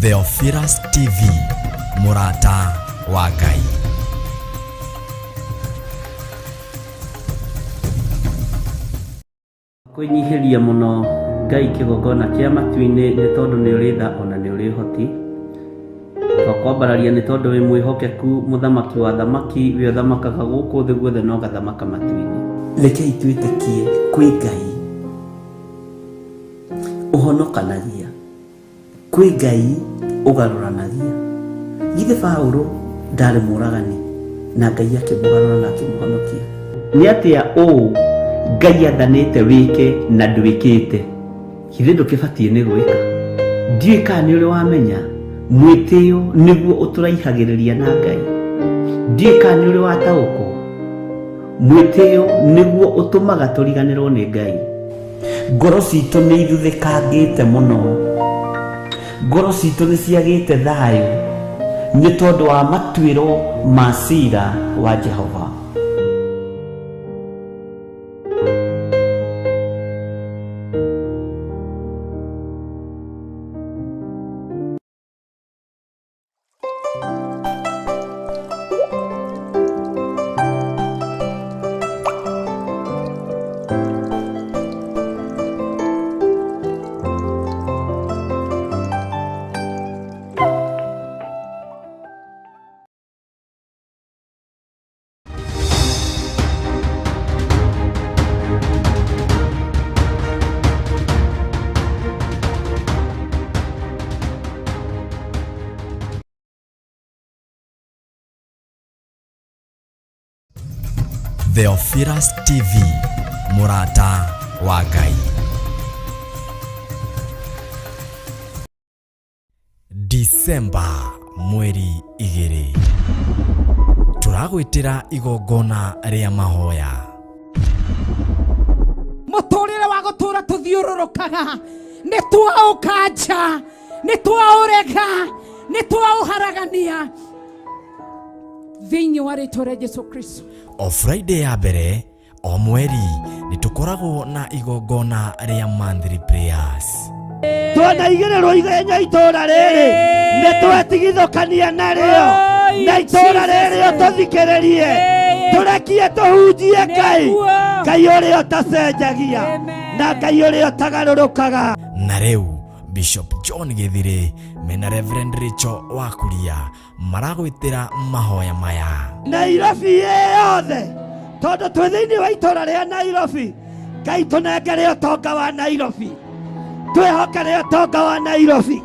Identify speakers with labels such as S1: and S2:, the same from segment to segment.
S1: Theophilus TV, mũrata wa Ngai.
S2: Kwĩnyihĩria mũno Ngai kĩgongona kĩa matu-inĩ nĩ tondũ nĩ ũrĩ tha ona nĩ ũrĩ ũhoti. Twakwambararia nĩ tondũ wĩ mwĩhokeku mũthamaki wa athamaki we ũthamakaga gũkũ thĩ guothe na ũgathamaka matu-inĩ. Rekei twĩtĩkie kwĩ Ngai ũhonokanagia. Kwĩ Ngai ũgarũranagia. Githĩ Paũlũ ndarĩ mũũragani na Ngai akĩmũgarũra na akĩmũhonokia? Nĩ atĩa ũũ Ngai athanĩte wĩke na ndwĩkĩte? Githĩ ndũkĩbatiĩ nĩ gwĩka? Ndiũĩ kana nĩ ũrĩ wamenya mwĩtĩo nĩguo ũtũraihagĩrĩria na Ngai. Ndiũĩ kana nĩ ũrĩ wataũkwo mwĩtĩo nĩguo ũtũmaga tũriganĩrwo nĩ Ngai. Ngoro citũ nĩ ithuthĩkangĩte mũno, ngoro citũ nĩ ciagĩte thayũ nĩ tondũ wa matuĩro ma cira wa Jehova.
S1: Theophilus TV, mũrata wa Ngai. Disemba mweri igĩrĩ tũragwĩtĩra igongona rĩa mahoya.
S3: Mũtũrĩre wa gũtũra tũthiũrũrũkaga nĩ twaũkanja, nĩ twaũrega, nĩ twaũharagania thĩinĩ wa rĩtwa rĩa Jesu Kristo.
S1: O Friday ya mbere o mweri nĩ tũkoragwo na igongona rĩa monthly prayers.
S4: Twanaigĩrĩrwo ithenya itũũra rĩrĩ nĩ twetigithũkania narĩo na itũũra rĩrĩ ũtũthikĩrĩrie tũrekie tũhunjie Ngai, Ngai ũrĩa ũtacenjagia na Ngai ũrĩa ũtagarũrũkaga.
S1: Na rĩu Bishop John Gĩthirĩ mena Reverend Rachel Wakuria maragwĩtĩra mahoya maya.
S4: Nairobi yothe, tondũ twĩ thĩinĩ wa itũũra rĩa Nairobi, Ngai tũnengere ũtonga wa Nairobi, twĩhokere ũtonga wa Nairobi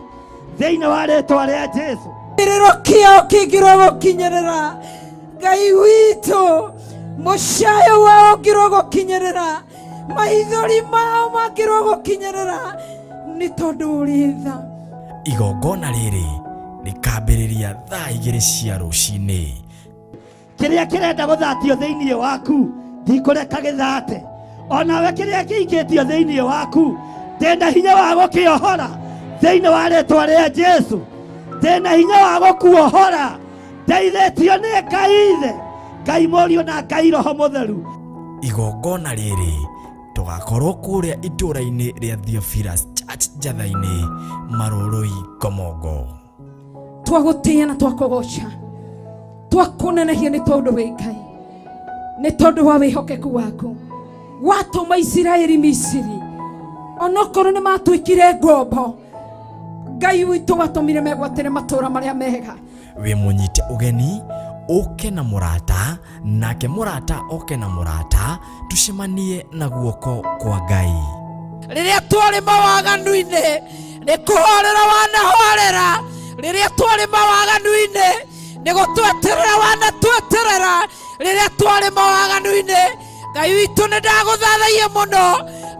S4: thĩinĩ wa rĩtwa rĩa Jesu.
S3: Kĩrĩro kĩao kĩngĩrwo gũkinyĩrĩra Ngai witũ, mũcayo wao ũngĩrwo gũkinyĩrĩra, maithori mao mangĩrwo gũkinyĩrĩra, nĩ tondũ ũrĩ tha.
S1: Igongona rĩrĩ rĩkambĩrĩria thaa 2 cia rũcinĩ.
S4: Kĩrĩa kĩrenda gũthatio thĩinĩ waku ndikũreka gĩthate, onawe kĩrĩa kĩikĩtio thĩinĩ waku ndĩna hinya wa gũkĩohora thĩinĩ wa rĩtwa rĩa Jesu, ndĩna hinya wa gũkuohora, ndeithĩtio nĩ Ngai Ithe, Ngai Mũriũ na Ngai Roho Mũtheru.
S1: Igongona rĩrĩ tũgakorwo kũrĩa itũũra-inĩ rĩa Theophilus Church Njatha-inĩ, Marũrũi, Ngomongo.
S3: Twagũtĩĩa na twakũgoca, twakũnenehia nĩ tondũ wĩ Ngai, nĩ tondũ wa wĩhokeku waku watũma Isiraeli Misiri, onokorwo nĩ matuĩkire ngombo, Ngai witũ watũmire megwatĩre matũũra marĩa mega.
S1: Wĩ mũnyite ũgeni ũke na mũrata, nake mũrata oke na mũrata, tũcemanie na guoko kwa Ngai.
S3: Rĩrĩa twarĩ mawaganu-inĩ nĩ kũhorera wanahorera, rĩrĩa twarĩ mawaganu-inĩ nĩ gũtweterera wanatweterera, rĩrĩa twarĩ mawaganu-inĩ Ngai witũ nĩ ndagũthathaiya mũno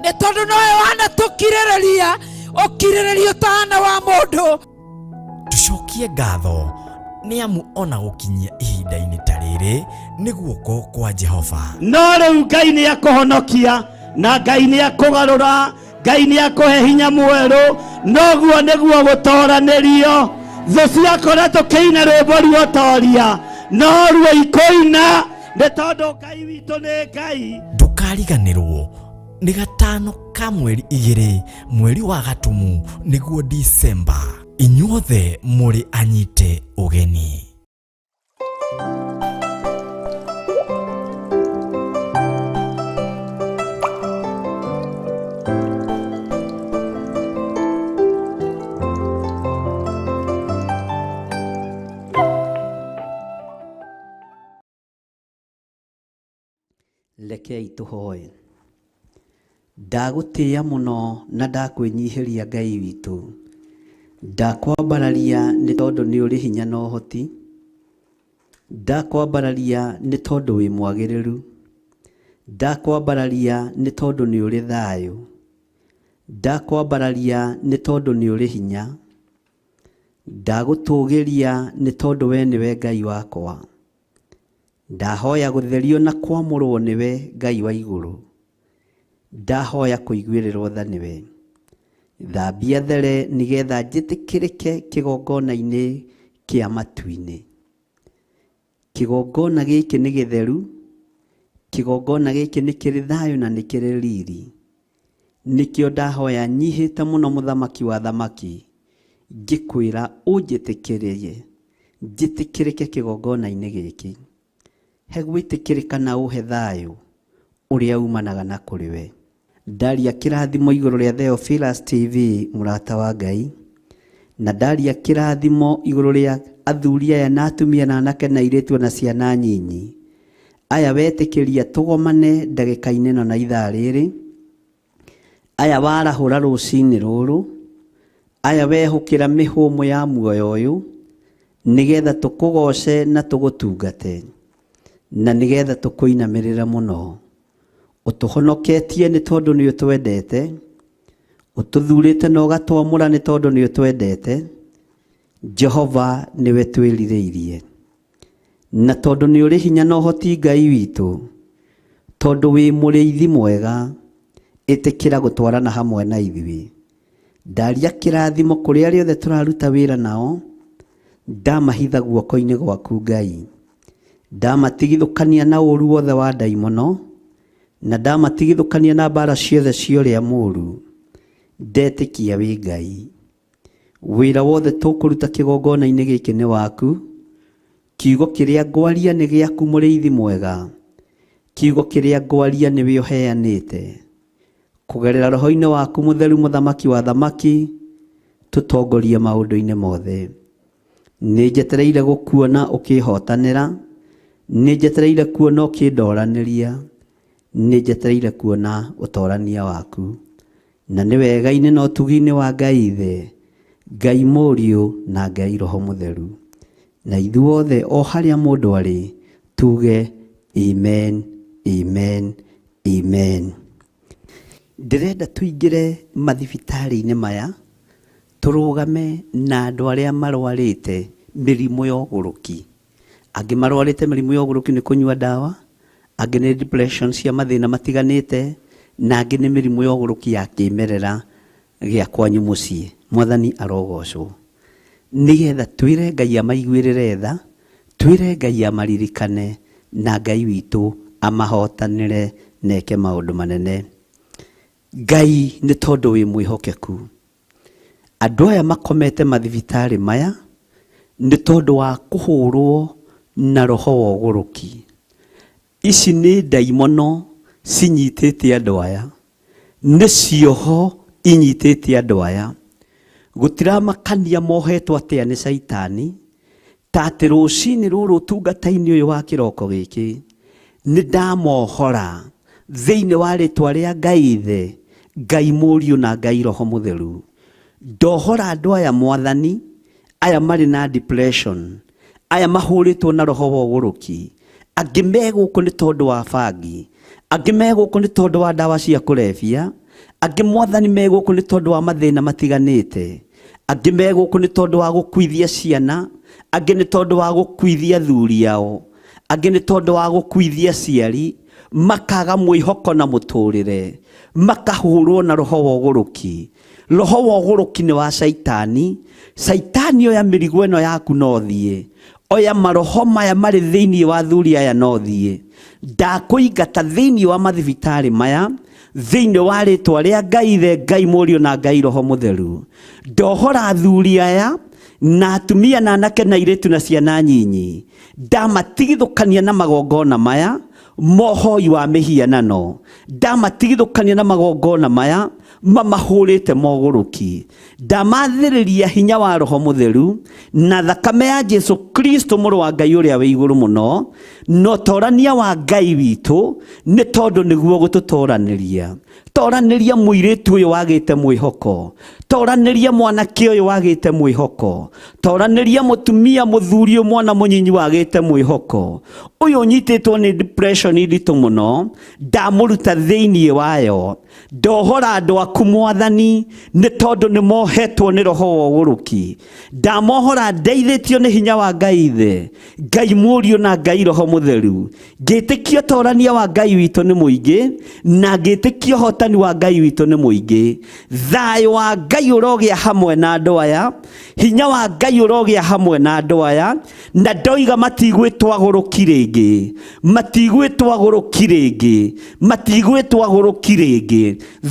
S3: nĩ tondũ nowe wanatũkirĩrĩria ũkirĩrĩria ũtahana wa mũndũ.
S1: Tũcokie ngatho nĩ amu ona gũkinyia ihinda-inĩ ta rĩrĩ nĩ guoko kwa Jehova.
S4: No rĩu Ngai nĩ akũhonokia na Ngai nĩ akũgarũra, Ngai nĩ akũhe hinya mwerũ, noguo nĩguo gũtoranĩrio. Thũ ciakora tũkĩina rwĩmbo ruotoria, no ruo ikũina nĩ tondũ Ngai witũ nĩ Ngai.
S1: Ndũkariganĩrwo nĩ gatano ka mweri 2 mweri wa Gatumu nĩguo Disemba. Inyuothe mũrĩ anyite ũgeni.
S2: Rekei tũhoe. Ndagũtĩĩa mũno na ndakwĩnyihĩria Ngai witũ. Ndakwambararia nĩ tondũ nĩ ũrĩ hinya na ũhoti. Ndakwambararia nĩ tondũ wĩ mwagĩrĩru. Ndakwambararia nĩ tondũ nĩ ũrĩ thayũ. Ndakwambararia nĩ tondũ nĩ ũrĩ hinya. Ndagũtũgĩria nĩ tondũ we nĩwe Ngai wakwa. Ndahoya gũtherio na kwamũrwo nĩwe Ngai wa igũrũ. Ndahoya kũiguĩrĩrwo tha nĩwe. Thambia there nĩgetha njĩtĩkĩrĩke kĩgongona-inĩ kĩa matu-inĩ. Kĩgongona gĩkĩ nĩ gĩtheru, kĩgongona gĩkĩ nĩ kĩrĩ thayũ na nĩ kĩrĩ riri. Nĩkĩo ndahoya nyihĩte mũno mũthamaki wa thamaki, ngĩkwĩra ũnjĩtĩkĩrie, njĩtĩkĩrĩke kĩgongona-inĩ gĩkĩ. He gwĩtĩkĩrĩka na ũhe thayũ ũrĩa umanaga na kũrĩ we. Ndaria kĩrathimo igũrũ rĩa Theophilus TV mũrata wa Ngai, na ndaria kĩrathimo igũrũ rĩa athuri aya na atumia na anake na airĩtu na ciana nyinyi. Aya wetĩkĩria tũgomane ndagĩka-inĩ ĩno na ithaa rĩrĩ, aya warahũra rũcinĩ rũrũ, aya wehũkĩra mĩhũmũ ya muoyo ũyũ, nĩgetha tũkũgoce na tũgũtungate, na nĩgetha tũkũinamĩrĩre mũno. Ũtũhonoketie nĩ tondũ nĩ ũtwendete, ũtũthurĩte na ũgatwamũra nĩ tondũ nĩ ũtwendete. Jehova nĩwe twĩrirĩirie, na tondũ nĩ ũrĩ hinya na ũhoti Ngai witũ, tondũ wĩ mũrĩithi mwega, ĩtĩkĩra gũtwarana hamwe na ithuĩ. Ndaria kĩrathimo kũrĩ arĩa othe tũraruta wĩra nao, ndamahitha guoko-inĩ gwaku Ngai. Ndamatigithũkania na ũru wothe wa ndaimono, na ndamatigithũkania na mbara ciothe cia ũrĩa mũũru. Ndetĩkia wĩ Ngai. Wĩra wothe tũkũruta kĩgongona-inĩ gĩkĩ nĩ waku. Kiugo kĩrĩa ngwaria nĩ gĩaku mũrĩithi mwega. Kiugo kĩrĩa ngwaria nĩwe ũheanĩte. Kũgerera roho-inĩ waku mũtheru mũthamaki wa thamaki, tũtongorie maũndũ-inĩ mothe. Nĩ njetereire gũkuona ũkĩhotanĩra, nĩ njetereire kuona ũkĩndoranĩria, nĩ njetereire kuona ũtorania waku. Na nĩ wega-inĩ na ũtugi-inĩ wa Ngai Ithe, Ngai Mũriũ na Ngai Roho Mũtheru. Na ithuothe o harĩa mũndũ arĩ, tuge amen, amen, amen. Ndĩrenda tũingĩre mathibitarĩ-inĩ maya, tũrũgame na andũ arĩa marwarĩte mĩrimũ ya ũgũrũki. Angĩ marwarĩte mĩrimũ ya ũgũrũki nĩ kũnyua ndawa, angĩ nĩ depression cia mathĩna matiganĩte, na angĩ nĩ mĩrimũ ya ũgũrũki ya kĩmerera gĩa kwanyu mũciĩ. Mwathani arogocwo. Nĩgetha twĩre Ngai amaiguĩrĩre tha, twĩre Ngai amaririkane, na Ngai witũ amahotanĩre na eke maũndũ manene. Ngai nĩ tondũ wĩ mwĩhokeku. Andũ aya makomete mathibitarĩ maya nĩ tondũ wa kũhũrwo na roho wa ũgũrũki. Ici nĩ ndaimono cinyitĩte andũ aya, nĩ cioho inyitĩte andũ aya. Gũtiramakania mohetwo atĩa nĩ caitani, ta atĩ rũcinĩ rũrũ ũtungata-inĩ ũyũ wa kĩroko gĩkĩ, nĩ ndamohora thĩinĩ wa rĩtwa rĩa Ngai Ithe, Ngai Mũriũ na Ngai Roho Mũtheru. Ndohora andũ aya Mwathani, aya marĩ na depression, aya mahũrĩtwo na roho wa ũgũrũki, angĩ me gũkũ nĩ tondũ wa bangi, angĩ me gũkũ nĩ tondũ wa ndawa cia kũrebia, angĩ Mwathani me gũkũ nĩ tondũ wa mathĩna matiganĩte, angĩ me gũkũ nĩ tondũ wa gũkuithia ciana, angĩ nĩ tondũ wa gũkuithia athuri ao, angĩ nĩ tondũ wa gũkuithia aciari, makaga mwĩhoko na mũtũrĩre, makahũrwo na roho wa ũgũrũki. Roho wa ũgũrũki nĩ wa caitani. Caitani oya mĩrigo ĩno yaku na ũthiĩ, oya maroho maya marĩ thĩinĩ wa athuri aya na ũthiĩ. Ndakũingata thĩinĩ wa mathibitarĩ maya, Thĩinĩ wa rĩtwa rĩa Ngai Ithe, Ngai Mũriũ na Ngai Roho Mũtheru, ndohora athuri aya na atumia na anake na airĩtu na ciana nyinyi, ndamatigithũkania na magongona maya mohoi wa mĩhianano, ndamatigithũkania na magongona maya mamahũrĩte mogũrũki, ndamathĩrĩria hinya wa Roho Mũtheru na thakame ya Jesu Kristo mũrũ wa Ngai ũrĩa wĩ igũrũ mũno, na ũtorania wa Ngai witũ, nĩ tondũ nĩguo gũtũtoranĩria. Toranĩria mũirĩtu ũyũ wagĩte mwĩhoko, toranĩria mwanake ũyũ wagĩte mwĩhoko, toranĩria mũtumia mũthuri ũyũ mwana mũnyinyi wagĩte mwĩhoko, ũyũ ũnyitĩtwo nĩ depression nditũ mũno, ndamũruta thĩinĩ wayo. Ndohora andũ aku Mwathani, nĩ tondũ nĩ mohetwo nĩ roho wa ũgũrũki. Ndamohora ndeithĩtio nĩ hinya wa Ngai Ithe, Ngai Mũriũ na Ngai Roho Mũtheru. Ngĩtĩkia ũtorania wa Ngai witũ nĩ mũingĩ, na ngĩtĩkia ũhotani wa Ngai witũ nĩ mũingĩ. Thayũ wa Ngai ũrogĩa hamwe na andũ aya, hinya wa Ngai ũrogĩa hamwe na andũ aya, na ndoiga matigwĩtwo agũrũki rĩngĩ, matigwĩtwo agũrũki rĩngĩ, matigwĩtwo agũrũki rĩngĩ,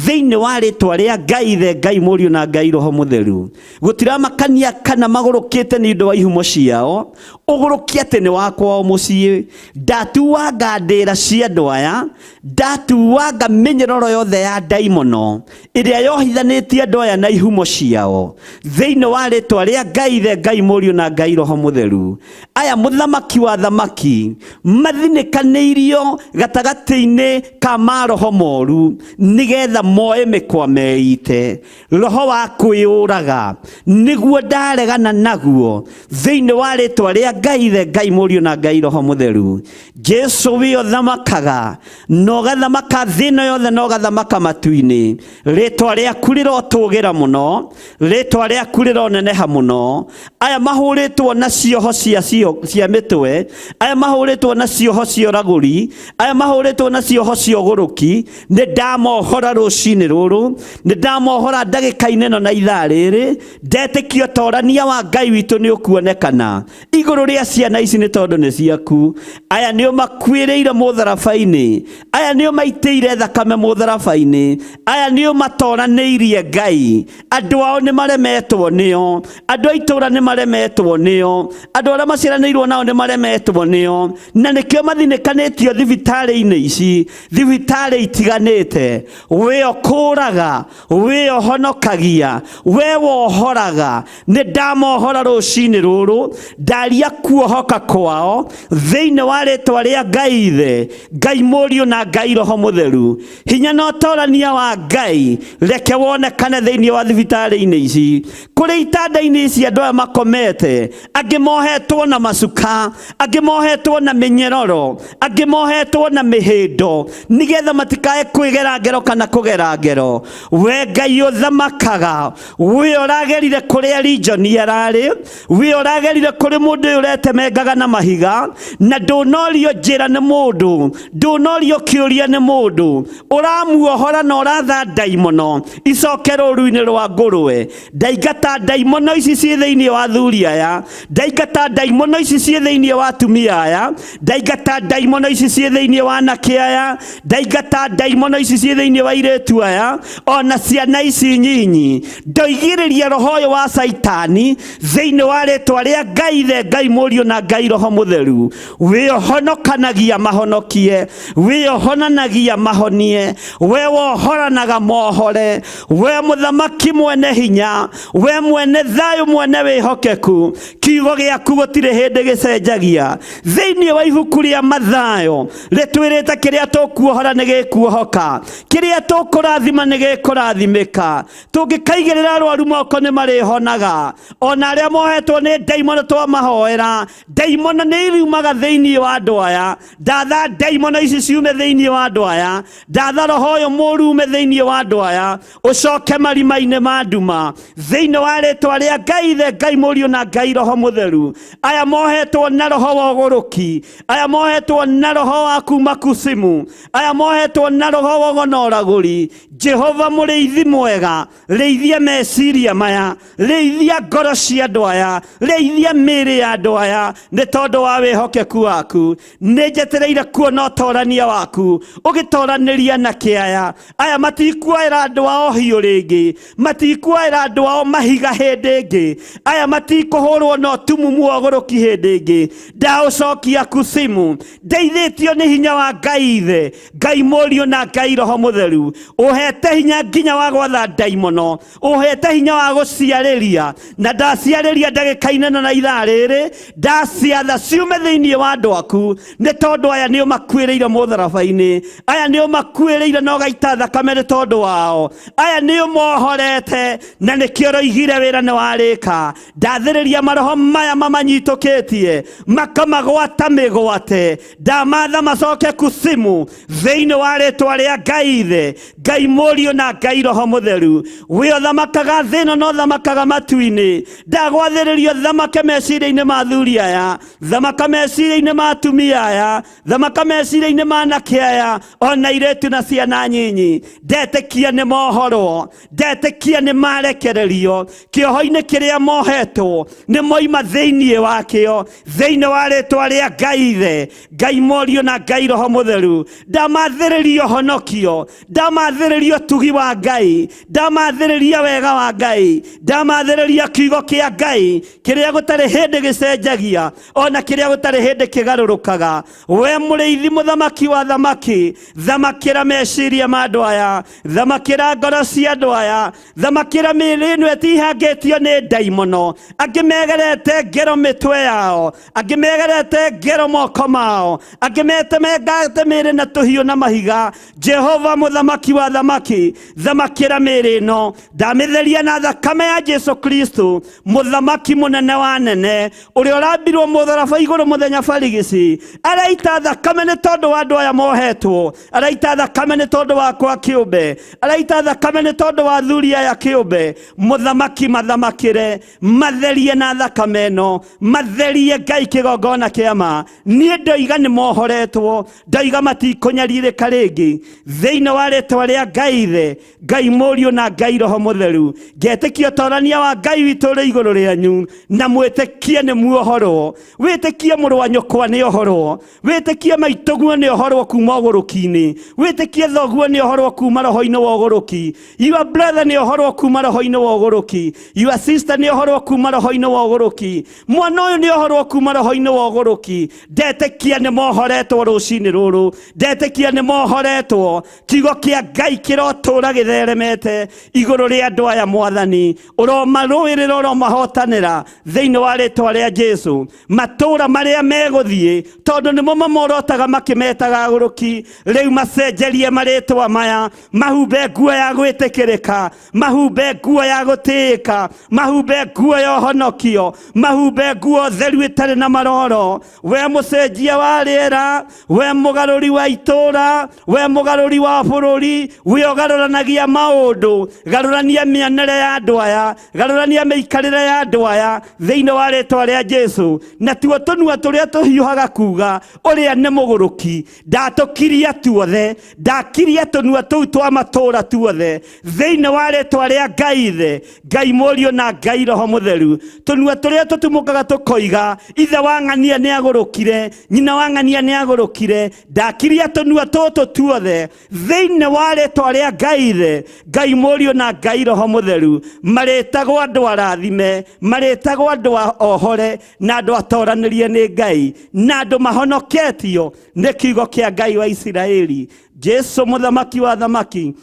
S2: thĩinĩ wa rĩtwa rĩa Ngai Ithe, Ngai Mũriũ na Ngai Roho Mũtheru. Gũtiramakania kana magũrũkĩte nĩ ũndũ wa ihumo ciao, ũgũrũki atĩ nĩ wa kwao mũciĩ. Ndatuanga ndĩra cia andũ aya, ndatuanga mĩnyororo yothe ya ndaimono ĩrĩa yohithanĩtie andũ aya na ihumo ciao, thĩinĩ wa rĩtwa rĩa Ngai Ithe, Ngai Mũriũ na Ngai Roho Mũtheru. Aya mũthamaki wa thamaki mathinĩkanĩirio gatagatĩ-inĩ ka maroho moru, nĩgetha moe mĩkwa meite. Roho wa kwĩyũraga nĩguo ndaregana naguo, thĩinĩ wa rĩtwa rĩa Ngai Ithe, Ngai Mũriũ na Ngai Roho Mũtheru. Jesu wĩ ũthamakaga na ũgathamaka thĩ ĩno yothe na ũgathamaka matu-inĩ. Rĩtwa rĩaku rĩrotũgĩra mũno, rĩtwa rĩaku rĩroneneha mũno. Aya mahũrĩtwo na cioho cia mĩtwe, aya mahũrĩtwo na cioho cia ũragũri, aya mahũrĩtwo na cioho cia ũgũrũki, nĩ ndamohora rũcinĩ rũrũ, nĩ ndamohora ndagĩka-inĩ ĩno na ithaa rĩrĩ. Ndetĩkia ũtorania wa Ngai witũ nĩ ũkuonekana igũrũ rĩa ciana ici, nĩ tondũ nĩ ciaku. Aya nĩo makuĩrĩire mũtharaba-inĩ, aya nĩo maitĩire thakame mũtharaba-inĩ, aya nĩo matoranĩirie Ngai. Andũ ao nĩ maremetwo nĩo, andũ a itũũra nĩ maremetwo nĩo, andũ arĩa maciaranĩirwo nao nĩ maremetwo nĩo, na nĩkĩo mathinĩkanĩtio thibitarĩ-inĩ ici, thibitarĩ itiganĩte. We ũkũraga, we ũhonokagia, we wohoraga, nĩ ndamohora rũcinĩ rũrũ, ndaria kuohoka kwao thĩinĩ wa rĩtwa rĩa Ngai Ithe, Ngai Mũriũ na Ngai Roho Mũtheru. Hinya na ũtorania wa Ngai reke wonekane thĩinĩ wa thibitarĩ-inĩ ici, kũrĩ itanda-inĩ ici andũ aya makomete, angĩ mohetwo na macuka, angĩ mohetwo na mĩnyororo, angĩ mohetwo na mĩhĩndo, nĩgetha matikae kwĩgera ngero kana kũgera ngero. We Ngai ũthamakaga, we ũragerire kũrĩa Rijoni ararĩ, we ũragerire kũrĩ mũndũ ũyũ ũretemengaga na mahiga, na ndũnorio njĩra nĩ mũndũ, ndũnorio kĩũria nĩ mũndũ, ũramuohora na ũratha ndaimono icoke rũru-inĩ rwa ngũrwe. Ndaingata ndaimono ici ciĩ thĩinĩ wa athuri aya, ndaingata ndaimono ici ciĩ thĩinĩ wa atumia aya, ndaingata ndaimono ici ciĩ thĩinĩ wa anake aya, ndaingata ndaimono ici ciĩ thĩinĩ wa airĩtu aya, ona ciana ici nyinyi. Ndoigĩrĩria roho ũyũ wa Caitani thĩinĩ wa rĩtwa rĩa Ngai Ithe, Ngai Mũriũ na Ngai Roho Mũtheru. We ũhonokanagia mahonokie, we ũhonanagia mahonie, we wohoranaga mohore, we mũthamaki mwene hinya, we mwene thayũ, mwene wĩhokeku, kiugo gĩaku gũtirĩ hĩndĩ gĩcenjagia. Thĩinĩ wa ibuku rĩa Mathayo rĩtwĩrĩte kĩrĩa tũkuohora nĩ gĩkuohoka, kĩrĩa tũkũrathima nĩ gĩkũrathimĩka. Tũngĩkaigĩrĩra arwaru moko nĩ marĩhonaga, ona arĩa mohetwo nĩ ndaimono twamahoera, ndaimono nĩ iriumaga thĩinĩ wa andũ aya. Ndatha ndaimono ici ciume thĩinĩ wa andũ aya, ndatha roho ũyũ mũũru ume thĩinĩ wa andũ aya, ũcoke marima-inĩ ma nduma, thĩinĩ wa rĩtwa rĩa Ngai Ithe, Ngai Mũriũ na Ngai Roho Mũtheru. Aya
S4: Mohetwo na roho wa ũgũrũki, aya mohetwo na roho wa kuma kusimu, aya mohetwo na roho wa ũgonoragũri. Jehova mũrĩithi mwega, rĩithia meciria maya, rĩithia ngoro cia andũ aya, rĩithia mĩĩrĩ ya andũ aya, nĩ tondũ wa wĩhokeku waku. Nĩ njetereire kuona ũtorania waku ũgĩtoranĩria na kĩaya. Aya matikuoera andũ ao hiũ rĩngĩ, matikuoera andũ ao mahiga hĩndĩ ĩngĩ, aya matikũhũrwo na ũtumumu wa ũgũrũki hĩndĩ ĩngĩ. Ndaũcokia kusimu, ndeithĩtio nĩ hinya wa Ngai Ithe, Ngai Mũriũ na Ngai Roho Mũtheru. Ũhete hinya nginya wa gwatha ndaimono, ũhete hinya wa gũciarĩria, na ndaciarĩria ndagĩka-inĩ ĩno na ithaa rĩrĩ, ndaciatha ciume thĩinĩ wa andũ aku, nĩ tondũ aya nĩ ũmakuĩrĩire mũtharaba-inĩ, aya nĩ ũmakuĩrĩire na ũgaita thakame nĩ tondũ wao, aya nĩ ũmohorete na nĩkĩo ũroigire wĩra nĩ warĩka. Ndathĩrĩria maroho maya mamanyitũkĩtie makamagwata mĩgwate, ndamatha macoke kusimu thĩinĩ wa rĩtwa rĩa Ngai Ithe, Ngai Mũriũ na Ngai Roho Mũtheru. We ũthamakaga thĩ ĩno na ũthamakaga matu-inĩ, ndagwathĩrĩria ũthamake meciria-inĩ ma athuri aya, thamaka meciria-inĩ ma atumia aya, thamaka meciria-inĩ ma anake aya, ona airĩtu na ciana nyinyi. Ndetĩkia nĩ mohorwo, ndetĩkia nĩ marekererio kĩoho-inĩ kĩrĩa mohetwo, nĩ moima thĩinĩ wakĩo, thĩinĩ wa rĩtwa rĩa Ngai Ithe, Ngai Mũriũ na Ngai Roho Mũtheru. Ndamathĩrĩria ũhonokio, ndamathĩrĩria ũtugi wa Ngai, ndamathĩrĩria wega wa Ngai, ndamathĩrĩria kiugo kĩa Ngai kĩrĩa gũtarĩ hĩndĩ gĩcenjagia, ona kĩrĩa gũtarĩ hĩndĩ kĩgarũrũkaga. We mũrĩithi mũthamaki wa thamaki, thamakĩra meciria ma andũ aya, thamakĩra ngoro cia andũ aya, thamakĩra mĩĩrĩ ĩno ĩtihangĩtio nĩ ndaimono. Angĩ megerete ngero mĩtwe yao, angĩ megerete ngero moko mao, angĩ metemengate mĩĩrĩ na tũhiũ na mahiga. Jehova mũthamaki wa thamaki, thamakĩra mĩĩrĩ ĩno, ndamĩtheria na thakame ya Jesu Kristo, mũthamaki mũnene wa nene, ũrĩa ũrambirwo mũtharaba igũrũ mũthenya barigici. Araita thakame nĩ tondũ wa andũ aya mohetwo, araita thakame nĩ tondũ wakwa kĩũmbe, araita thakame nĩ tondũ wa athuri aya kĩũmbe. Mũthamaki mathamakĩre, matherie na thakame ĩno, matherie Ngai kĩgongona kĩa ma. Niĩ ndoiga nĩ mohoretwo, ndoiga matikũnyarirĩka rĩngĩ, thĩinĩ wa rĩtwa rĩa Ngai Ithe, Ngai Mũriũ na Ngai Roho Mũtheru. Ngetĩkia ũtorania wa Ngai witũ ũrĩ igũrũ rĩanyu, na mwĩtĩkie nĩ muohorwo. Wĩtĩkie mũrũ wa nyũkwa nĩ ohorwo, wĩtĩkie maitũguo nĩ ohorwo kuma ũgũrũki-inĩ, wĩtĩkie thoguo nĩ ohorwo kuma roho-inĩ wa ũgũrũki, your brother nĩ ohorwo kuma roho-inĩ wa ũgũrũki, your sister nĩ ohorwo kuma roho-inĩ wa ũgũrũki, mwana ũyũ nĩ ohorwo kuma roho-inĩ wa ũgũrũki. Ndetĩkia nĩ mohoretwo rũcinĩ rũrũ, ndetĩkia nĩ mohoretwo. Kiugo kĩa Ngai kĩrotũra gĩtheremete igũrũ rĩa andũ aya. Mwathani, ũromarũĩrĩra, ũromahotanĩra thĩinĩ wa rĩtwa rĩa Jesu. Matũra marĩa megũthiĩ, tondũ nĩmo mamorotaga makĩmetaga agũrũki, rĩu macenjerie marĩtwa maya, mahumbe nguo ya gwĩtĩkĩrĩka, mahumbe nguo ya gũtĩĩka, mahumbe nguo ya ũhonokio, mahumbe nguo theru ĩtarĩ na maroro. We mũcenjia wa rĩera, we mũgarũri wa itũra, we mũgarũri wa bũrũri, we ũgarũranagia maũndũ, garũrania mĩonere ya andũ aya, garũrania mĩikarĩre ya andũ aya thĩinĩ wa rĩtwa rĩa Jesu. Na tuo tũnua tũrĩa tũhiũhaga kuga ũrĩa nĩ mũgũrũki, ndatũkiria tuothe, ndakiria tũnua tũu twa matũra tuothe thĩinĩ wa rĩtwa rĩa Ngai Ithe, Ngai Mũriũ na Ngai Roho Mũtheru. Tũnua tũrĩa tũtumũkaga tũkoiga ithe wa ng'ania nĩ agũrũkire, nyina wa ng'ania nĩ agũrũkire, ndakiria tũnua tũtũ tuothe thĩinĩ wa rĩtwa rĩa Ngai Ithe, Ngai Mũriũ na Ngai Roho Mũtheru. Marĩtagwo andũ arathime, marĩtagwo andũ ohore na andũ atoranĩrie nĩ Ngai, na andũ mahonoketio nĩ kiugo kĩa Ngai wa Isiraeli. Jesu mũthamaki wa thamaki,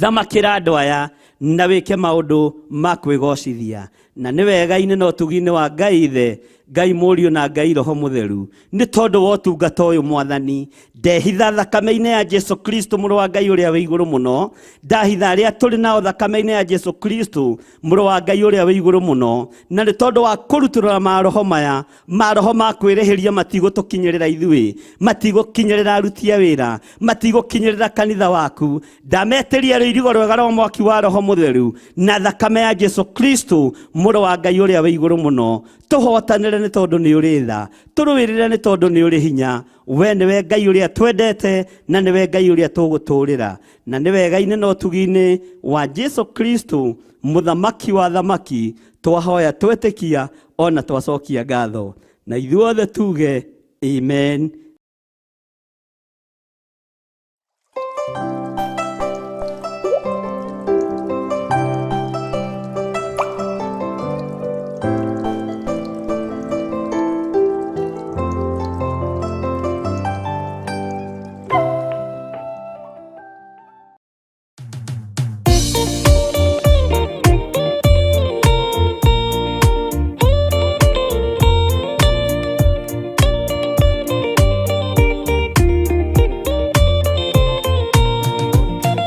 S4: thamakĩra andũ aya na wĩke maũndũ ma kwĩgocithia. Na nĩ wega-inĩ na ũtugi-inĩ wa Ngai Ithe, Ngai Mũriũ na Ngai Roho Mũtheru, nĩ tondũ wa ũtungata ũyũ Mwathani, ndehitha thakame-inĩ ya Jesu Kristo mũrũ wa Ngai ũrĩa wĩ igũrũ mũno, ndahitha arĩa tũrĩ nao thakame-inĩ ya Jesu Kristo mũrũ wa Ngai ũrĩa wĩ igũrũ mũno. Na nĩ tondũ wa kũrutũrũra maroho maya, maroho ma kwĩrĩhĩria matigũtũkinyĩrĩra ithuĩ, matigũkinyĩrĩra aruti a wĩra, matigũkinyĩrĩra kanitha waku. Ndametĩria rũirigo rwega rwa mwaki wa Roho Mũtheru na thakame ya Jesu Kristo mũrũ wa Ngai ũrĩa wĩ igũrũ mũno, tũhotanĩre.
S2: Tũrũĩrĩre nĩ tondũ nĩ ũrĩ tha, tũrũĩrĩre nĩ tondũ nĩ ũrĩ hinya. We nĩwe Ngai ũrĩa twendete na nĩwe Ngai ũrĩa tũgũtũũrĩra, na nĩ wega-inĩ na ũtugi-inĩ wa Jesu Kristo mũthamaki wa thamaki twahoya twetĩkia ona twacokia ngatho, na ithuothe tuge amen.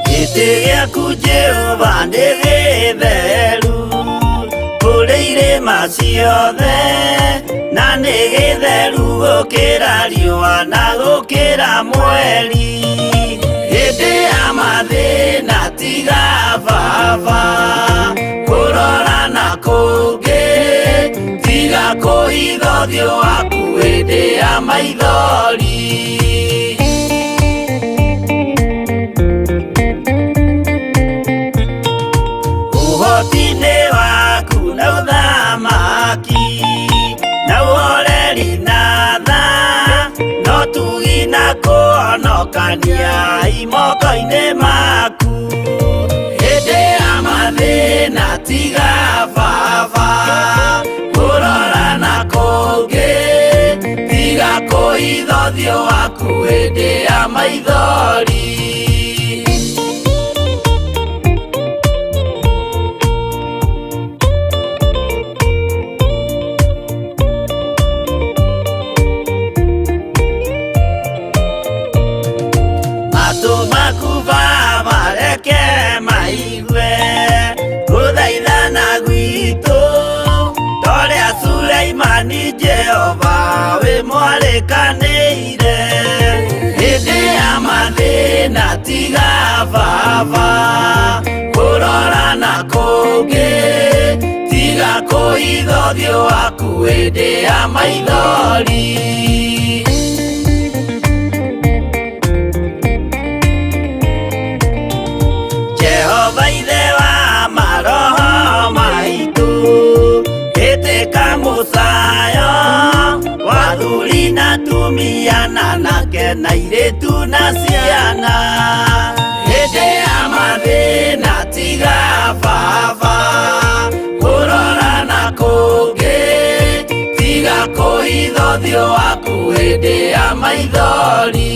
S5: Gĩtĩ gĩaku Jehova nĩ gĩtheru kũrĩ irĩma ciothe, na nĩ gĩtheru gũkĩra riũa na gũkĩra mweri. Hĩndĩ ya mathĩna tiga baba kũrora na kũngĩ, tiga kũhitha ũthiũ waku hĩndĩ ya maithori. Ũhoti-inĩ waku na ũthamaki na ũhoreri na tha, no tugi na kũhonokania imoko-inĩ maku. Hĩndĩ ya mathĩna tiga baba kũrora na kũngĩ, tiga kũhitha ũthiũ waku hĩndĩ ya maithori. Matũ maku Baba reke maigue gũthaithana gwitũ, torĩa Suleimani Jehova wĩ mwarĩkanĩire. Hĩndĩ ya mathĩna tiga baba kũrora na kũngĩ, tiga kũhitha ũthiũ waku hĩndĩ ya maithori. Jehova ithe wa maroho maitũ, ĩtĩka mũcayo wa athuri na atumia na anake na airĩtu na ciana. Hĩndĩ ya mathĩna tiga baba kũrora na kũngĩ, tiga kũhitha ũthiũ waku hĩndĩ ya maithori.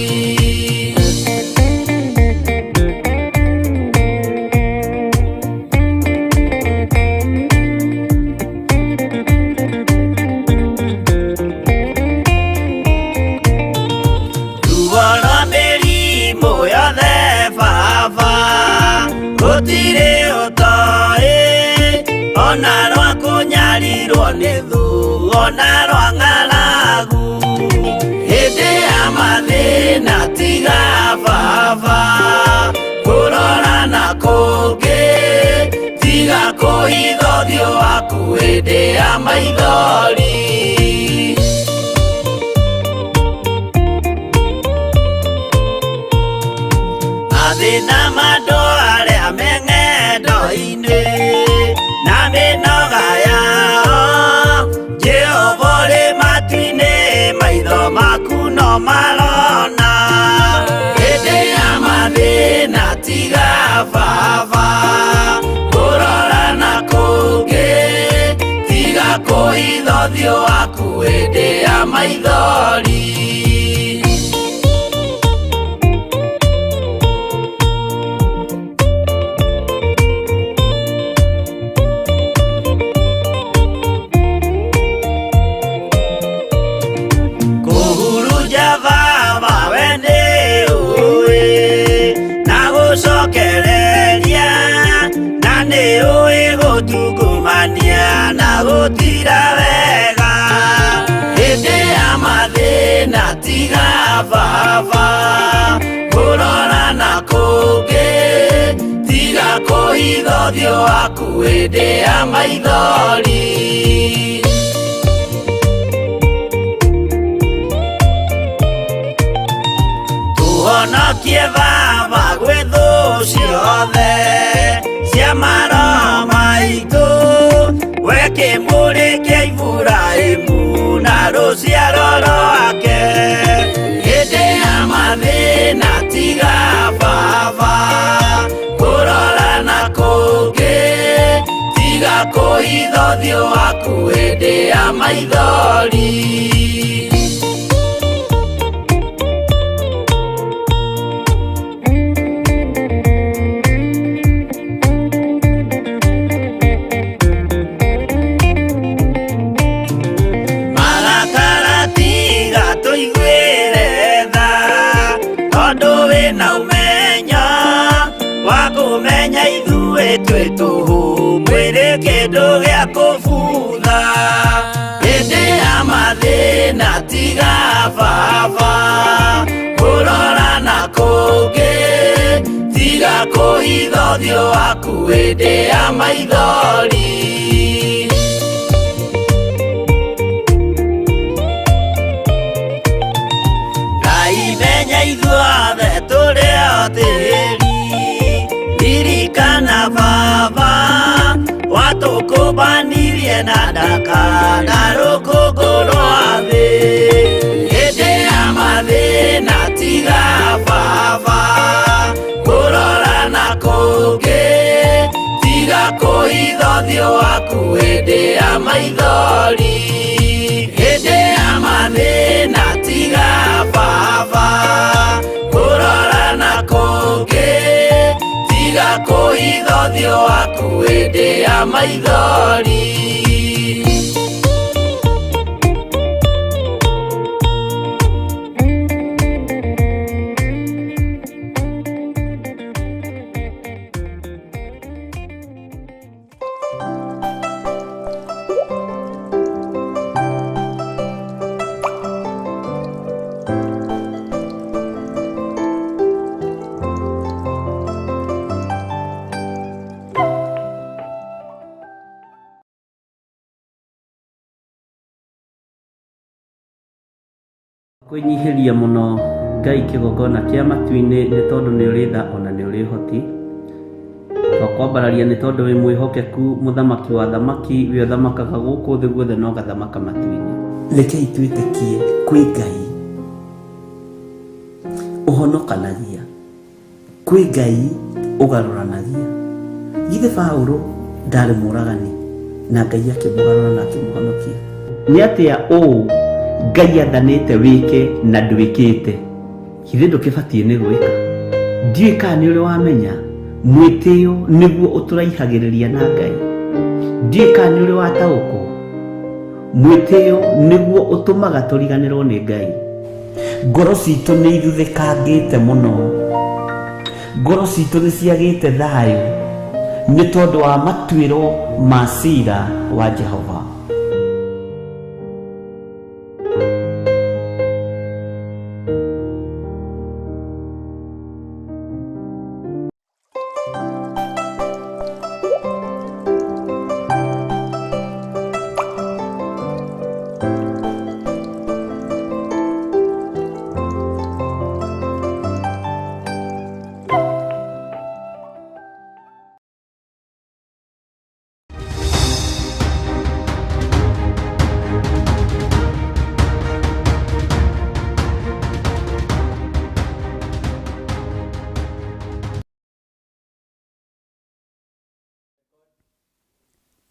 S5: Ruo rwa mĩrimũ yothe baba gũtirĩ ũtoĩ, ona rwa kũnyarirwo nĩ thũ, ona rwa ng'aragu. Hĩndĩ ya mathĩna tiga baba kũrora na kũngĩ, tiga kũhitha ũthiũ waku hĩndĩ ya maithori. Mathĩna ma andũ arĩa me ng'endo-inĩ na mĩnoga yao, Jehova ũrĩ matu-inĩ, maitho maku no marona. Hĩndĩ ya mathĩna tiga baba kũrora na kũngĩ, tiga kũhitha ũthiũ waku hĩndĩ ya maithori. Kũhurunja baba we nĩ ũĩ na gũcokereria, na nĩ ũĩ gũtungumania na gũtira wega. Hĩndĩ ya mathĩna tiga baba kũrora na kũngĩ, tiga kũhitha ũthiũ waku hĩndĩ ya maithori. Tũhonokie Baba gwĩ thũ ciothe cia maroho maitũ, we kĩmũrĩ kĩa Iburahĩmu na rũciaro rwake. Hĩndĩ ya mathĩna tiga Baba kũrora na kũngĩ, tiga kũhitha ũthiũ waku hĩndĩ ya maithori. Marakara tiga tũiguĩre tha, tondũ wĩna ũmenyo wa kũmenya ithuĩ twĩ tũhũ, mwĩrĩ kĩndũ gĩa kũbutha. Hĩndĩ ya mathĩna tiga Baba kũrora na kũngĩ, tiga kũhitha ũthiũ waku hĩndĩ ya maithori. Ngai menya ithuothe tũrĩ o tĩri, ririkana Baba watũkũmbanirie na ndaka na rũkũngũ rwa thĩ. Hĩndĩ ya mathĩna tiga Baba kũrora na kũngĩ, tiga kũhitha ũthiũ waku hĩndĩ ya maithori. Hĩndĩ ya mathĩna tiga Baba kũrora na kũngĩ, tiga kũhitha ũthiũ waku hĩndĩ ya maithori.
S2: Kwĩnyihĩria mũno Ngai kĩgongona kĩa matu-inĩ nĩ tondũ nĩ ũrĩ tha ona nĩ ũrĩ ũhoti. Twakwambararia nĩ tondũ wĩ mwĩhokeku, mũthamaki wa thamaki, wĩ ũthamakaga gũkũ thĩ guothe na ũgathamaka matu-inĩ. Rekei twĩtĩkie kwĩ Ngai ũhonokanagia, kwĩ Ngai ũgarũranagia. Githĩ Paũlũ ndarĩ mũragani na Ngai akĩmũgarũra na akĩmũhonokia? Nĩ atĩa ũũ Ngai athanĩte wĩke na ndwĩkĩte? Githĩ ndũkĩbatiĩ nĩ gwĩka? Ndiũĩ kana nĩ ũrĩ wamenya mwĩtĩo nĩguo ũtũraihagĩrĩria na Ngai. Ndiũĩ kana nĩ ũrĩ wataũkwo mwĩtĩo nĩguo ũtũmaga tũriganĩrwo nĩ Ngai. Ngoro citũ nĩ ithuthĩkangĩte mũno, ngoro citũ nĩ ciagĩte thayũ nĩ tondũ wa matuĩro ma cira wa Jehova.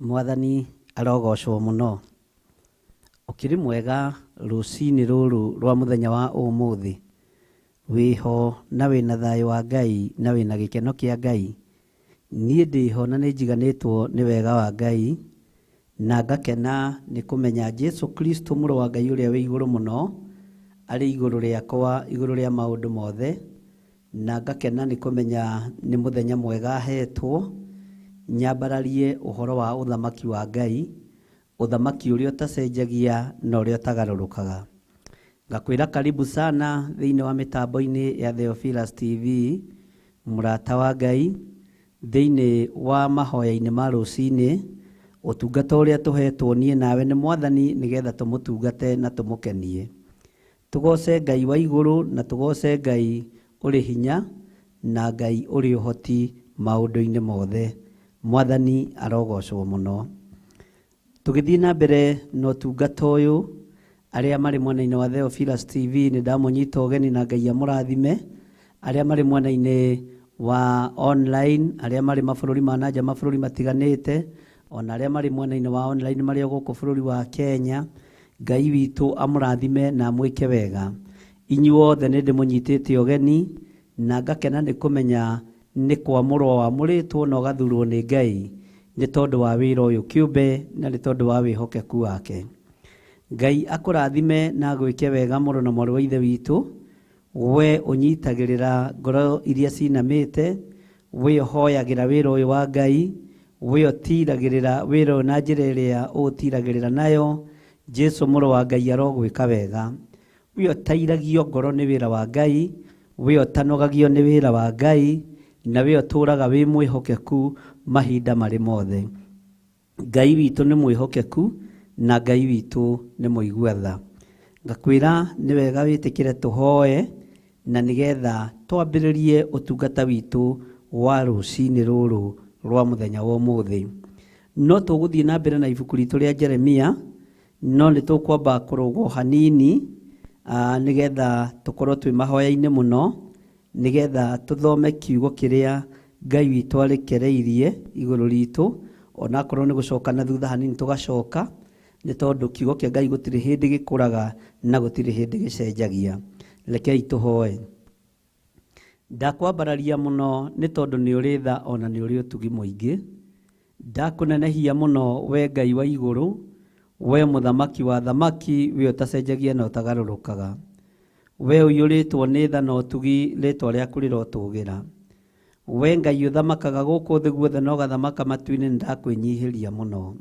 S2: Mwathani arogocwo mũno. Ũkĩrĩ mwega rũcinĩ rũrũ rwa mũthenya wa ũmũthĩ, wĩho na wĩna thayũ wa Ngai na wĩna gĩkeno kĩa Ngai. Niĩ ndĩho na nĩ njiganĩtwo nĩ wega wa Ngai na ngakena nĩ kũmenya Jesu Kristo mũrũ wa Ngai ũrĩa wĩ igũrũ mũno arĩ igũrũ rĩakwa, igũrũ rĩa maũndũ mothe, na ngakena nĩ kũmenya nĩ mũthenya mwega hetwo nyambararie ũhoro wa ũthamaki wa Ngai, ũthamaki ũrĩa ũtacenjagia na ũrĩa ũtagarũrũkaga. Ngakwĩra karibu sana thĩinĩ wa mĩtambo-inĩ ya Theophilus TV, mũrata wa Ngai, thĩinĩ wa mahoya-inĩ ma rũcinĩ, ũtungata ũrĩa tũhetwo niĩ nawe nĩ Mwathani nĩgetha tũmũtungate na tũmũkenie. Tũgoce Ngai wa igũrũ na tũgoce Ngai ũrĩ hinya na Ngai ũrĩ ũhoti maũndũ-inĩ mothe. Mwathani arogocwo mũno. Tũgĩthiĩ na mbere na ũtungata ũyũ, arĩa marĩ mwena-inĩ wa Theophilus TV nĩ ndamũnyita ũgeni na Ngai amũrathime. Arĩa marĩ mwena-inĩ wa online, arĩa marĩ mabũrũri ma nanja, mabũrũri matiganĩte, ona arĩa marĩ mwena-inĩ wa online marĩ o gũkũ bũrũri wa Kenya, Ngai witũ amũrathime na amwĩke wega. Inyuothe nĩ ndĩmũnyitĩte ũgeni na ngakena nĩ kũmenya nĩ kwamũrwo wamũrĩtwo na ũgathurwo nĩ Ngai nĩ tondũ wa wĩra ũyũ kĩũmbe na nĩ tondũ wa wĩhokeku wake. Ngai akũrathime na agwĩke wega mũrũ na mwarĩ wa ithe witũ. We ũnyitagĩrĩra ngoro iria cinamĩte, we ũhoyagĩra wĩra ũyũ wa Ngai, we ũtiragĩrĩra wĩra ũyũ na njĩra ĩrĩa ũũtiragĩrĩra nayo. Jesu mũrũ wa Ngai arogwĩka wega. We ũtairagio ngoro nĩ wĩra wa Ngai, we ũtanogagio nĩ wĩra wa Ngai, na we ũtũũraga wĩ mwĩhokeku mahinda marĩ mothe. Ngai witũ nĩ mwĩhokeku na Ngai witũ nĩ mũigua tha. Ngakwĩra nĩ wega wĩtĩkĩre tũhoe na nĩgetha twambĩrĩrie ũtungata witũ wa rũcinĩ rũrũ rwa mũthenya wa ũmũthĩ. No tũgũthiĩ na mbere na ibuku ritũ rĩa Jeremia, no nĩ tũkwamba kũrũgwo hanini nĩgetha tũkorwo twĩ mahoya-inĩ mũno, nĩgetha tũthome kiugo kĩrĩa Ngai witũ arekereirie igũrũ ritũ, onakorwo nĩ gũcoka na thutha hanini tũgacoka, nĩ tondũ kiugo kĩa Ngai gũtirĩ hĩndĩ gĩkũraga na gũtirĩ hĩndĩ gĩcenjagia. Rekei tũhoe. Ndakwambararia mũno nĩ tondũ nĩ ũrĩ tha ona nĩ ũrĩ ũtugi mũingĩ. Ndakũnenehia mũno we Ngai wa igũrũ, we mũthamaki wa thamaki, we ũtacenjagia na ũtagarũrũkaga. We ũiyũrĩtwo nĩ tha na ũtugi, rĩtwa rĩaku rĩrotũgĩra. We Ngai ũthamakaga gũkũ thĩ guothe na ũgathamaka matu-inĩ, nĩ ndakwĩnyihĩria mũno.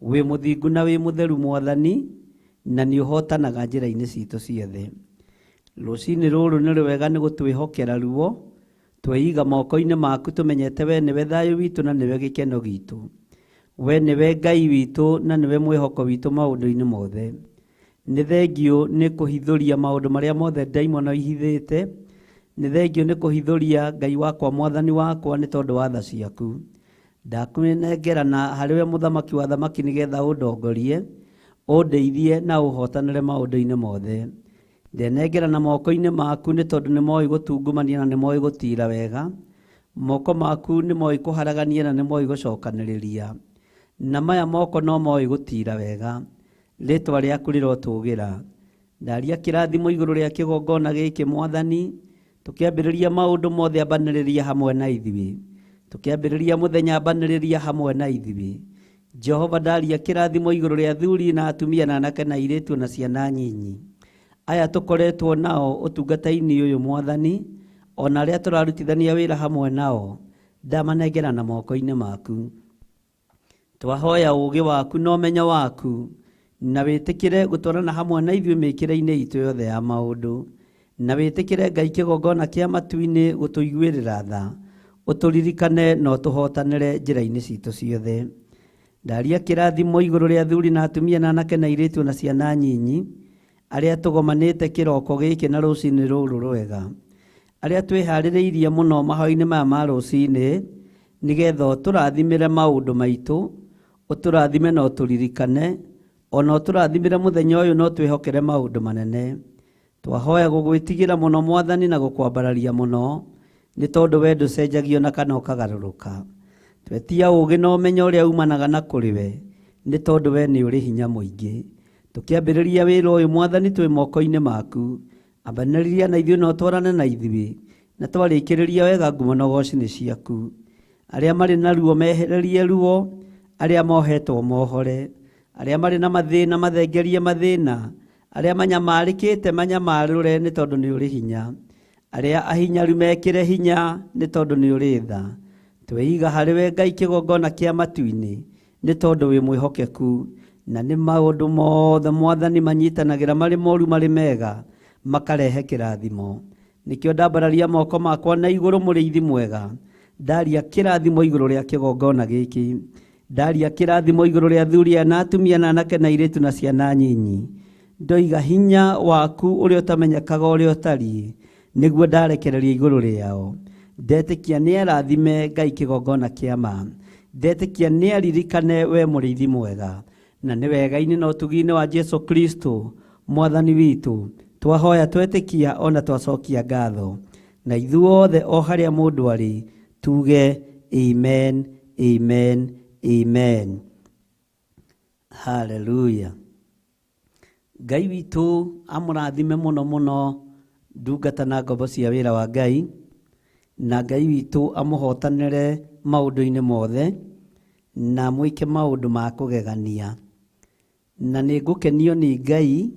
S2: Wĩ mũthingu na wĩ mũtheru Mwathani, na nĩ ũhotanaga njĩra-inĩ citũ ciothe. Rũcinĩ rũrũ nĩ rwega nĩ gũtwĩhokera ruo, tweiga moko-inĩ maku tũmenyete we nĩwe thayũ witũ na nĩwe gĩkeno gitũ. We nĩwe Ngai witũ na nĩwe mwĩhoko witũ maũndũ-inĩ mothe. Nĩ thengiũ nĩ kũhithũria maũndũ marĩa mothe ndaimono ihithĩte. Nĩ thengiũ nĩ kũhithũria Ngai wakwa Mwathani wakwa nĩ tondũ wa tha ciaku. Ndakwĩnengera na harĩ we mũthamaki wa thamaki nĩgetha ũndongorie, ũndeithie na ũhotanĩre maũndũ-inĩ mothe. Ndenengera na moko-inĩ maku nĩ tondũ nĩ moĩ gũtungumania na nĩ moĩ gũtira wega. Moko maku nĩ moĩ kũharagania na nĩ moĩ gũcokanĩrĩria. Na maya moko no moĩ gũtira wega. Rĩtwa rĩaku rĩrotũgĩra. Ndaria kĩrathimo igũrũ rĩa kĩgongona gĩkĩ Mwathani, tũkĩambĩrĩria maũndũ mothe ambanĩrĩria hamwe na ithuĩ. Tũkĩambĩrĩria mũthenya ambanĩrĩria hamwe na ithuĩ. Jehova ndaria kĩrathimo igũrũ rĩa athuri na atumia na anake na airĩtu na ciana nyinyi. Aya tũkoretwo nao ũtungata-inĩ ũyũ Mwathani, ona arĩa tũrarutithania wĩra hamwe nao, ndamanengera na moko-inĩ maku. Twahoya ũũgĩ waku na ũmenyo waku, na wĩtĩkĩre gũtwarana hamwe na ithuĩ mĩkĩre-inĩ itũ yothe ya maũndũ. Na wĩtĩkĩre Ngai kĩgongona kĩa matu-inĩ gũtũiguĩrĩra tha, ũtũririkane na ũtũhotanĩre njĩra-inĩ citũ ciothe. Ndaria kĩrathimo igũrũ rĩa athuri na atumia na anake na airĩtu na ciana nyinyi, arĩa tũgomanĩte kĩroko gĩkĩ na rũcinĩ rũrũ rwega, arĩa twĩharĩrĩirie mũno mahoya-inĩ maya ma rũcinĩ, nĩgetha ũtũrathimĩre maũndũ maitũ, ũtũrathime na ũtũririkane, ona ũtũrathimĩre mũthenya ũyũ na ũtwĩhokere maũndũ manene. Twahoya gũgwĩtigĩra mũno Mwathani na gũkwambararia mũno, nĩ tondũ we ndũcenjagio na kana ũkagarũrũka. Twetia ũũgĩ na ũmenyo ũrĩa umanaga na kũrĩ we, nĩ tondũ we nĩ ũrĩ hinya mũingĩ. Tũkĩambĩrĩria wĩra ũyũ Mwathani twĩ moko-inĩ maku, ambanĩrĩria na ithuĩ na ũtwarane na ithuĩ, na twarĩkĩrĩria wega ngumo na ũgoci nĩ ciaku. Arĩa marĩ na ruo mehererie ruo, arĩa mohetwo mohore, arĩa marĩ na mathĩna mathengerie mathĩna, arĩa manyamarĩkĩte manyamarũre nĩ tondũ nĩ ũrĩ hinya, arĩa ahinyaru mekĩre hinya nĩ tondũ nĩ ũrĩ tha. Tweiga harĩ we Ngai kĩgongona kĩa matu-inĩ nĩ tondũ wĩ mwĩhokeku, na nĩ maũndũ mothe Mwathani manyitanagĩra marĩ moru marĩ mega makarehe kĩrathimo. Nĩkĩo ndambararia moko makwa na igũrũ mũrĩithi mwega, ndaria kĩrathimo igũrũ rĩa kĩgongona gĩkĩ, ndaria kĩrathimo igũrũ rĩa athuri aya na atumia na anake na airĩtu na ciana nyinyi. Ndoiga hinya waku ũrĩa ũtamenyekaga ũrĩa ũtariĩ, Nĩguo ndarekereria igũrũ rĩao. Ndetĩkia nĩ arathime Ngai kĩgongona kĩa ma. Ndetĩkia nĩ aririkane we mũrĩithi mwega. Na nĩ wega-inĩ na ũtugi-inĩ wa Jesu Kristo mwathani witũ. Twahoya twetĩkia ona twacokia ngatho. Na ithuothe o harĩa mũndũ arĩ tuge amen, amen, amen. Hallelujah. Ngai witũ amũrathime mũno mũno ndungata na ngombo cia wĩra wa Ngai, na Ngai witũ amũhotanĩre maũndũ-inĩ mothe na mwĩke maũndũ ma kũgegania. Na nĩ ngũkenio nĩ Ngai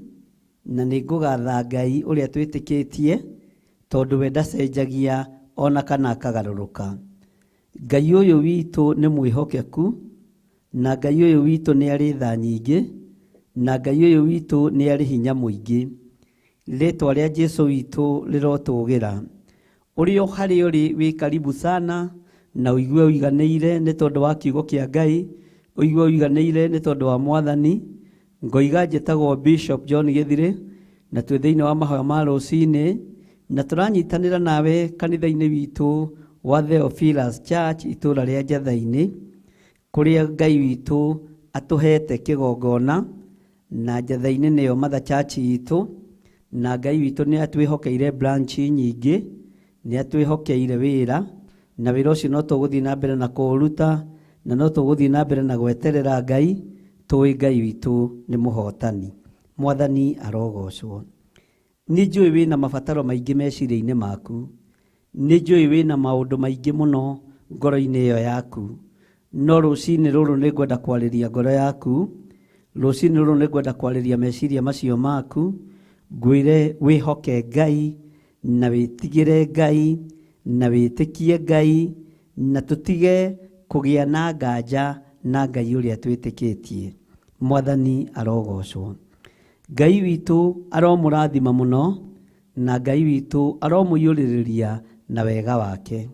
S2: na nĩ ngũgatha Ngai ũrĩa twĩtĩkĩtie, tondũ we ndacenjagia ona kana akagarũrũka. Ngai ũyũ witũ nĩ mwĩhokeku, na Ngai ũyũ witũ nĩ arĩ tha nyingĩ, na Ngai ũyũ witũ nĩ arĩ hinya mũingĩ. Rĩtwa rĩa Jesu witũ rĩrotũgĩra. Ũrĩa o harĩa ũrĩ wĩ karibu sana, na ũigue ũiganĩire nĩ tondũ wa kiugo kĩa Ngai, ũigue ũiganĩire nĩ tondũ wa Mwathani. Ngoiga njĩtagwo Bishop John Gĩthirĩ, na twĩ thĩinĩ wa mahoya ma rũcinĩ, na tũranyitanĩra nawe kanitha-inĩ witũ wa Theophilus Church itũũra rĩa Njatha-inĩ, kũrĩa Ngai witũ atũhete kĩgongona, na Njatha-inĩ nĩyo Mother Church itũ, na Ngai witũ nĩ atwĩhokeire branch nyingĩ, nĩ atwĩhokeire wĩra, na wĩra ũcio no tũgũthiĩ na mbere na kũũruta, na no tũgũthiĩ na mbere na gweterera Ngai, tũĩ Ngai witũ nĩ mũhotani. Mwathani arogocwo. Nĩ njũĩ wĩna mabataro maingĩ meciria-inĩ maku, nĩ njũĩ wĩna maũndũ maingĩ mũno ngoro-inĩ ĩyo yaku, no rũcinĩ rũrũ nĩ ngwenda kwarĩria ngoro yaku, rũcinĩ rũrũ nĩ ngwenda kwarĩria meciria macio maku, ngwĩre wĩhoke Ngai, na wĩtigĩre Ngai, na wĩtĩkie Ngai, na tũtige kũgĩa na nganja na Ngai ũrĩa twĩtĩkĩtie. Mwathani arogocwo. Ngai witũ aromũrathima mũno, na Ngai witũ aromũiyũrĩrĩria na wega wake.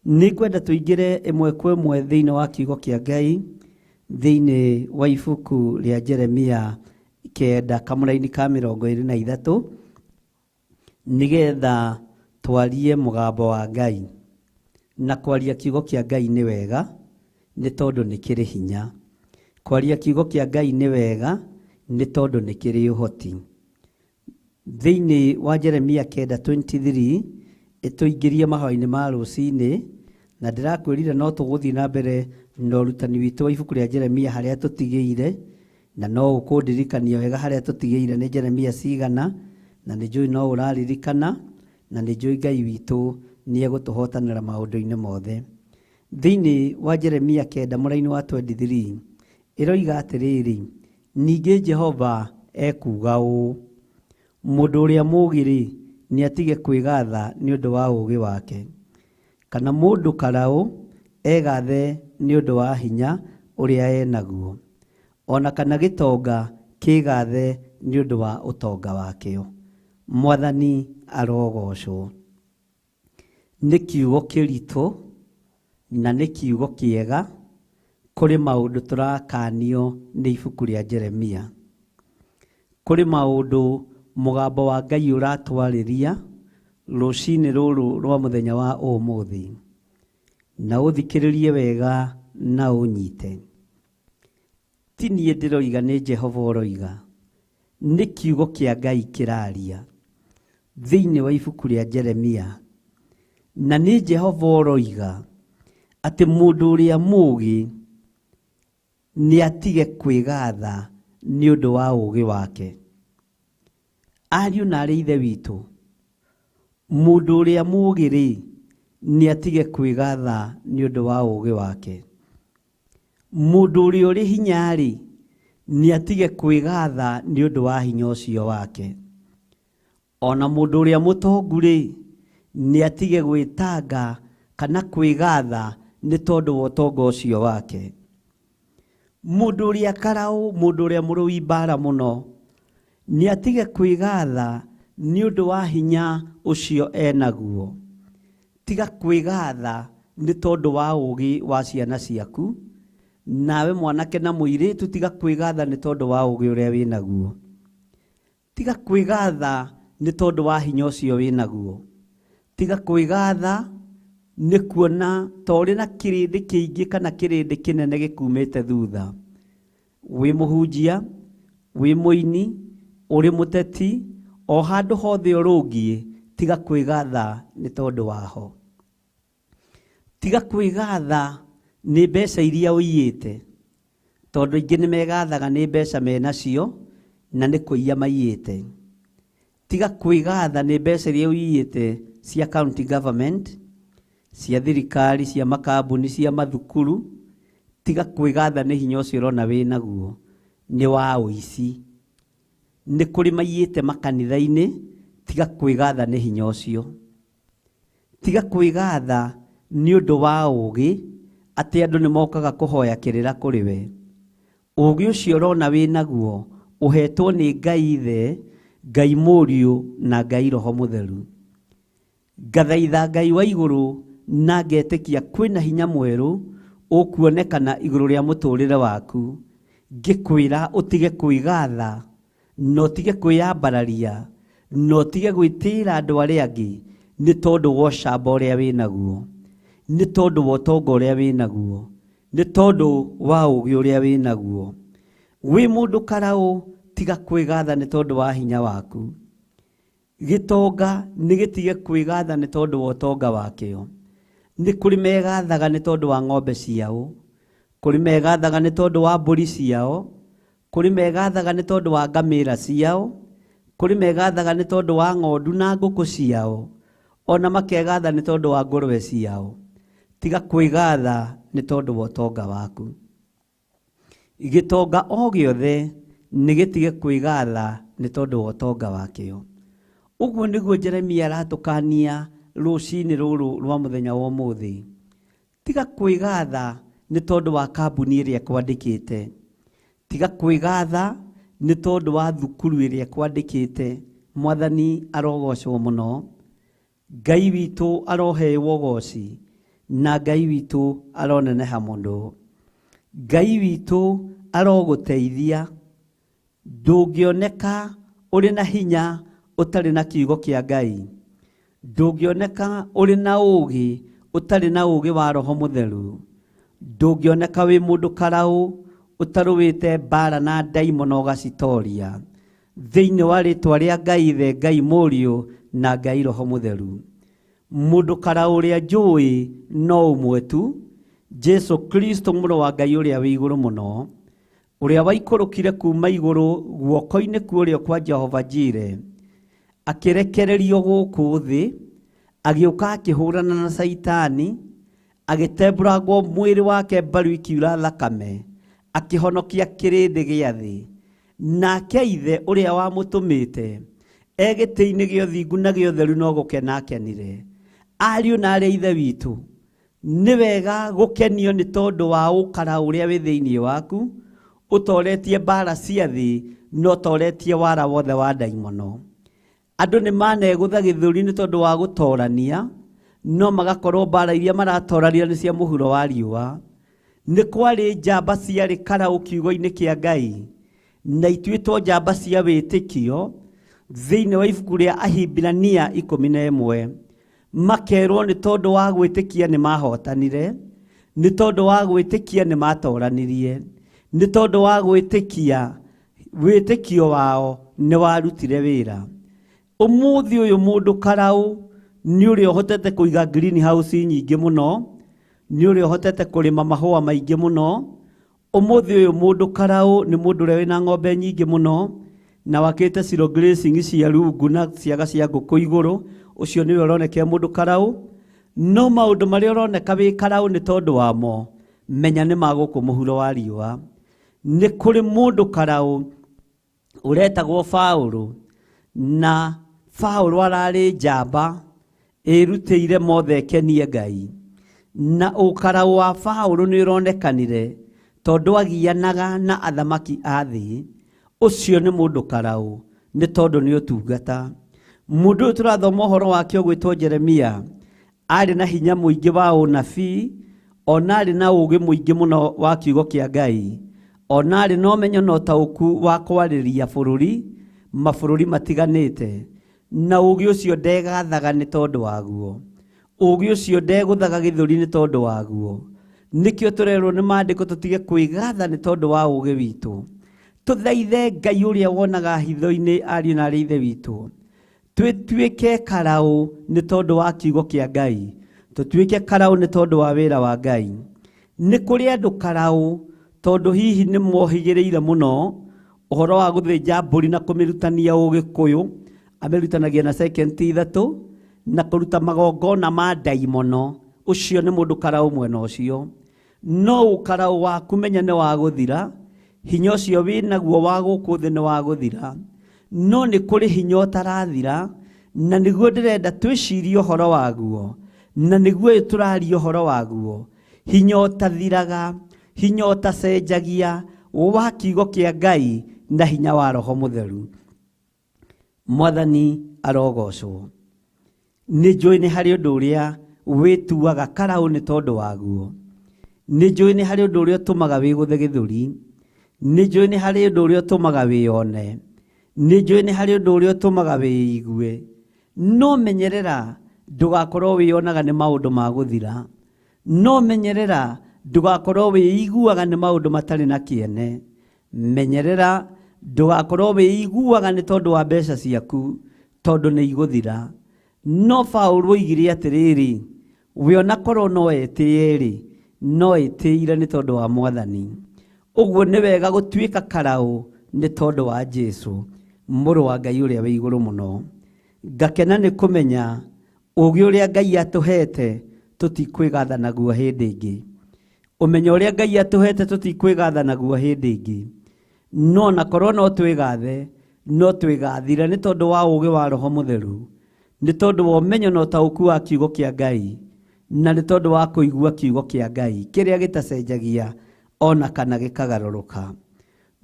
S2: Nĩ ngwenda tũingĩre ĩmwe kwa ĩmwe thĩinĩ wa kiugo kĩa Ngai, thĩinĩ wa ibuku rĩa Jeremia 9 kamũraini ka 23, nĩgetha twarie mũgambo wa Ngai. Na kwaria kiugo kĩa Ngai nĩ wega, nĩ tondũ nĩ kĩrĩ hinya. Kwaria kiugo kĩa Ngai nĩ wega, nĩ tondũ nĩ kĩrĩ ũhoti. Thĩinĩ wa Jeremia 9:23 ĩtũingĩrie mahoya-inĩ ma rũcinĩ, na ndĩrakwĩrire no tũgũthiĩ na mbere na ũrutani witũ wa ibuku rĩa Jeremia harĩa tũtigĩire, na no ũkũndirikania wega harĩa tũtigĩire nĩ Jeremia cigana, na nĩ njũĩ no ũraririkana, na nĩ njũĩ Ngai witũ nĩ egũtũhotanĩra maũndũ-inĩ mothe. Thĩinĩ wa Jeremia 9 mũraini wa 23 ĩroiga atĩrĩrĩ, ningĩ Jehova ekuuga ũũ, mũndũ ũrĩa mũũgĩ-rĩ, nĩ atige kwĩgatha nĩ ũndũ wa ũũgĩ wake, kana mũndũ karaũ egathe nĩ ũndũ wa hinya ũrĩa enaguo, ona kana gĩtonga kĩgathe nĩ ũndũ wa ũtonga wakĩo. Mwathani arogocwo. Nĩ kiugo kĩritũ na nĩ kiugo kĩega kũrĩ maũndũ tũrakanio nĩ ibuku rĩa Jeremia. Kũrĩ maũndũ mũgambo wa Ngai ũratwarĩria rũcinĩ rũrũ rwa mũthenya wa ũmũthĩ, na ũthikĩrĩrie wega na ũnyite. Ti niĩ ndĩroiga, nĩ Jehova ũroiga. Nĩ kiugo kĩa Ngai kĩraria thĩinĩ wa ibuku rĩa Jeremia, na nĩ Jehova ũroiga atĩ mũndũ ũrĩa mũũgĩ nĩ atige kwĩgatha nĩ ũndũ wa ũũgĩ wake. Ariũ na arĩ ithe witũ, mũndũ ũrĩa mũũgĩ rĩ, nĩ atige kwĩgatha nĩ ũndũ wa ũũgĩ wake. Mũndũ ũrĩa ũrĩ hinya rĩ, nĩ atige kwĩgatha nĩ ũndũ wa hinya ũcio wake. Ona mũndũ ũrĩa mũtongu rĩ, nĩ atige gwĩtanga kana kwĩgatha nĩ tondũ wa ũtonga ũcio wake. Mũndũ ũrĩa karaũ, mũndũ ũrĩa mũrũi mbara mũno, nĩ atige kwĩgatha nĩ ũndũ wa hinya ũcio enaguo. Tiga kwĩgatha nĩ tondũ wa ũũgĩ wa ciana ciaku, nawe mwanake na mũirĩtu tiga kwĩgatha nĩ tondũ wa ũũgĩ ũrĩa wĩnaguo. Tiga kwĩgatha nĩ tondũ wa hinya ũcio wĩnaguo. Tiga kwĩgatha nĩ kuona ta ũrĩ na kĩrĩndĩ kĩingĩ kana kĩrĩndĩ kĩnene gĩkumĩte thutha. Wĩ mũhunjia, wĩ mũini, ũrĩ mũteti, o handũ hothe ũrũngiĩ, tiga kwĩgatha nĩ tondũ waho. Tiga kwĩgatha nĩ mbeca iria ũiyĩte, tondũ aingĩ nĩ megathaga nĩ mbeca menacio na nĩ kũiya maiyĩte. Tiga kwĩgatha nĩ mbeca iria ũiyĩte cia county government, cia thirikari, cia makambuni, cia mathukuru. Tiga kwĩgatha nĩ hinya ũcio ũrona wĩnaguo nĩ wa ũici. Nĩ kũrĩ maiyĩte makanitha-inĩ, tiga kwĩgatha nĩ hinya ũcio. Tiga kwĩgatha nĩ ũndũ wa ũũgĩ atĩ andũ nĩ mokaga kũhoya kĩrĩra kũrĩ we. Ũũgĩ ũcio ũrona wĩnaguo ũhetwo nĩ Ngai Ithe, Ngai Mũriũ na Ngai Roho Mũtheru. Ngathaitha Ngai wa igũrũ na ngetĩkia kwĩna hinya mwerũ ũkuonekana igũrũ rĩa mũtũrĩre waku, ngĩkwĩra ũtige kwĩgatha na ũtige kwĩyambararia na ũtige gwĩtĩĩra andũ arĩa angĩ nĩ tondũ wa ũcamba ũrĩa wĩnaguo, nĩ tondũ wa ũtonga ũrĩa wĩnaguo, nĩ tondũ wa ũũgĩ ũrĩa wĩnaguo. Wĩ mũndũ karaũ, tiga kwĩgatha nĩ tondũ wa hinya waku. Gĩtonga nĩ gĩtige kwĩgatha nĩ tondũ wa ũtonga wakĩo. Nĩ kũrĩ megathaga nĩ tondũ wa ng'ombe ciao, kũrĩ megathaga nĩ tondũ wa mbũri ciao, kũrĩ megathaga nĩ tondũ wa ngamĩra ciao, kũrĩ megathaga nĩ tondũ wa ng'ondu na ngũkũ ciao, ona makegatha nĩ tondũ wa ngũrwe ciao. Tiga kwĩgatha nĩ tondũ wa ũtonga waku. Gĩtonga o gĩothe nĩ gĩtige kwĩgatha nĩ tondũ wa ũtonga wakĩo. Ũguo nĩguo Jeremia aratũkania rũcinĩ rũrũ rwa mũthenya wa ũmũthĩ. Tiga kwĩgatha nĩ tondũ wa kambuni ĩrĩa ĩkwandĩkĩte. Tiga kwĩgatha nĩ tondũ wa thukuru ĩrĩa ĩkwandĩkĩte. Mwathani arogocwo mũno. Ngai witũ aroheo ũgoci na Ngai witũ aroneneha mũno. Ngai witũ arogũteithia. Ndũngĩoneka ũrĩ na hinya ũtarĩ na kiugo kĩa Ngai. Ndũngĩoneka ũrĩ na ũũgĩ ũtarĩ na ũũgĩ wa Roho Mũtheru. Ndũngĩoneka wĩ mũndũ karaũ ũtarũĩte mbara na ndaimono ũgacitoria. Thĩinĩ wa rĩtwa rĩa Ngai Ithe, Ngai Mũriũ na Ngai Roho Mũtheru. Mũndũ karaũ ũrĩa njũĩ no ũmwe tu, Jesu Kristo mũrũ wa Ngai ũrĩa wĩ igũrũ mũno, ũrĩa waikũrũkire kuma igũrũ guoko-inĩ kwa ũrĩo kwa Jehova Jire, akĩrekererio gũkũ thĩ, agĩũka akĩhũrana na Caitani, agĩtembũrangwo mwĩrĩ wake mbaru ikiura thakame, akĩhonokia kĩrĩndĩ gĩa thĩ. Nake Ithe ũrĩa wamũtũmĩte e gĩtĩ-inĩ gĩa ũthingu na gĩa ũtheru no gũkena akenire. Ariũ na arĩ a Ithe witũ, nĩ wega gũkenio nĩ tondũ wa ũkara ũrĩa wĩ thĩinĩ waku, ũtoretie mbara cia thĩ na ũtoretie wara wothe wa ndaimono. Andũ nĩ manegũtha gĩthũri nĩ tondũ wa gũtorania, no magakorwo mbara iria maratorania nĩ cia mũhuro wa riũa. Nĩ kwarĩ njamba ciarĩ karaũ kiugo-inĩ kĩa Ngai, na ituĩtwo njamba cia wĩtĩkio thĩinĩ wa ibuku rĩa Ahibirania 11. Makerwo nĩ tondũ wa gwĩtĩkia nĩ mahotanire, nĩ tondũ wa gwĩtĩkia nĩ matoranirie, nĩ tondũ wa gwĩtĩkia wĩtĩkio wao nĩ warutire wĩra. Ũmũthĩ ũyũ mũndũ karaũ nĩ ũrĩa ũhotete kũiga greenhouse nyingĩ mũno, nĩ ũrĩa ũhotete kũrĩma mahũa maingĩ mũno. Ũmũthĩ ũyũ mũndũ karaũ nĩ mũndũ ũrĩa wĩna ng'ombe nyingĩ mũno na wakĩte silo grazing cia rungu na ciaga cia ngũkũ igũrũ, ũcio nĩwe ũroneka e mũndũ karaũ. No maũndũ marĩa ũroneka wĩ karaũ nĩ tondũ wamo, menya nĩ ma gũkũ mũhuro wa riũa. Nĩ kũrĩ mũndũ karaũ ũretagwo Paũlũ, na Paũlũ ararĩ njamba ĩrutĩire mothe ĩkenie Ngai. Na ũkaraũ wa Paũlũ nĩ ũronekanire tondũ agianaga na athamaki a thĩ. Ũcio nĩ mũndũ karaũ nĩ tondũ nĩ ũtungata. Mũndũ ũyũ tũrathoma ũhoro wake ũgwĩtwo Jeremia arĩ na hinya mũingĩ wa ũnabii, ona arĩ na ũũgĩ mũingĩ mũno wa kiugo kĩa Ngai, ona arĩ na ũmenyo na ũtaũku wa kwarĩria bũrũri, mabũrũri matiganĩte. Na ũũgĩ ũcio ndegathaga nĩ tondũ waguo, ũũgĩ ũcio ndegũthaga gĩthũri nĩ tondũ waguo. Nĩkĩo tũrerwo nĩ maandĩko tũtige kwĩgatha nĩ tondũ wa ũũgĩ witũ. Tũthaithe Ngai ũrĩa wonaga hitho-inĩ, ariũ na arĩ ithe witũ, twĩtuĩke karaũ nĩ tondũ wa kiugo kĩa Ngai, tũtuĩke karaũ nĩ tondũ wa wĩra wa Ngai. Nĩ kũrĩ andũ karaũ tondũ hihi nĩ mohĩgĩrĩire mũno ũhoro wa gũthĩnja mbũri na kũmĩrutania ũgĩkũyũ, amĩrutanagia na second ithatũ, na kũruta magongona ma ndaimono. Ũcio nĩ mũndũ karaũ mwena ũcio. No ũkaraũ waku menya nĩ wa gũthira, hinya ũcio wĩnaguo wa gũkũ thĩ nĩ wa gũthira, no nĩ kũrĩ hinya ũtarathira, na nĩguo ndĩrenda twĩcirie ũhoro waguo, na nĩguo ũyũ tũraria ũhoro waguo. Hinya ũtathiraga, hinya ũtacenjagia, wa kiugo kĩa Ngai na hinya wa Roho Mũtheru. Mwathani arogocwo. Nĩ njũĩ nĩ harĩ ũndũ ũrĩa wĩtuaga karaũ nĩ tondũ waguo. Nĩ njũĩ nĩ harĩ ũndũ ũrĩa ũtũmaga wĩgũthe gĩthũri. Nĩ njũĩ nĩ harĩ ũndũ ũrĩa ũtũmaga wĩyone. Nĩ njũĩ nĩ harĩ ũndũ ũrĩa ũtũmaga wĩigue. No menyerera ndũgakorwo wĩyonaga nĩ maũndũ ma gũthira. No menyerera ndũgakorwo wĩiguaga nĩ maũndũ matarĩ na kĩene. Menyerera ndũgakorwo wĩiguaga nĩ tondũ wa mbeca ciaku, tondũ nĩ igũthira. No Paũlũ oigire atĩrĩrĩ, we ona korwo no etĩe-rĩ, no etĩire nĩ tondũ wa Mwathani. Ũguo nĩ wega gũtuĩka karaũ nĩ tondũ wa Jesũ, mũrũ wa Ngai ũrĩa wĩ igũrũ mũno. Ngakena nĩ kũmenya ũũgĩ ũrĩa Ngai atũhete tũtikwĩgatha naguo hĩndĩ ĩngĩ. Ũmenyo ũrĩa Ngai atũhete tũtikwĩgatha naguo hĩndĩ ĩngĩ. No na korwo no twĩgathe, no twĩgathire nĩ tondũ wa ũũgĩ wa Roho Mũtheru, nĩ tondũ wa ũmenyo na ũtaũku wa kiugo kĩa Ngai, na nĩ tondũ wa kũigua kiugo kĩa Ngai kĩrĩa gĩtacenjagia ona kana gĩkagarũrũka.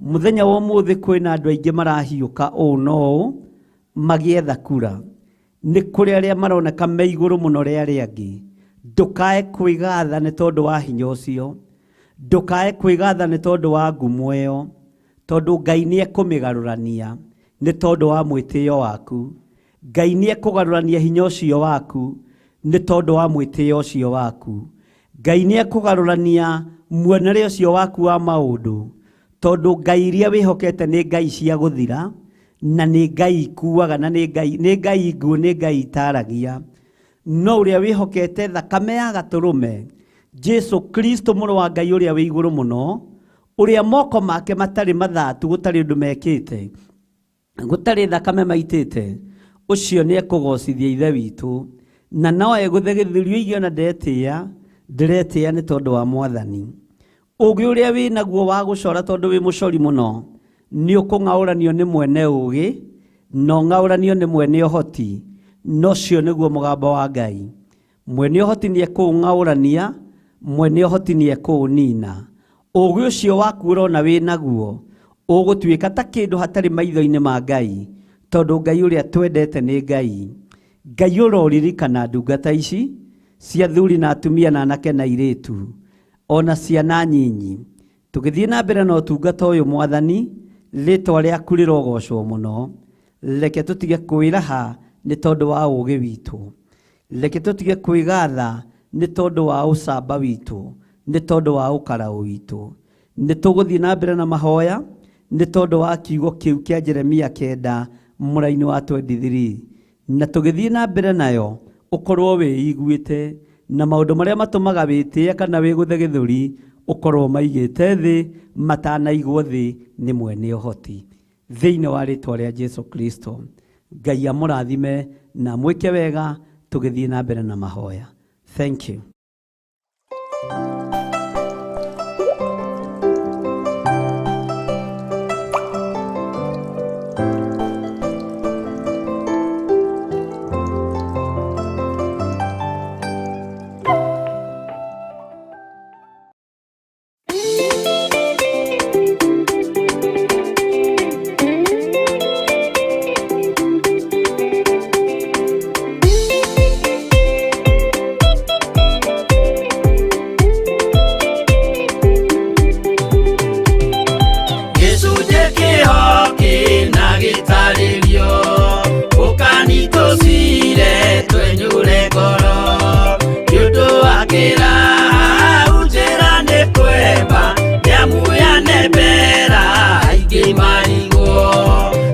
S2: Mũthenya wa ũmũthĩ kwĩna andũ aingĩ marahiũka ũũ na ũũ magĩetha kura. Nĩ kũrĩ arĩa maroneka me igũrũ mũno rĩa arĩa angĩ. Ndũkae kwĩgatha nĩ tondũ wa hinya ũcio, ndũkae kwĩgatha nĩ tondũ wa ngumo ĩyo, tondũ Ngai nĩ ekũmĩgarũrania nĩ tondũ wa mwĩtĩo waku. Ngai nĩ ekũgarũrania hinya ũcio waku nĩ tondũ wa mwĩtĩo ũcio waku. Ngai nĩ ekũgarũrania muonere ũcio waku wa maũndũ, tondũ Ngai iria wĩhokete nĩ Ngai cia gũthira, na nĩ Ngai ikuaga, na nĩ Ngai nguũ, nĩ Ngai itaragia. No ũrĩa wĩhokete thakame ya gatũrũme, Jesu Kristo mũrũ wa Ngai ũrĩa wĩ igũrũ mũno, ũrĩa moko make matarĩ mathatu, gũtarĩ ũndũ mekĩte, gũtarĩ thakame maitĩte, ũcio nĩ ekũgocithia Ithe witũ, na no egũthe gĩthũri oige ona ndetĩĩa, ndĩretĩĩa nĩ tondũ wa Mwathani. Ũũgĩ ũrĩa wĩ naguo wa gũcora tondũ wĩ mũcori mũno, nĩ ũkũng'aũranio nĩ mwene ũũgĩ, na ũng'aũranio nĩ mwene ũhoti, na ũcio nĩguo mũgambo wa Ngai. Mwene ũhoti nĩ ekũũng'aũrania, mwene ũhoti nĩ ekũũnina. Ũũgĩ ũcio waku ũrona wĩ naguo ũgũtuĩka ta kĩndũ hatarĩ maitho-inĩ ma Ngai, tondũ Ngai ũrĩa twendete nĩ Ngai. Ngai ũroririkana ndungata ici cia athuri na atumia na anake na airĩtu, ona ciana nyinyi. Tũgĩthiĩ na mbere na ũtungata ũyũ Mwathani, rĩtwa rĩaku rĩrogocwo mũno. Reke tũtige kwĩraha nĩ tondũ wa ũũgĩ witũ, reke tũtige kwĩgatha nĩ tondũ wa ũcamba witũ, nĩ tondũ wa ũkaraũ witũ. Nĩ tũgũthiĩ na mbere na mahoya nĩ tondũ wa kiugo kĩu kĩa Jeremia 9 mũraini wa 23, na tũgĩthiĩ na mbere nayo ũkorwo wĩiguĩte na maũndũ marĩa matũmaga wĩtĩe kana wĩgũthe gĩthũri ũkorwo maigĩte thĩ matanaigwo thĩ nĩ mwene ũhoti. Thĩinĩ wa rĩtwa rĩa Jesu Kristo, Ngai amũrathime na mwĩke wega tũgĩthiĩ na mbere na mahoya. Thank you.
S5: Gĩcunjĩ kĩho kĩna gĩtarĩrio ũkani twenyure ngoro nĩ ũndũ wa kĩraha njĩra nĩ kwemba nĩamu yanembera aingĩ marigwo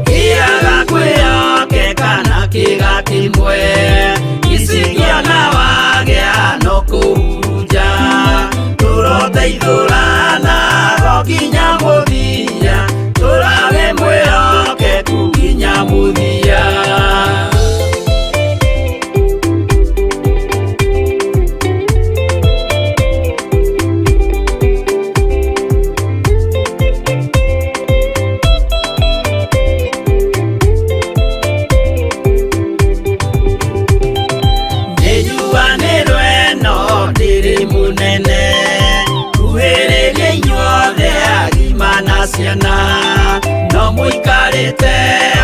S5: kĩaga kwĩhokeka na kĩga kĩmwe icikĩona wagĩa no kũhurunja tũroteithũrana go nginya mũthia tũrage mwĩhokeku nginya mũthia. Ciana no mũikarĩte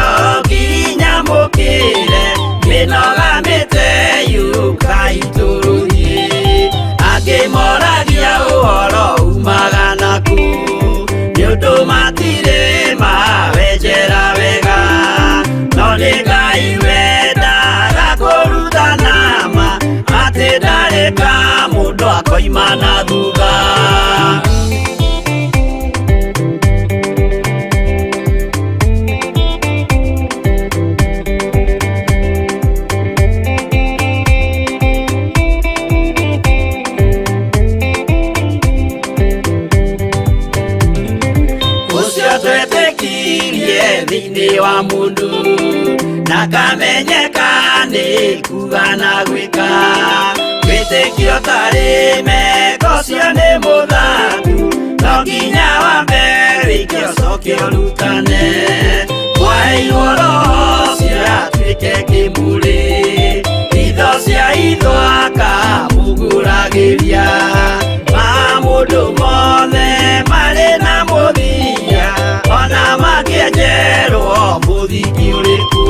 S5: o nginya mũkĩre mĩnoga mĩte yũkai tũrũthiĩ angĩ moragia ũhoro umaga naku nĩ ũndũ matirĩ mawenjera wega no nĩ Ngai wendaga kũrutana ma atĩ ndarĩ ka mũndũ akoima na thutha. Thĩinĩ wa mũndũ na kamenyeka nĩ kuga na gwĩka wĩtĩkio tarĩ meko cio nĩ mũthaku no nginya wambe wĩke ũcoke ũrutane mwaheirwo roho ũcio atuĩke kĩmũrĩ itho cia itho akamũgũragĩria ma mũndũ mothe marĩ na mũthia ona makĩenjerwo mũthingi ũrĩkũ.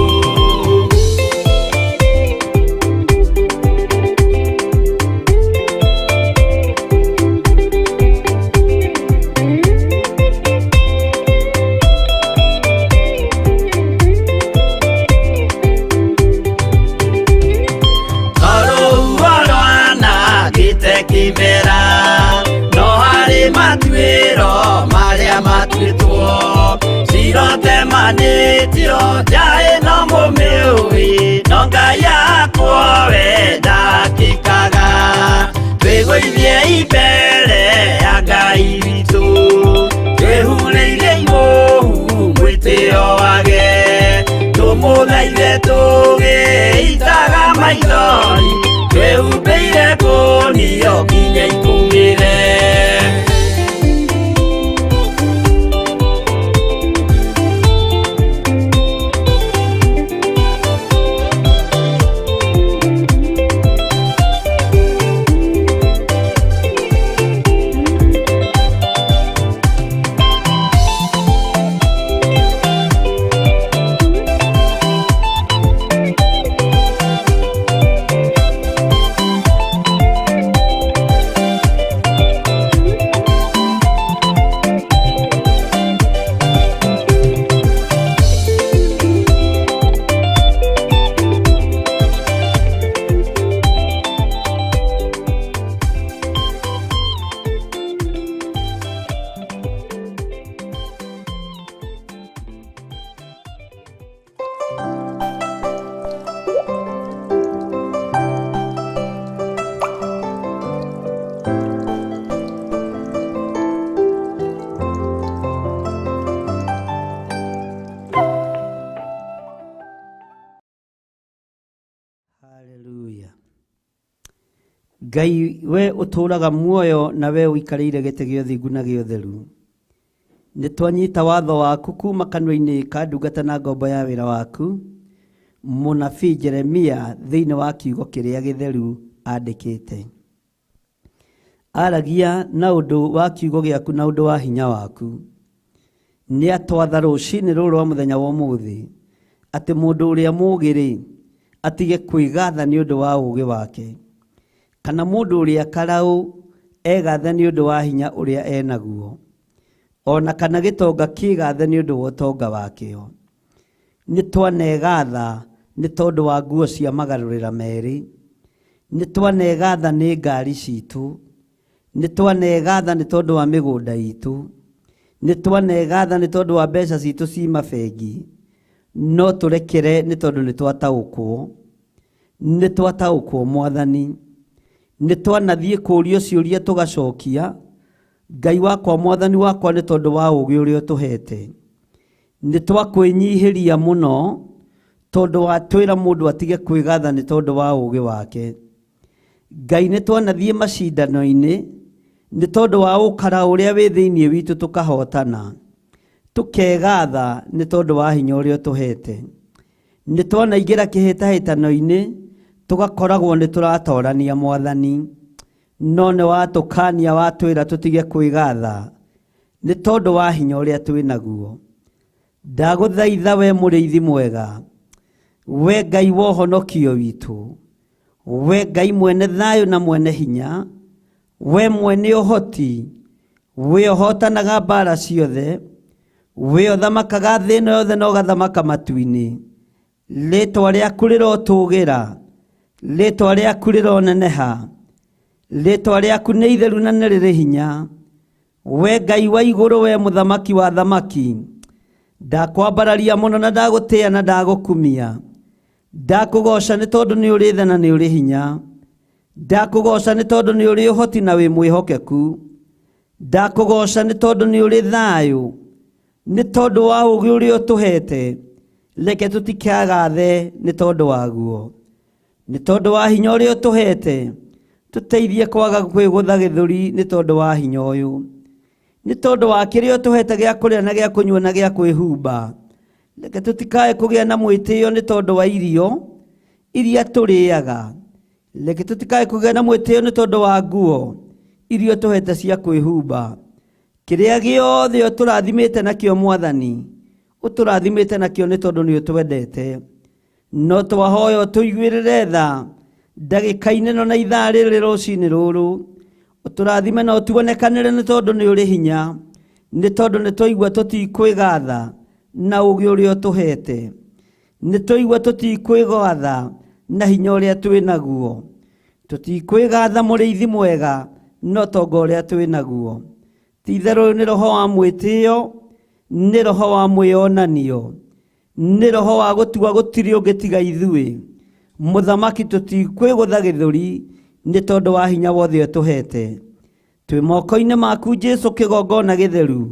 S5: Tondũ rwanangĩte kĩmera no harĩ matuĩro marĩa matuĩtwo cirotemanĩtio njaĩ no mũmĩũĩ no Ngai yakwo we ndakĩkaga twĩgũithie mbere ya Ngai witũ twĩhurĩire imũhu mwĩtĩo wage tũmũthaithe tũgĩitaga maithori twĩhumbĩire ngũnio nginya ikũmĩre.
S4: Ngai we ũtũũraga muoyo na we ũikarĩire gĩtĩ gĩa ũthingu na gĩa ũtheru nĩ twanyita watho waku kuma kanua-inĩ ka ndungata na ngombo ya wĩra waku mũnabii Jeremia thĩinĩ wa kiugo kĩrĩa gĩtheru andĩkĩte aragia na ũndũ wa kiugo gĩaku na ũndũ wa hinya waku nĩ atwatha rũcinĩ rũrũ rwa mũthenya wa ũmũthĩ atĩ mũndũ ũrĩa mũũgĩ-rĩ atige kwĩgatha nĩ ũndũ wa ũũgĩ wake kana mũndũ ũrĩa karaũ egathe nĩ ũndũ wa hinya ũrĩa enaguo ona kana gĩtonga kĩgathe nĩ ũndũ wa ũtonga wakĩo nĩ twanegatha Nĩ tondũ wa nguo cia magarũrĩra merĩ. Nĩ twanegatha nĩ ngari citũ. Nĩ twanegatha nĩ tondũ wa mĩgũnda itũ. Nĩ twanegatha nĩ tondũ wa mbeca citũ ci mabengi. No tũrekere nĩ tondũ nĩ twataũkwo. Nĩ twataũkwo Mwathani. Nĩ twanathiĩ kũũrio ciũria tũgacokia. Ngai wakwa Mwathani wakwa nĩ tondũ wa ũũgĩ ũrĩa ũtũhete. Nĩ twakwĩnyihĩria mũno tondũ watwĩra mũndũ atige kwĩgatha nĩ tondũ wa ũũgĩ wake. Ngai nĩ twanathiĩ macindano-inĩ nĩ tondũ wa ũkara ũrĩa wĩ thĩinĩ witũ tũkahotana. Tũkegatha nĩ tondũ wa hinya ũrĩa ũtũhete. Nĩ twanaingĩra kĩhĩtahĩtano-inĩ tũgakoragwo nĩ tũratorania Mwathani. No nĩ watũkania watwĩra tũtige kwĩgatha nĩ tondũ wa hinya ũrĩa twĩ naguo. Ndagũthaitha we mũrĩithi mwega, we Ngai wa ũhonokio witũ, we Ngai mwene thayũ na mwene hinya, we mwene ũhoti, we ũhotanaga mbara ciothe, we ũthamakaga thĩ ĩno yothe na ũgathamaka matu-inĩ. Rĩtwa rĩaku rĩrotũgĩra, rĩtwa rĩaku rĩroneneha, rĩtwa rĩaku nĩ itheru na nĩ rĩrĩ hinya. We Ngai wa igũrũ, we mũthamaki wa thamaki, ndakwambararia mũno na ndagũtĩĩa na ndagũkumia. Ndakũgoca nĩ tondũ nĩ ũrĩ tha na nĩ ũrĩ hinya. Ndakũgoca nĩ tondũ nĩ ũrĩ ũhoti na wĩ mwĩhokeku. Ndakũgoca nĩ tondũ nĩ ũrĩ thayũ, nĩ tondũ wa ũũgĩ ũrĩa ũtũhete. Reke tũtikagathe nĩ tondũ waguo. Nĩ tondũ wa hinya ũrĩa ũtũhete, tũteithie kwaga kwĩgũtha gĩthũri nĩ tondũ wa hinya ũyũ. Nĩ tondũ wa kĩrĩa ũtũhete gĩa kũrĩa na gĩa kũnyua na gĩa kwĩhumba. Reke tũtikae kũgĩa na mwĩtĩo nĩ tondũ wa irio iria tũrĩaga. Reke tũtikae kũgĩa na mwĩtĩo nĩ tondũ wa nguo iria ũtũhete cia kwĩhumba. Kĩrĩa gĩothe ũtũrathimĩte nakĩo Mwathani, ũtũrathimĩte nakĩo nĩ tondũ nĩ ũtwendete. No twahoya ũtũiguĩrĩre tha ndagĩka-inĩ ĩno na ithaa rĩrĩ rũcinĩ rũrũ. Ũtũrathime na ũtuonekanĩre nĩ tondũ nĩ ũrĩ hinya, nĩ tondũ nĩ twaigua tũtikwĩgatha na ũũgĩ ũrĩa ũtũhete. Nĩ twaigua tũtikwĩgatha na hinya ũrĩa twĩ naguo. Tũtikwĩgatha mũrĩithi mwega no tonga ũrĩa twĩ naguo. Ti itherũ nĩ roho wa mwĩtĩo, nĩ roho wa mwĩonanio, nĩ roho wa gũtua gũtirĩ ũngĩ tiga ithuĩ. Mũthamaki tũtikwĩgũtha gĩthũri nĩ tondũ wa hinya wothe ũtũhete. Twĩ moko-inĩ maku Jesũ kĩgongona gĩtheru,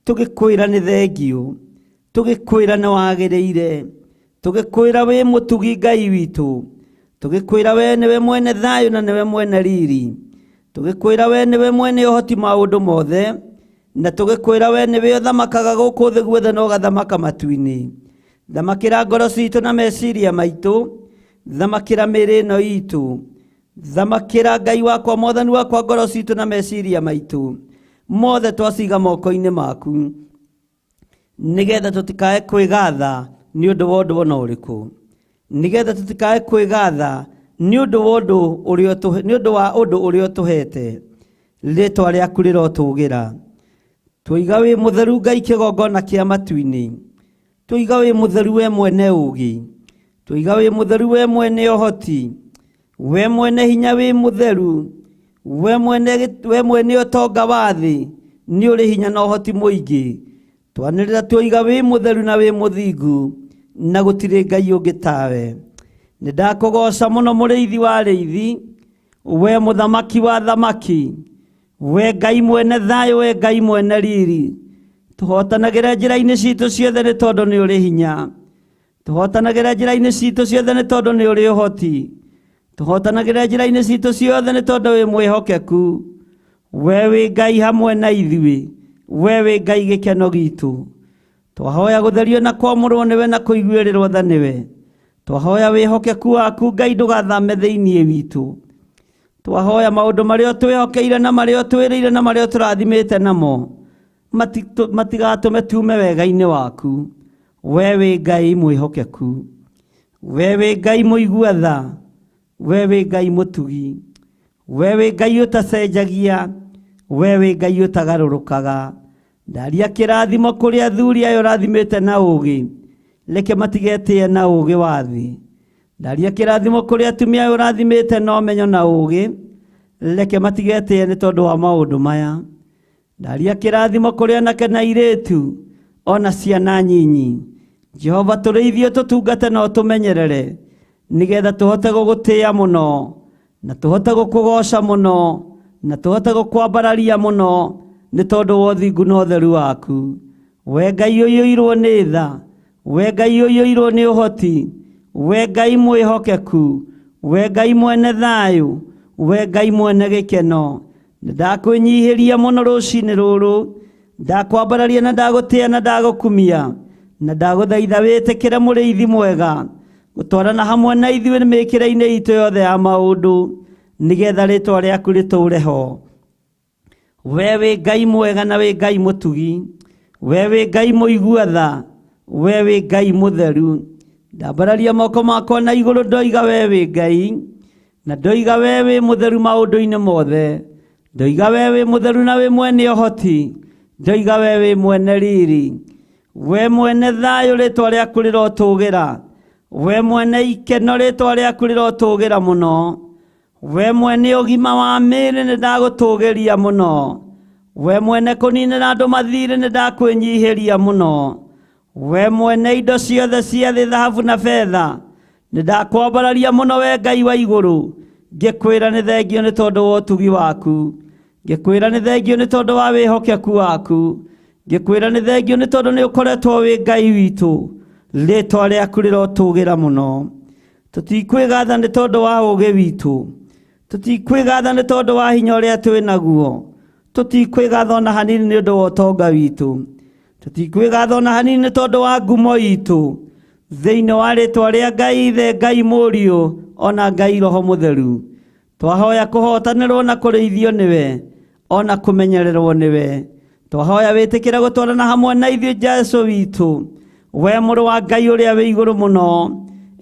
S4: tũgĩkwĩra nĩ thengiũ, tũgĩkwĩra nĩ wagĩrĩire, tũgĩkwĩra wĩ mũtugi Ngai witũ, tũgĩkwĩra we nĩwe mwene thayũ na nĩwe mwene riri, tũgĩkwĩra we nĩwe mwene ũhoti maũndũ mothe, na tũgĩkwĩra we nĩwe ũthamakaga gũkũ thĩ guothe na ũgathamaka matu-inĩ. Thamakĩra ngoro citũ na meciria maitũ, thamakĩra mĩĩrĩ ĩno itũ, thamakĩra Ngai wakwa Mwathani wakwa ngoro citũ na meciria maitũ mothe twaciga moko-inĩ maku, nĩgetha tũtikae kwĩgatha nĩ ũndũ wa ũndũ ona ũrĩkũ, nĩgetha tũtikae kwĩgatha nĩ ũndũ wa ũndũ ũrĩa nĩ ũndũ wa ũndũ ũrĩa ũtũhete. Rĩtwa rĩaku rĩrotũgĩra. Tũiga wĩ mũtheru Ngai kĩgongona kĩa matu-inĩ. Tũiga wĩ mũtheru we mwene ũũgĩ. Tũiga wĩ mũtheru we mwene ũhoti. We mwene hinya wĩ mũtheru. We mwene ũtonga wa thĩ nĩ ũrĩ hinya na ũhoti mũingĩ. Twanĩrĩra tũiga wĩ mũtheru na wĩ mũthingu na gũtirĩ Ngai ũngĩ tawe. Nĩ ndakũgoca mũno mũrĩithi wa arĩithi, we mũthamaki wa thamaki, we Ngai mwene thayũ, we Ngai mwene riri. Tũhotanagĩre njĩra-inĩ citũ ciothe nĩ tondũ nĩ ũrĩ hinya. Tũhotanagĩre njĩra-inĩ citũ ciothe nĩ tondũ nĩ ũrĩ ũhoti. Tũhotanagĩre njĩra-inĩ citũ ciothe nĩ tondũ wĩ mwĩhokeku. We wĩ Ngai hamwe na ithuĩ, we wĩ Ngai gĩkeno gitũ. Twahoya gũtherio na kwamũrwo nĩwe na kũiguĩrĩrwo tha nĩwe. Twahoya wĩhokeku waku Ngai ndũgathame thĩinĩ witũ. Twahoya maũndũ marĩa ũtwĩhokeire na marĩa ũtwĩrĩire na marĩa ũtũrathimĩte namo matigatũme tume wega-inĩ waku. We wĩ Ngai mwĩhokeku, we wĩ Ngai mũigua tha, we wĩ Ngai mũtugi, we wĩ Ngai ũtacenjagia, we wĩ Ngai ũtagarũrũkaga. Ndaria kĩrathimo kũrĩ athuri aya ũrathimĩte na ũũgĩ. Reke matigetĩe na ũũgĩ wa thĩ. Ndaria kĩrathimo kũrĩ atumia aya ũrathimĩte na ũmenyo na ũũgĩ. Reke matigetĩe nĩ tondũ wa maũndũ maya. Ndaria kĩrathimo kũrĩ anake na airĩtu ona ciana nyinyi. Jehova tũrĩithie tũtungate na ũtũmenyerere nĩgetha tũhote gũgũtĩĩa mũno na tũhote gũkũgoca mũno na tũhote gũkwambararia mũno nĩ tondũ wa ũthingu na ũtheru waku. We Ngai ũiyũirwo nĩ tha, we Ngai ũiyũirwo nĩ ũhoti, we Ngai mwĩhokeku, we Ngai mwene thayũ, we Ngai mwene gĩkeno. Nĩndakwĩnyihĩria mũno rũcinĩ rũrũ, ndakwambararia na ndagũtĩĩa na ndagũkumia na ndagũthaitha wĩtĩkĩre mũrĩithi mwega gũtwarana hamwe na ithuĩ mĩkĩre-inĩ itũ yothe ya maũndũ nĩgetha rĩtwa rĩaku rĩtũũre ho. We wĩ Ngai mwega na wĩ Ngai mũtugi, we wĩ Ngai mũigua tha, we wĩ Ngai mũtheru. Ndambararia moko makwa na igũrũ ndoiga we wĩ Ngai, na ndoiga we wĩ mũtheru maũndũ-inĩ mothe. Ndoiga we wĩ mũtheru na wĩ mwene ũhoti, ndoiga we wĩ mwene riri, we mwene thayũ rĩtwa rĩaku rĩrotũgĩra, we mwene ikeno rĩtwa rĩaku rĩrotũgĩra mũno, we mwene ũgima wa mĩĩrĩ nĩndagũtũgĩria mũno, we mwene kũninĩra andũ mathirĩ nĩndakwĩnyihĩria mũno, we mwene indo ciothe cia thĩ thahabu na betha nĩndakwambararia mũno we Ngai wa igũrũ, ngĩkwĩra nĩ thengio nĩ tondũ wa ũtugi waku, ngĩkwĩra nĩ thengio nĩ tondũ wa wĩhokeku waku, ngĩkwĩra nĩ thengio nĩ tondũ nĩ ũkoretwo wĩ Ngai witũ. Rĩtwa rĩaku rĩrotũgĩra mũno. Tũtikwĩgatha nĩ tondũ wa ũũgĩ witũ, tũtikwĩgatha nĩ tondũ wa hinya ũrĩa twĩ naguo, tũtikwĩgatha ona hanini nĩ ũndũ wa ũtonga witũ, tũtikwĩgatha ona hanini nĩ tondũ wa ngumo itũ. Thĩinĩ wa rĩtwa rĩa Ngai Ithe, Ngai Mũriũ ona Ngai Roho Mũtheru, twahoya kũhotanĩrwo na kũrĩithio nĩwe ona kũmenyererwo nĩwe. Twahoya wĩtĩkĩre gũtwarana hamwe na ithuĩ Jesũ witũ, we mũrũ wa Ngai ũrĩa wĩ igũrũ mũno.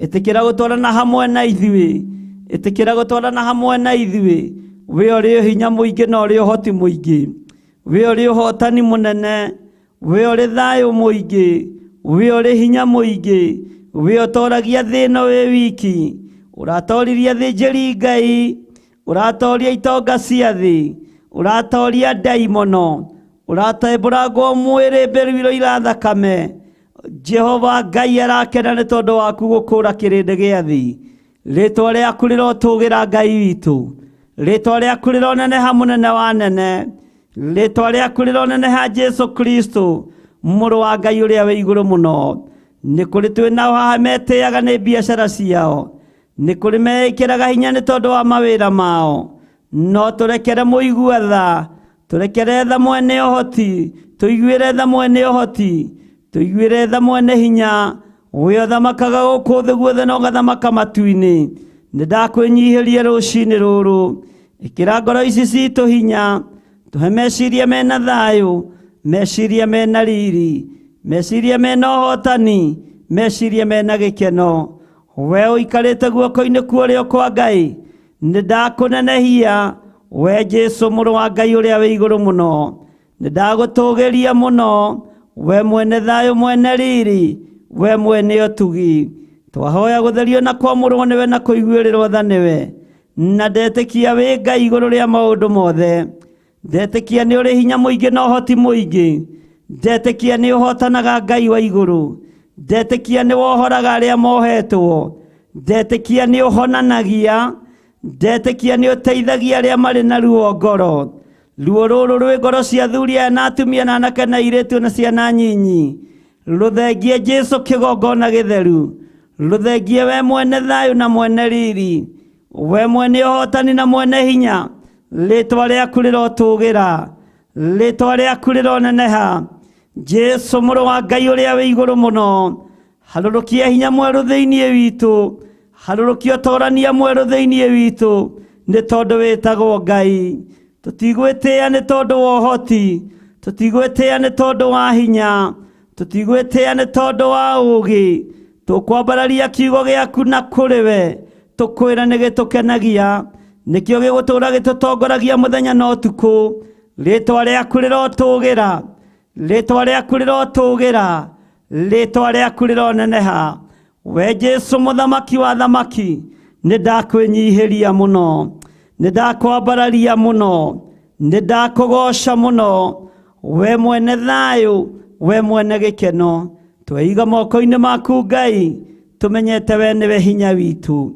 S4: Ĩtĩkĩra gũtwarana hamwe na ithuĩ, ĩtĩkĩra gũtwarana hamwe na ithuĩ. We ũrĩ hinya mũingĩ na ũrĩ ũhoti mũingĩ, we ũrĩ ũhotani mũnene, we ũrĩ thayũ mũingĩ, we ũrĩ hinya mũingĩ, we ũtoragia thĩ ĩno wĩ wiki, ũratoririe athĩnjĩri Ngai, ũratoria itonga cia thĩ, ũratoria ndaimono, ũratembũrangwo mwĩrĩ mbĩrĩro ira thakame. Jehova Ngai arakena nĩ tondũ waku gũkũra kĩrĩndĩ gĩa thĩ. Rĩtwa rĩaku rĩrotũgĩra Ngai witũ, rĩtwa rĩaku rĩroneneha mũnene wa nene, rĩtwa rĩaku rĩroneneha Jesũ Kristo mũrũ wa Ngai ũrĩa wĩ igũrũ mũno. Nĩ kũrĩ twĩ nao haha metĩaga nĩ biacara ciao, nĩ kũrĩ meĩkĩraga hinya nĩ tondũ wa mawĩra mao, no tũrekere mũigua tha, tũrekere tha mwene ũhoti, tũiguĩre tha mwene ũhoti, tũiguĩre tha mwene hinya, we ũthamakaga gũkũ thĩ guothe na ũgathamaka matu-inĩ. Nĩndakwĩnyihĩria rũcinĩ rũrũ, ĩkĩra ngoro ici citũ hinya, tũhe meciria mena thayũ, meciria mena riri, meciria mena ũhotani, meciria mena gĩkeno. We ũikarĩte guoko-inĩ kwa ũrĩo kwa Ngai, nĩndakũnenehia we Jesũ mũrũ wa Ngai ũrĩa wĩ igũrũ mũno. Nĩndagũtũgĩria mũno we mwene thayũ, mwene riri, we mwene ũtugi. Twahoya gũtherio na kwamũrwo nĩwe na kũiguĩrĩrwo tha nĩwe, na ndetĩkia wĩ Ngai igũrũ rĩa maũndũ mothe. Ndetĩkia nĩ ũrĩ hinya mũingĩ na ũhoti mũingĩ, ndetĩkia nĩ ũhotanaga Ngai wa igũrũ, ndetĩkia nĩ wohoraga arĩa mohetwo, ndetĩkia nĩ ũhonanagia, ndetĩkia nĩ ũteithagia arĩa marĩ na ruo ngoro. Ruo rũrũ rwĩ ngoro cia athuri aya na atumia na anake na airĩtu na ciana nyinyi, rũthengie Jesũ kĩgongona gĩtheru, rũthengie we mwene thayũ na mwene riri, we mwene ũhotani na mwene hinya. Rĩtwa rĩaku rĩrotũgĩra, rĩtwa rĩaku rĩroneneha. Jesũ mũrũ wa Ngai ũrĩa wĩ igũrũ mũno, harũrũkia hinya mwerũ thĩinĩ witũ, harũrũkia ũtorania mwerũ thĩinĩ witũ, nĩ tondũ wĩtagwo Ngai. Tũtigwĩtĩĩa nĩ tondũ wa ũhoti, tũtigwĩtĩĩa nĩ tondũ wa hinya, tũtigwĩtĩĩa nĩ tondũ wa ũũgĩ. Tũkwambararia kiugo gĩaku na kũrĩ we, tũkwĩra nĩ gĩtũkenagia, nĩkĩo gĩgũtũũra gĩtũtongoragia mũthenya na ũtukũ. Rĩtwa rĩaku rĩrotũgĩra, rĩtwa rĩaku rĩrotũgĩra, Rĩtwa rĩaku rĩroneneha. We Jesu mũthamaki wa thamaki, nĩ ndakwĩnyihĩria mũno, nĩ ndakwambararia mũno, nĩ ndakũgoca mũno. We mwene thayũ, we mwene gĩkeno, tweiga moko-inĩ maku Ngai, tũmenyete we nĩwe hinya witũ,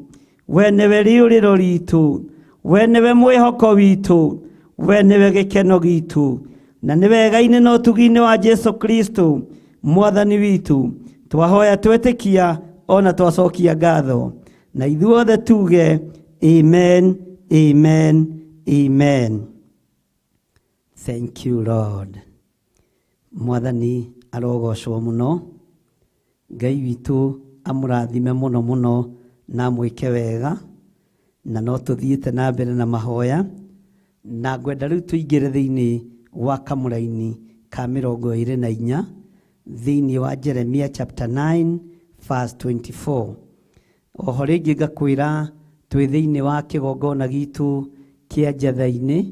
S4: we nĩwe rĩũrĩro ritũ, we nĩwe mwĩhoko witũ, we nĩwe gĩkeno gitũ, na nĩ wega-inĩ na ũtugi-inĩ wa Jesu Kristo mwathani witũ twahoya twetĩkia ona twacokia ngatho, na ithuothe tuge amen, amen, amen. Thank you Lord. Mwathani arogocwo mũno. Ngai witũ amũrathime mũno mũno na amwĩke wega, na no tũthiĩte na mbere na mahoya, na ngwenda rĩu tũingĩre thĩinĩ wa kamũraini ka 24 thĩinĩ wa Jeremia chapter 9 verse 24. Oho rĩngĩ ngakwĩra twĩ thĩinĩ wa kĩgongona gitũ kĩa Njatha-inĩ,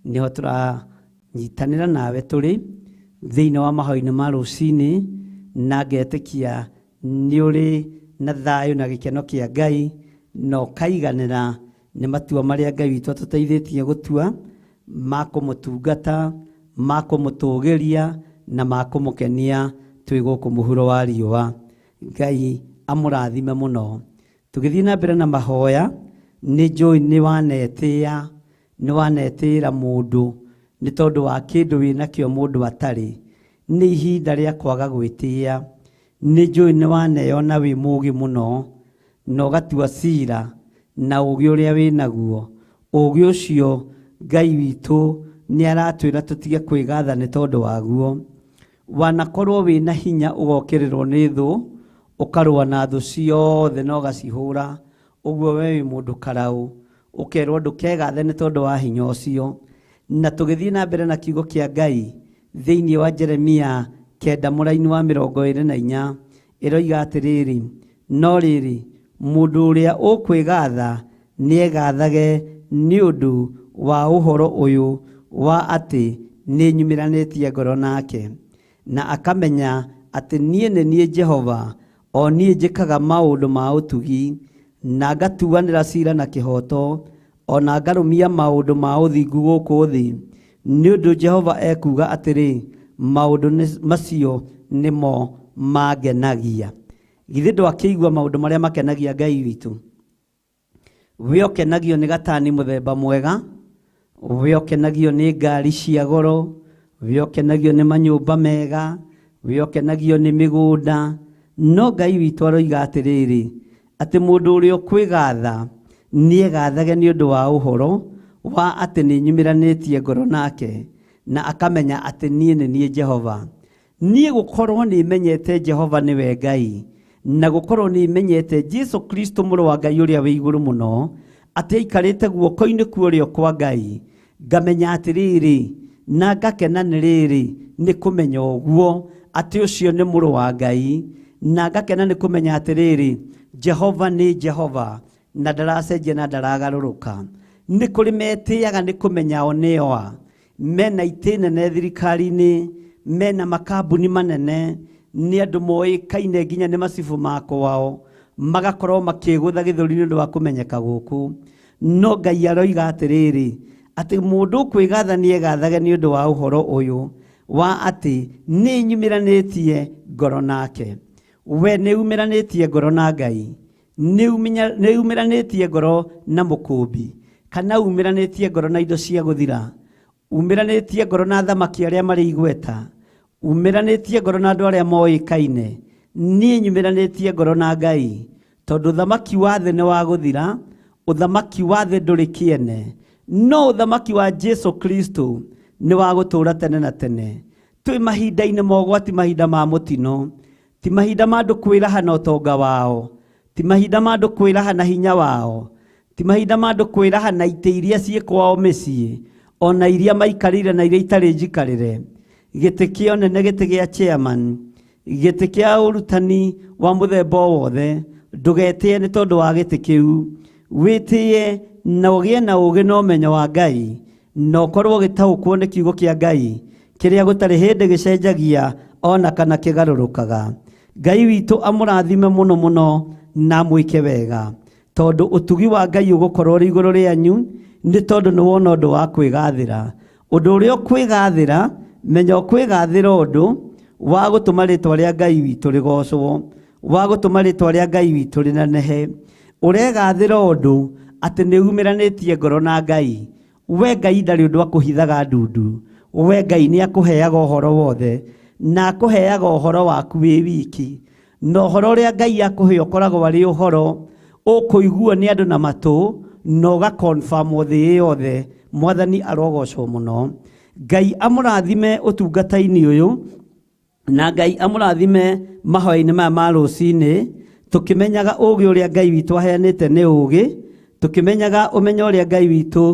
S4: nĩho tũranyitanĩra nawe tũrĩ thĩinĩ wa mahoya-inĩ ma rũcinĩ, na ngetĩkia nĩ ũrĩ na thayũ na gĩkeno kĩa Ngai, na ũkaiganĩra nĩ matua marĩa Ngai witũ atũteithĩtie gũtua ma kũmũtungata, ma kũmũtũgĩria na ma kũmũkenia twĩ gũkũ mũhuro wa riũa. Ngai amũrathime mũno. Tũgĩthiĩ na mbere na mahoya, nĩ njũĩ nĩ wanetĩĩa, nĩ wanetĩĩra mũndũ nĩ tondũ wa kĩndũ wĩnakĩo mũndũ atarĩ. Nĩ ihinda rĩa kwaga gwĩtĩĩa. Nĩ njũĩ nĩ waneyona wĩ mũũgĩ mũno, na ũgatua cira na ũũgĩ ũrĩa wĩnaguo. Ũũgĩ ũcio Ngai witũ nĩ aratwĩra tũtige kwĩgatha nĩ tondũ waguo. Wanakorwo wĩna hinya ũgokĩrĩrwo nĩ thũ, ũkarũa na thũ ciothe na ũgacihũra, ũguo we wĩ mũndũ karaũ, ũkerwo ndũkegathe nĩ tondũ wa hinya ũcio. Na tũgĩthiĩ na mbere na kiugo kĩa Ngai thĩinĩ wa Jeremia 9 mũraini wa 24 ĩroiga atĩrĩrĩ, no rĩrĩ, mũndũ ũrĩa ũkwĩgatha nĩegathage nĩ ũndũ wa ũhoro ũyũ wa atĩ nĩnyumĩranĩtie ngoro nake, na akamenya atĩ niĩ nĩ niĩ Jehova, o niĩ njĩkaga maũndũ ma ũtugi, na ngatuanĩra cira na kĩhooto, o na ngarũmia maũndũ ma ũthingu gũkũ thĩ. Nĩ ũndũ Jehova ekuuga atĩrĩ, maũndũ macio nĩmo mangenagia. Githĩ ndwakĩigua maũndũ marĩa makenagia Ngai witũ? We ũkenagio nĩ gatani mũthemba mwega, we ũkenagio nĩ ngari cia goro, we ũkenagio nĩ manyũmba mega, we ũkenagio nĩ mĩgũnda. No Ngai witũ aroiga atĩrĩrĩ, atĩ mũndũ ũrĩa ũkwĩgatha nĩegathage nĩ ũndũ wa ũhoro wa atĩ nĩnyumĩranĩtie ngoro nake, na akamenya atĩ niĩ nĩ niĩ Jehova. Niĩ gũkorwo nĩmenyete Jehova nĩwe Ngai, na gũkorwo nĩmenyete Jesu Kristo mũrũ wa Ngai ũrĩa wĩ igũrũ mũno, atĩ aikarĩte guoko-inĩ kwa ũrĩo kwa Ngai, ngamenya atĩrĩrĩ, na ngakena nĩ rĩrĩ nĩ kũmenya ũguo atĩ ũcio nĩ mũrũ wa Ngai, na ngakena nĩ kũmenya atĩrĩrĩ, Jehova nĩ Jehova, na ndaracenjia na ndaragarũrũka. Nĩ kũrĩ metĩaga nĩ kũmenya o nĩo a, mena itĩ nene thirikari-inĩ, mena makambuni manene, nĩ andũ moĩkaine nginya nĩ macibũ ma kwao, magakorwo makĩgũtha gĩthũri nĩ ũndũ wa kũmenyeka gũkũ. No Ngai aroiga atĩrĩrĩ, atĩ mũndũ ũkwĩgatha nĩegathage nĩ ũndũ wa ũhoro ũyũ wa atĩ nĩnyumĩranĩtie ngoro nake. We nĩumĩranĩtie ngoro na Ngai, nĩumĩranĩtie ngoro na mũkũmbi, kana umĩranĩtie ngoro na indo cia gũthira, umĩranĩtie ngoro na athamaki arĩa marĩ igweta, umĩranĩtie ngoro na andũ arĩa moĩkaine. Niĩ nyumĩranĩtie ngoro na Ngai, tondũ ũthamaki wa thĩ nĩ wa gũthira, ũthamaki wa thĩ ndũrĩ kĩene, no ũthamaki wa Jesu Kristo nĩ wa gũtũũra tene na tene. Twĩ mahinda-inĩ ma ũgwati, mahinda ma mũtino, ti mahinda ma andũ kwĩraha na ũtonga wao, ti mahinda ma andũ kwĩraha na hinya wao, ti mahinda ma andũ kwĩraha na itĩ iria ciĩ kwao mĩciĩ, ona iria maikarĩire na iria itarĩ njikarĩre. Gĩtĩ kĩa ũnene, gĩtĩ gĩa chairman, gĩtĩ kĩa ũrutani wa mũthemba o wothe, ndũgetĩe nĩ tondũ wa gĩtĩ kĩu. Wĩtĩe na ũgĩe na ũũgĩ na ũmenyo wa Ngai, na ũkorwo ũgĩtaũkwo nĩ kiugo kĩa Ngai kĩrĩa gũtarĩ hĩndĩ gĩcenjagia ona kana kĩgarũrũkaga.
S2: Ngai witũ amũrathime mũno mũno na amwĩke wega, tondũ ũtugi wa Ngai ũgũkorwo ũrĩ igũrũ rĩanyu, nĩ tondũ nĩ wona ũndũ wa kwĩgathĩra. Ũndũ ũrĩa ũkwĩgathĩra, menya ũkwĩgathĩra ũndũ wa gũtũma rĩtwa rĩa Ngai witũ rĩgocwo, wa gũtũma rĩtwa rĩa Ngai witũ rĩnenehe. Ũregathĩra ũndũ atĩ nĩ umĩranĩtie ngoro na Ngai. We Ngai ndarĩ ũndũ akũhithaga ndundu. We Ngai nĩ akũheaga ũhoro wothe, na akũheaga ũhoro waku wĩ wiki. Na ũhoro ũrĩa Ngai akũhe ũkoragwo arĩ ũhoro ũkũiguo nĩ andũ na matũ, na ũgakonfamwo thĩ yothe. Mwathani arogocwo mũno. Ngai amũrathime ũtungata-inĩ ũyũ, na Ngai amũrathime mahoya-inĩ maya ma rũcinĩ, tũkĩmenyaga ũgĩ ũrĩa Ngai witũ aheanĩte nĩ ũgĩ, tũkĩmenyaga ũmenyo ũrĩa Ngai witũ,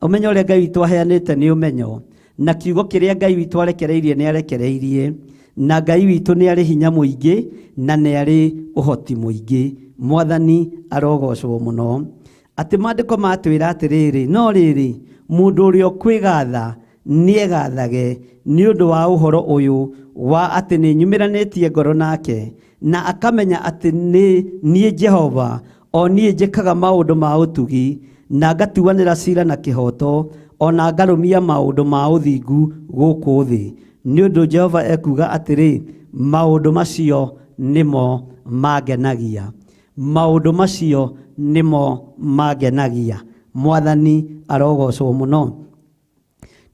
S2: ũmenyo ũrĩa Ngai witũ aheanĩte nĩ ũmenyo, na kiugo kĩrĩa Ngai witũ arekereirie nĩ arekereirie, na Ngai witũ nĩ arĩ hinya mũingĩ na nĩ arĩ ũhoti mũingĩ. Mwathani arogocwo mũno. Atĩ maandĩko matwĩra atĩrĩrĩ, no rĩrĩ, mũndũ ũrĩa ũkwĩgatha nĩegathage nĩ ũndũ wa ũhoro ũyũ wa atĩ nĩ nyumĩranĩtie ngoro nake, na akamenya atĩ nĩ niĩ Jehova, o niĩ njĩkaga maũndũ ma ũtugi, na ngatuanĩra cira na kĩhooto, o na ngarũmia maũndũ ma ũthingu gũkũ thĩ. Nĩ ũndũ Jehova ekuuga atĩrĩ, maũndũ macio nĩmo mangenagia. Maũndũ macio nĩmo mangenagia. Mwathani arogocwo mũno.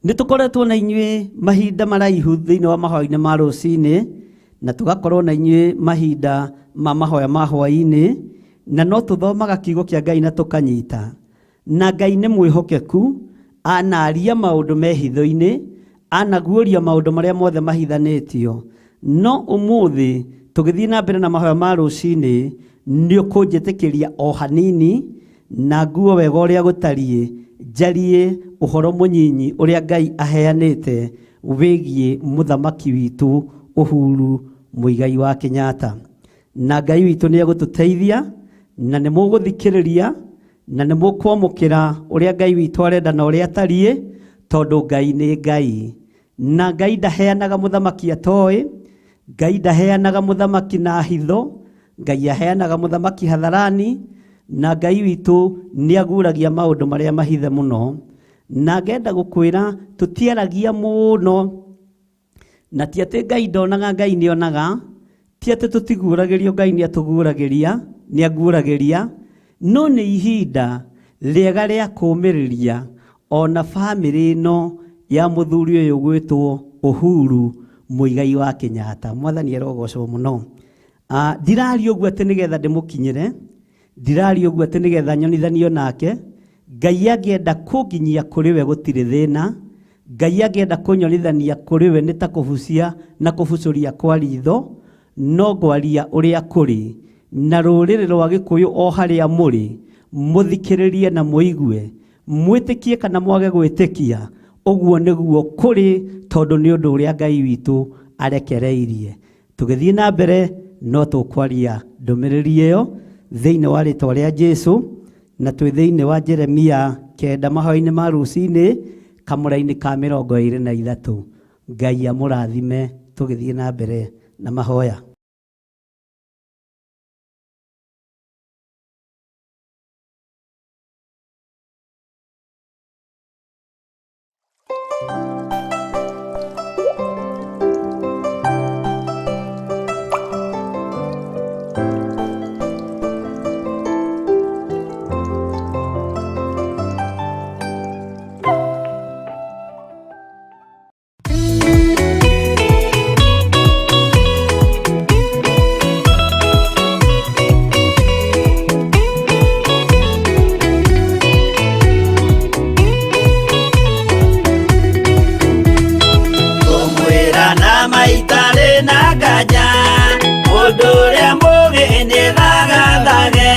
S2: Nĩ tũkoretwo na inyuĩ mahinda maraihu thĩinĩ wa mahoya-inĩ ma rũcinĩ, na tũgakorwo na inyuĩ mahinda ma mahoya ma hwaĩ-inĩ, na no tũthomaga kiugo kĩa Ngai na tũkanyita. Na Ngai nĩ mwĩhokeku, anaria maũndũ me hitho-inĩ, anaguũria maũndũ marĩa mothe mahithanĩtio. No ũmũthĩ tũgĩthiĩ na mbere na mahoya ma rũcinĩ, nĩ ũkũnjĩtĩkĩria o hanini na nguo wega ũrĩa gũtariĩ, njarie ũhoro mũnyinyi ũrĩa Ngai aheanĩte wĩgiĩ mũthamaki witũ Uhuru Muigai wa Kenyatta. Na Ngai witũ nĩ egũtũteithia, na nĩ mũgũthikĩrĩria, na nĩ mũkwamũkĩra ũrĩa Ngai witũ arenda na ũrĩa atariĩ, tondũ Ngai nĩ Ngai. Na Ngai ndaheanaga mũthamaki atoĩ, Ngai ndaheanaga mũthamaki na hitho, Ngai aheanaga mũthamaki hadharani, na Ngai witũ nĩ aguũragia maũndũ marĩa mahithe mũno. Na ngenda gũkwĩra tũtiaragia mũno, na ti atĩ Ngai ndonaga, Ngai nĩ onaga, ti atĩ tũtiguũragĩrio, Ngai nĩ atũguũragĩria, nĩ anguũragĩria, no nĩ ihinda rĩega rĩa kũũmĩrĩria ona bamĩrĩ ĩno ya mũthuri ũyũ ũgwĩtwo Uhuru Muigai wa Kenyatta. Mwathani arogocwo mũno. Ndiraria ũguo atĩ nĩgetha ndĩmũkinyĩre, ndiraria ũguo atĩ nĩgetha nyonithanio nake. Ngai angĩenda kũnginyia kũrĩ we gũtirĩ thĩna, Ngai angĩenda kũnyonithania kũrĩ we nĩ ta kũbucia na kũbucũria kwa ritho, no ngwaria ũrĩa kũrĩ. Na rũrĩrĩ rwa Gĩkũyũ o harĩa mũrĩ, mũthikĩrĩrie na mũigue, mwĩtĩkie kana mwage gwĩtĩkia, ũguo nĩguo kũrĩ, tondũ nĩ ũndũ ũrĩa Ngai witũ arekereirie. Tũgĩthiĩ na mbere no tũkwaria ndũmĩrĩri ĩyo thĩinĩ wa rĩtwa rĩa Jesũ, na twĩ thĩinĩ wa Jeremia 9 mahoya-inĩ ma rũcinĩ kamũra-inĩ ka 23. Ngai amũrathime tũgĩthiĩ na mbere na mahoya.
S5: Kũmwĩra na maitarĩ na nganja, mũndũ ũrĩa mũũgĩ nĩ thagathage,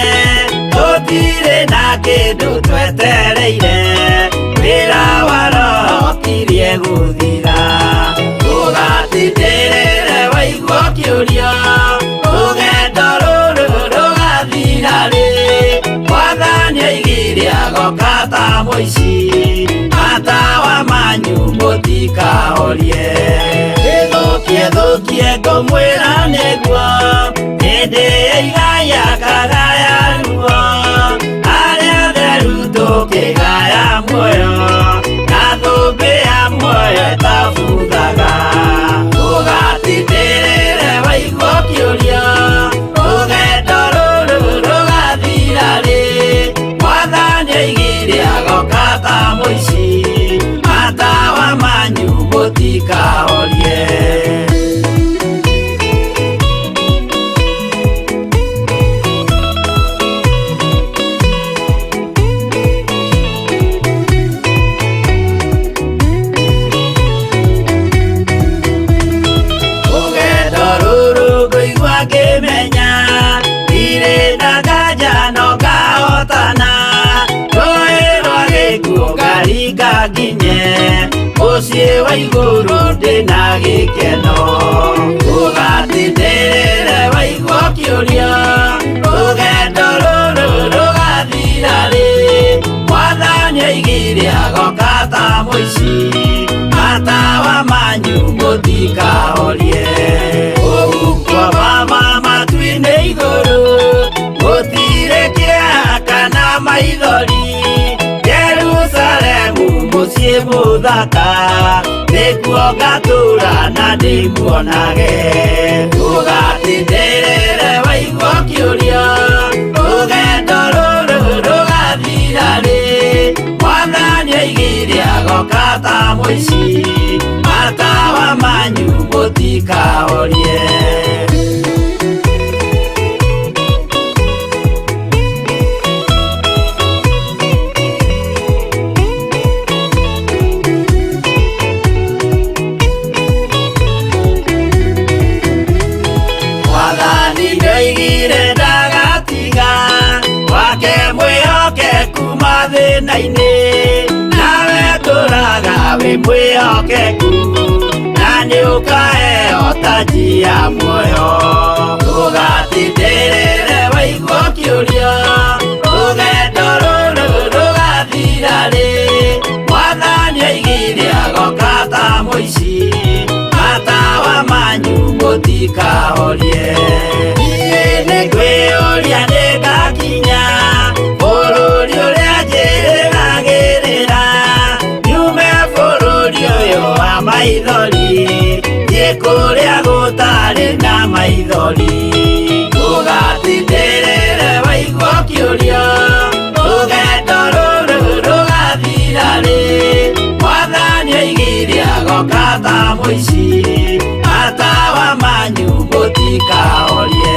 S5: tũtirĩ na kĩndũ twetereire, wĩra wa Roho ũkirie gũthira. Ũgatindĩrĩre waigua ũkĩũrio, rũgendo rũrũ rũgathira rĩ, Mwathani oigire agoka ta mũici, matawa manyu mũtikahorie. Gĩthũkie thũ Mwĩtĩkie ngũmwĩra nĩguo hĩndĩ ĩigaya kagaya ruo arĩa atheru tũkĩgaya muoyo na thũmbĩ ya muoyo ĩtabuthaga ũgatindĩrĩre waigua ũkĩũria rũgendo rũrũ rũgathira rĩ mwathani oigire agoka ta mũici matawa manyu mũtikahorie. Rũgendo rũrũ ngũigua ngĩmenya ndirĩ na nganja no ngahotana rũĩ rwa gĩkuũ ngaringa nginye mũciĩ wa igũrũ ndĩna gĩkeno ũgatindĩrĩre waigua ũkĩũria rũgendo rũrũ rũgathira rĩ mwathani oigire agoka ta mũici matawa manyu mũtikahorie ũhuko mama matu-inĩ igũrũ gũtirĩ kĩeha kana maithori Jerusalemu mũciĩ mũthaka nĩkuo ngatũũra na ndĩmuonage ũgatindĩrĩre waigua ũkĩũria rũgendo rũrũ rũgathira rĩ mwathani oigire agoka ta mũici matawa manyu mũtikahorie. Mwathani nĩoigire ndagatiga wake mwĩhokeku mathĩna-inĩ nawe tũraga wĩ mwĩhokeku na nĩũkaheo taji ya muoyo ũgatindĩrĩre waigua ũkĩũria rũgendo rũrũ rũgathira rĩ mwathani oigire agoka ta mũici matawa manyu mũtikahorie niĩ nĩngwĩyũria nĩngakinya bũrũri ũrĩa njĩrĩgagĩrĩra nyume bũrũri ũyũ wa maithori thiĩ kũrĩa gũtarĩ na maithori ũgatindĩrĩre waigua ũkĩũria rũgendo rũrũ rũgathira rĩ mwathani oigire agoka ta mũici matawa manyu mũtikahorie.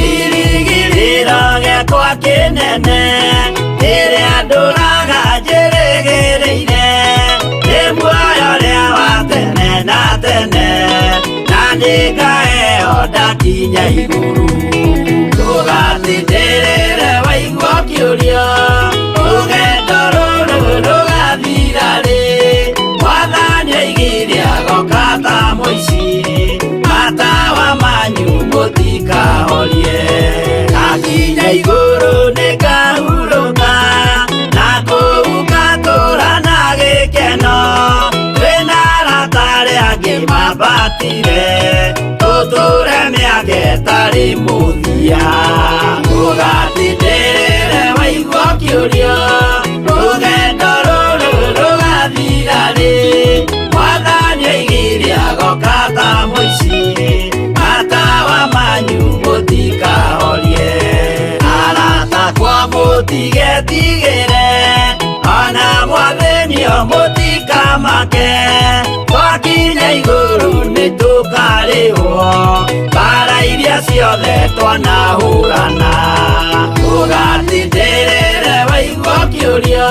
S5: Kĩrĩgĩrĩro gĩakwa kĩnene kĩrĩa ndũraga njĩrĩgĩrĩire nĩ muoyo ũrĩa wa tene na tene na nĩngaheo ndakinya igũrũ ũgatindĩrĩre waigua ũkĩũria rũgendo rũrũ rũgathira rĩ mwathani oigire agoka ta mũici matawa manyu mũtikahorie ndakinya igũrũ nĩngahurũka na kũu ngatũũra na gĩkeno twĩna arata arĩa angĩ mambatire tũtũũre mĩaka ĩtarĩ mũthia ũgatindĩrĩre waigua ũkĩũria rũgendo rũrũ rũgathira rĩ mwathani oigire agoka ta mũici matawa manyu mũtikahorie arata kwa mũtigetigĩre ona mwathĩnio mũtikamake twakinya igũrũ nĩtũkarĩhwo mbara iria ciothe twanahũrana ũgatindĩrĩre waigua ũkĩũria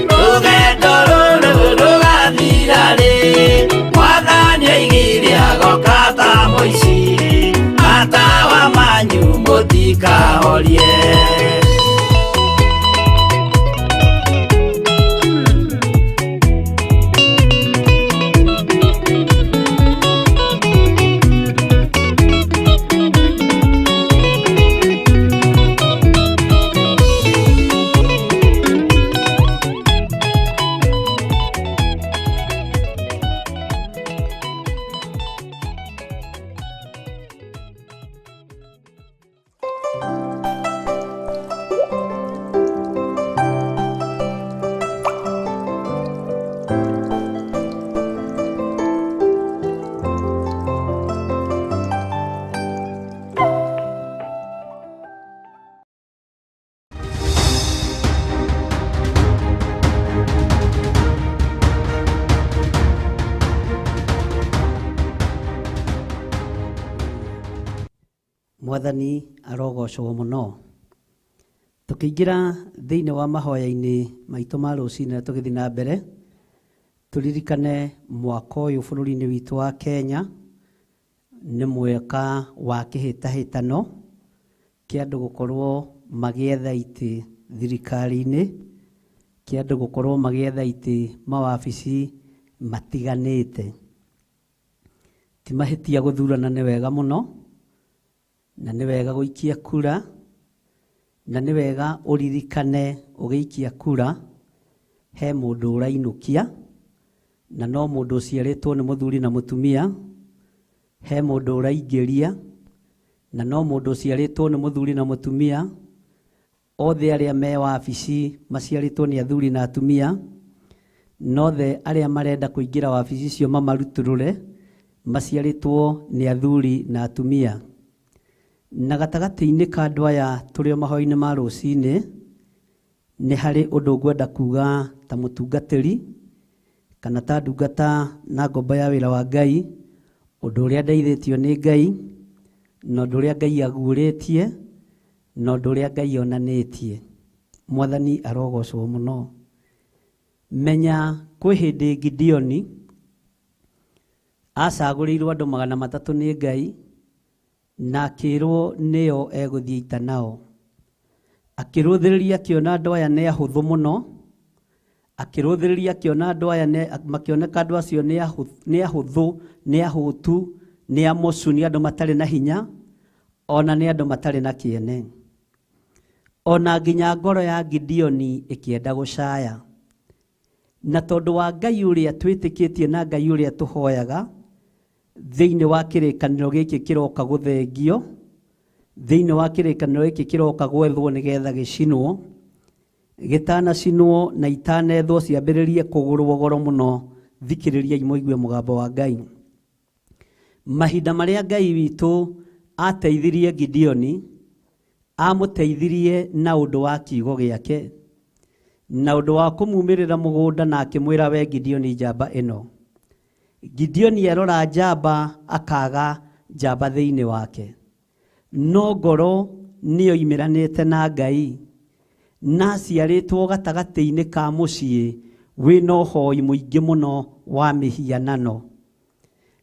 S5: rũgendo rũrũ rũgathira rĩ mwathani oigire agoka ta mũici matawa manyu mũtikahorie.
S4: Mwathani arogocwo mũno. Tũkĩingĩra thĩinĩ wa mahoya-inĩ maitũ ma rũcinĩ na tũgĩthiĩ na mbere, tũririkane mwaka ũyũ bũrũri-inĩ witũ wa Kenya nĩ mwaka wa kĩhĩtahĩtano kĩa andũ gũkorwo magĩetha itĩ thirikari-inĩ, kĩa andũ gũkorwo magĩetha itĩ mawabici matiganĩte. Ti mahĩtia gũthurana nĩ wega mũno, na nĩ wega gũikia kura, na nĩ wega ũririkane ũgĩikia kura he mũndũ ũrainũkia, na no mũndũ ũciarĩtwo nĩ mũthuri na mũtumia, he mũndũ ũraingĩria, na no mũndũ ũciarĩtwo nĩ mũthuri na mũtumia, othe arĩa me wabici maciarĩtwo nĩ athuri na atumia, nothe arĩa marenda kũingĩra wabici icio mamarutũrũre maciarĩtwo nĩ athuri na atumia. Na gatagatĩ-inĩ ka andũ aya tũrĩ o mahoya-inĩ ma rũcinĩ, nĩ harĩ ũndũ ngwenda kuga ta mũtungatĩri kana ta ndungata na ngombo ya wĩra wa Ngai, ũndũ ũrĩa ndeithĩtio nĩ Ngai, na ũndũ ũrĩa Ngai aguũrĩtie, na ũndũ ũrĩa Ngai onanĩtie. Mwathani arogocwo mũno. Menya kwĩ hĩndĩ Gideoni acagũrĩirwo andũ 300 nĩ Ngai, na akĩrwo nĩo egũthiĩ ita nao. Akĩrũthĩrĩria akĩona andũ aya nĩ ahũthũ mũno, akĩrũthĩrĩria akĩona andũ aya nĩ, makĩoneka andũ acio nĩ ahũthũ, nĩ ahũtu, nĩ amocu, nĩ andũ matarĩ na hinya, ona nĩ andũ matarĩ na kĩene. Ona nginya ngoro ya Gideoni ĩkĩenda gũcaya. Na tondũ wa Ngai ũrĩa twĩtĩkĩtie na Ngai ũrĩa tũhoyaga, thĩinĩ wa kĩrĩkanĩro gĩkĩ kĩroka gũthengio, thĩinĩ wa kĩrĩkanĩro gĩkĩ kĩroka gwethwo nĩgetha gĩcinwo, gĩtanacinwo na itanethwo ciambĩrĩrie kũgũrwo goro mũno, thikĩrĩriai mũigue mũgambo wa Ngai. Mahinda marĩa Ngai witũ ateithirie Gideoni, amũteithirie na ũndũ wa kiugo gĩake, na ũndũ wa kũmumĩrĩra mũgũnda na akĩmwĩra we Gideoni njamba ĩno. Gideoni arora njamba akaga njamba thĩinĩ wake, no ngoro nĩyoimĩranĩte na Ngai, na aciarĩtwo gatagatĩ-inĩ ka mũciĩ wĩna ũhoi mũingĩ mũno wa mĩhianano.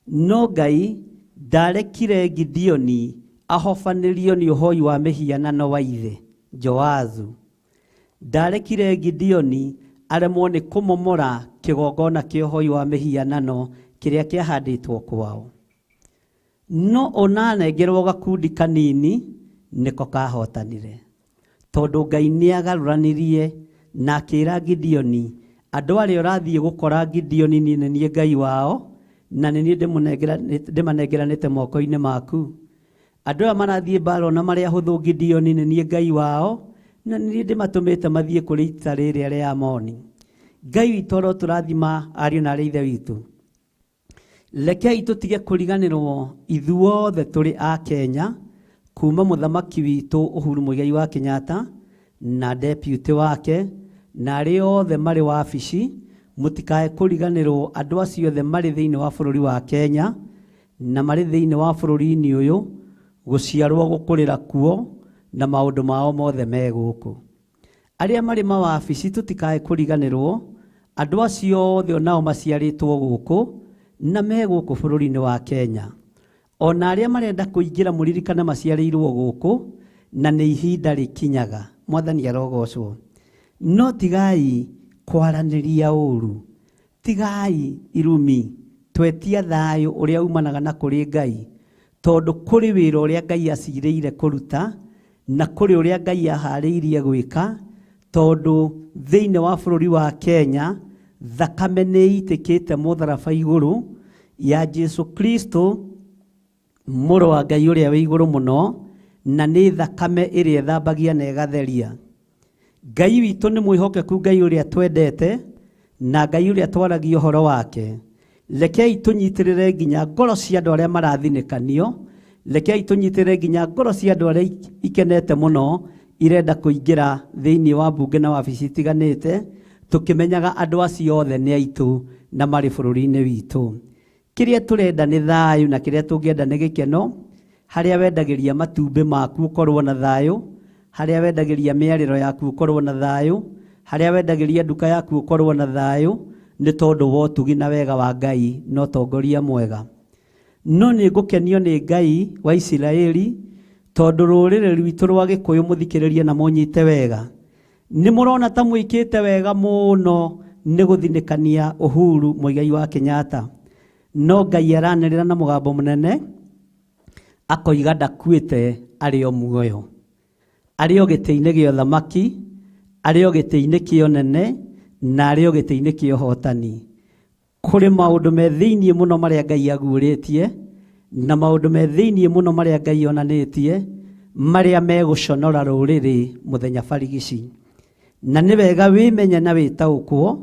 S4: No Ngai ndarekire Gideoni ahobanĩrio nĩ ũhoi wa mĩhianano wa ithe Joazu. Ndarekire Gideoni aremwo nĩ kũmomora kĩgongona kĩa ũhoi wa mĩhianano kĩrĩa kĩahandĩtwo kwao. No ona anengerwo gakundi kanini nĩko kahotanire, tondũ Ngai nĩagarũranirie na akĩra Gideoni, andũ arĩa ũrathiĩ gũkora Gideoni niĩ nĩ niĩ Ngai wao, na nĩ niĩ ndĩmanengeranĩte moko-inĩ maku. Andũ aya marathiĩ mbara ona marĩ ahũthũ Gideoni nĩ niĩ Ngai wao, na nĩ niĩ ndĩmatũmĩte mathiĩ kũrĩ ita rĩrĩa rĩa Amoni. Ngai witũ arotũrathima ariũ na arĩ ithe witũ. Rekei tũtige kũriganĩrwo ithuothe tũrĩ a Kenya, kuma mũthamaki witũ Uhuru Muigai wa Kenyatta na deputy wake na arĩa othe marĩ wabici, mũtikae kũriganĩrwo andũ acio othe marĩ thĩinĩ wa bũrũri wa Kenya na marĩ thĩinĩ wa bũrũri-inĩ ũyũ, gũciarwo gũkũrĩra kuo na maũndũ mao mothe me gũkũ. Arĩa marĩ mawabici tũtikae kũriganĩrwo andũ acio othe onao maciarĩtwo gũkũ na me gũkũ bũrũri-inĩ wa Kenya. Ona arĩa marenda kũingĩra mũririkane maciarĩirwo gũkũ na nĩ ihinda rĩkinyaga. Mwathani arogocwo. No tigai kwaranĩria ũru, tigai irumi, twetia thayũ ũrĩa umanaga na kũrĩ Ngai, tondũ kũrĩ wĩra ũrĩa Ngai acirĩire kũruta na kũrĩ ũrĩa Ngai aharĩirie gwĩka, tondũ thĩinĩ wa bũrũri wa Kenya thakame nĩ ĩitĩkĩte mũtharaba igũrũ ya Jesu Kristo mũrũ wa Ngai ũrĩa wĩ igũrũ mũno, na nĩ thakame ĩrĩa ĩthambagia na ĩgatheria. Ngai witũ nĩ mwĩhokeku, Ngai ũrĩa twendete na Ngai ũrĩa twaragia ũhoro wake. Rekei tũnyitĩrĩre nginya ngoro cia andũ arĩa marathinĩkanio, rekei tũnyitĩrĩre nginya ngoro cia andũ arĩa ikenete mũno irenda kũingĩra thĩinĩ wa mbunge na wabici itiganĩte, tũkĩmenyaga andũ acio othe nĩ aitũ na marĩ bũrũri-inĩ witũ. Kĩrĩa tũrenda nĩ thayũ na kĩrĩa tũngĩenda nĩ gĩkeno. Harĩa wendagĩria matumbĩ maku ũkorwo na thayũ, harĩa wendagĩria mĩarĩro yaku ũkorwo na thayũ, harĩa wendagĩria nduka yaku ũkorwo na thayũ, nĩ tondũ wa ũtugi na wega wa Ngai na ũtongoria mwega. No nĩ ngũkenio nĩ Ngai wa Isiraeli tondũ rũrĩrĩ rwitũ rwa Gĩkũyũ mũthikĩrĩrie na mũnyite wega. Nĩ mũrona ta mwĩkĩte wega mũno nĩ gũthinĩkania Uhuru Muigai wa Kenyatta. No Ngai aranĩrĩra na mũgambo mũnene akoiga ndakuĩte arĩ o muoyo, arĩ o gĩtĩ-inĩ gĩa ũthamaki, arĩ o gĩtĩ-inĩ kĩa ũnene, na arĩ o gĩtĩ-inĩ kĩa ũhotani. Kũrĩ maũndũ me thĩiniĩ mũno marĩa Ngai aguũrĩtie, na maũndũ me thĩiniĩ mũno marĩa Ngai onanĩtie, marĩa megũconora rũrĩrĩ mũthenya barigici. Na nĩ wega wĩmenye na wĩtaũkwo,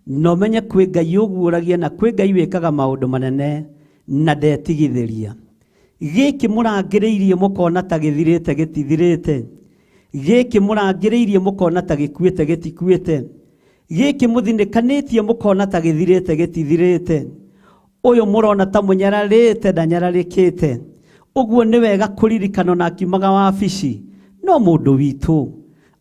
S4: na ũmenye kwĩ Ngai ũguũragia na kwĩ Ngai wĩkaga maũndũ manene na ndetigithĩria. Gĩkĩ mũrangĩrĩirie mũkona ta gĩthirĩte gĩtithirĩte, gĩkĩ mũrangĩrĩirie mũkona ta gĩkuĩte gĩtikuĩte, gĩkĩ mũthinĩkanĩtie mũkona ta gĩthirĩte gĩtithirĩte, ũyũ mũrona ta mũnyararĩte ndanyararĩkĩte. Ũguo nĩ wega kũririkana na akiumaga wabici no mũndũ witũ,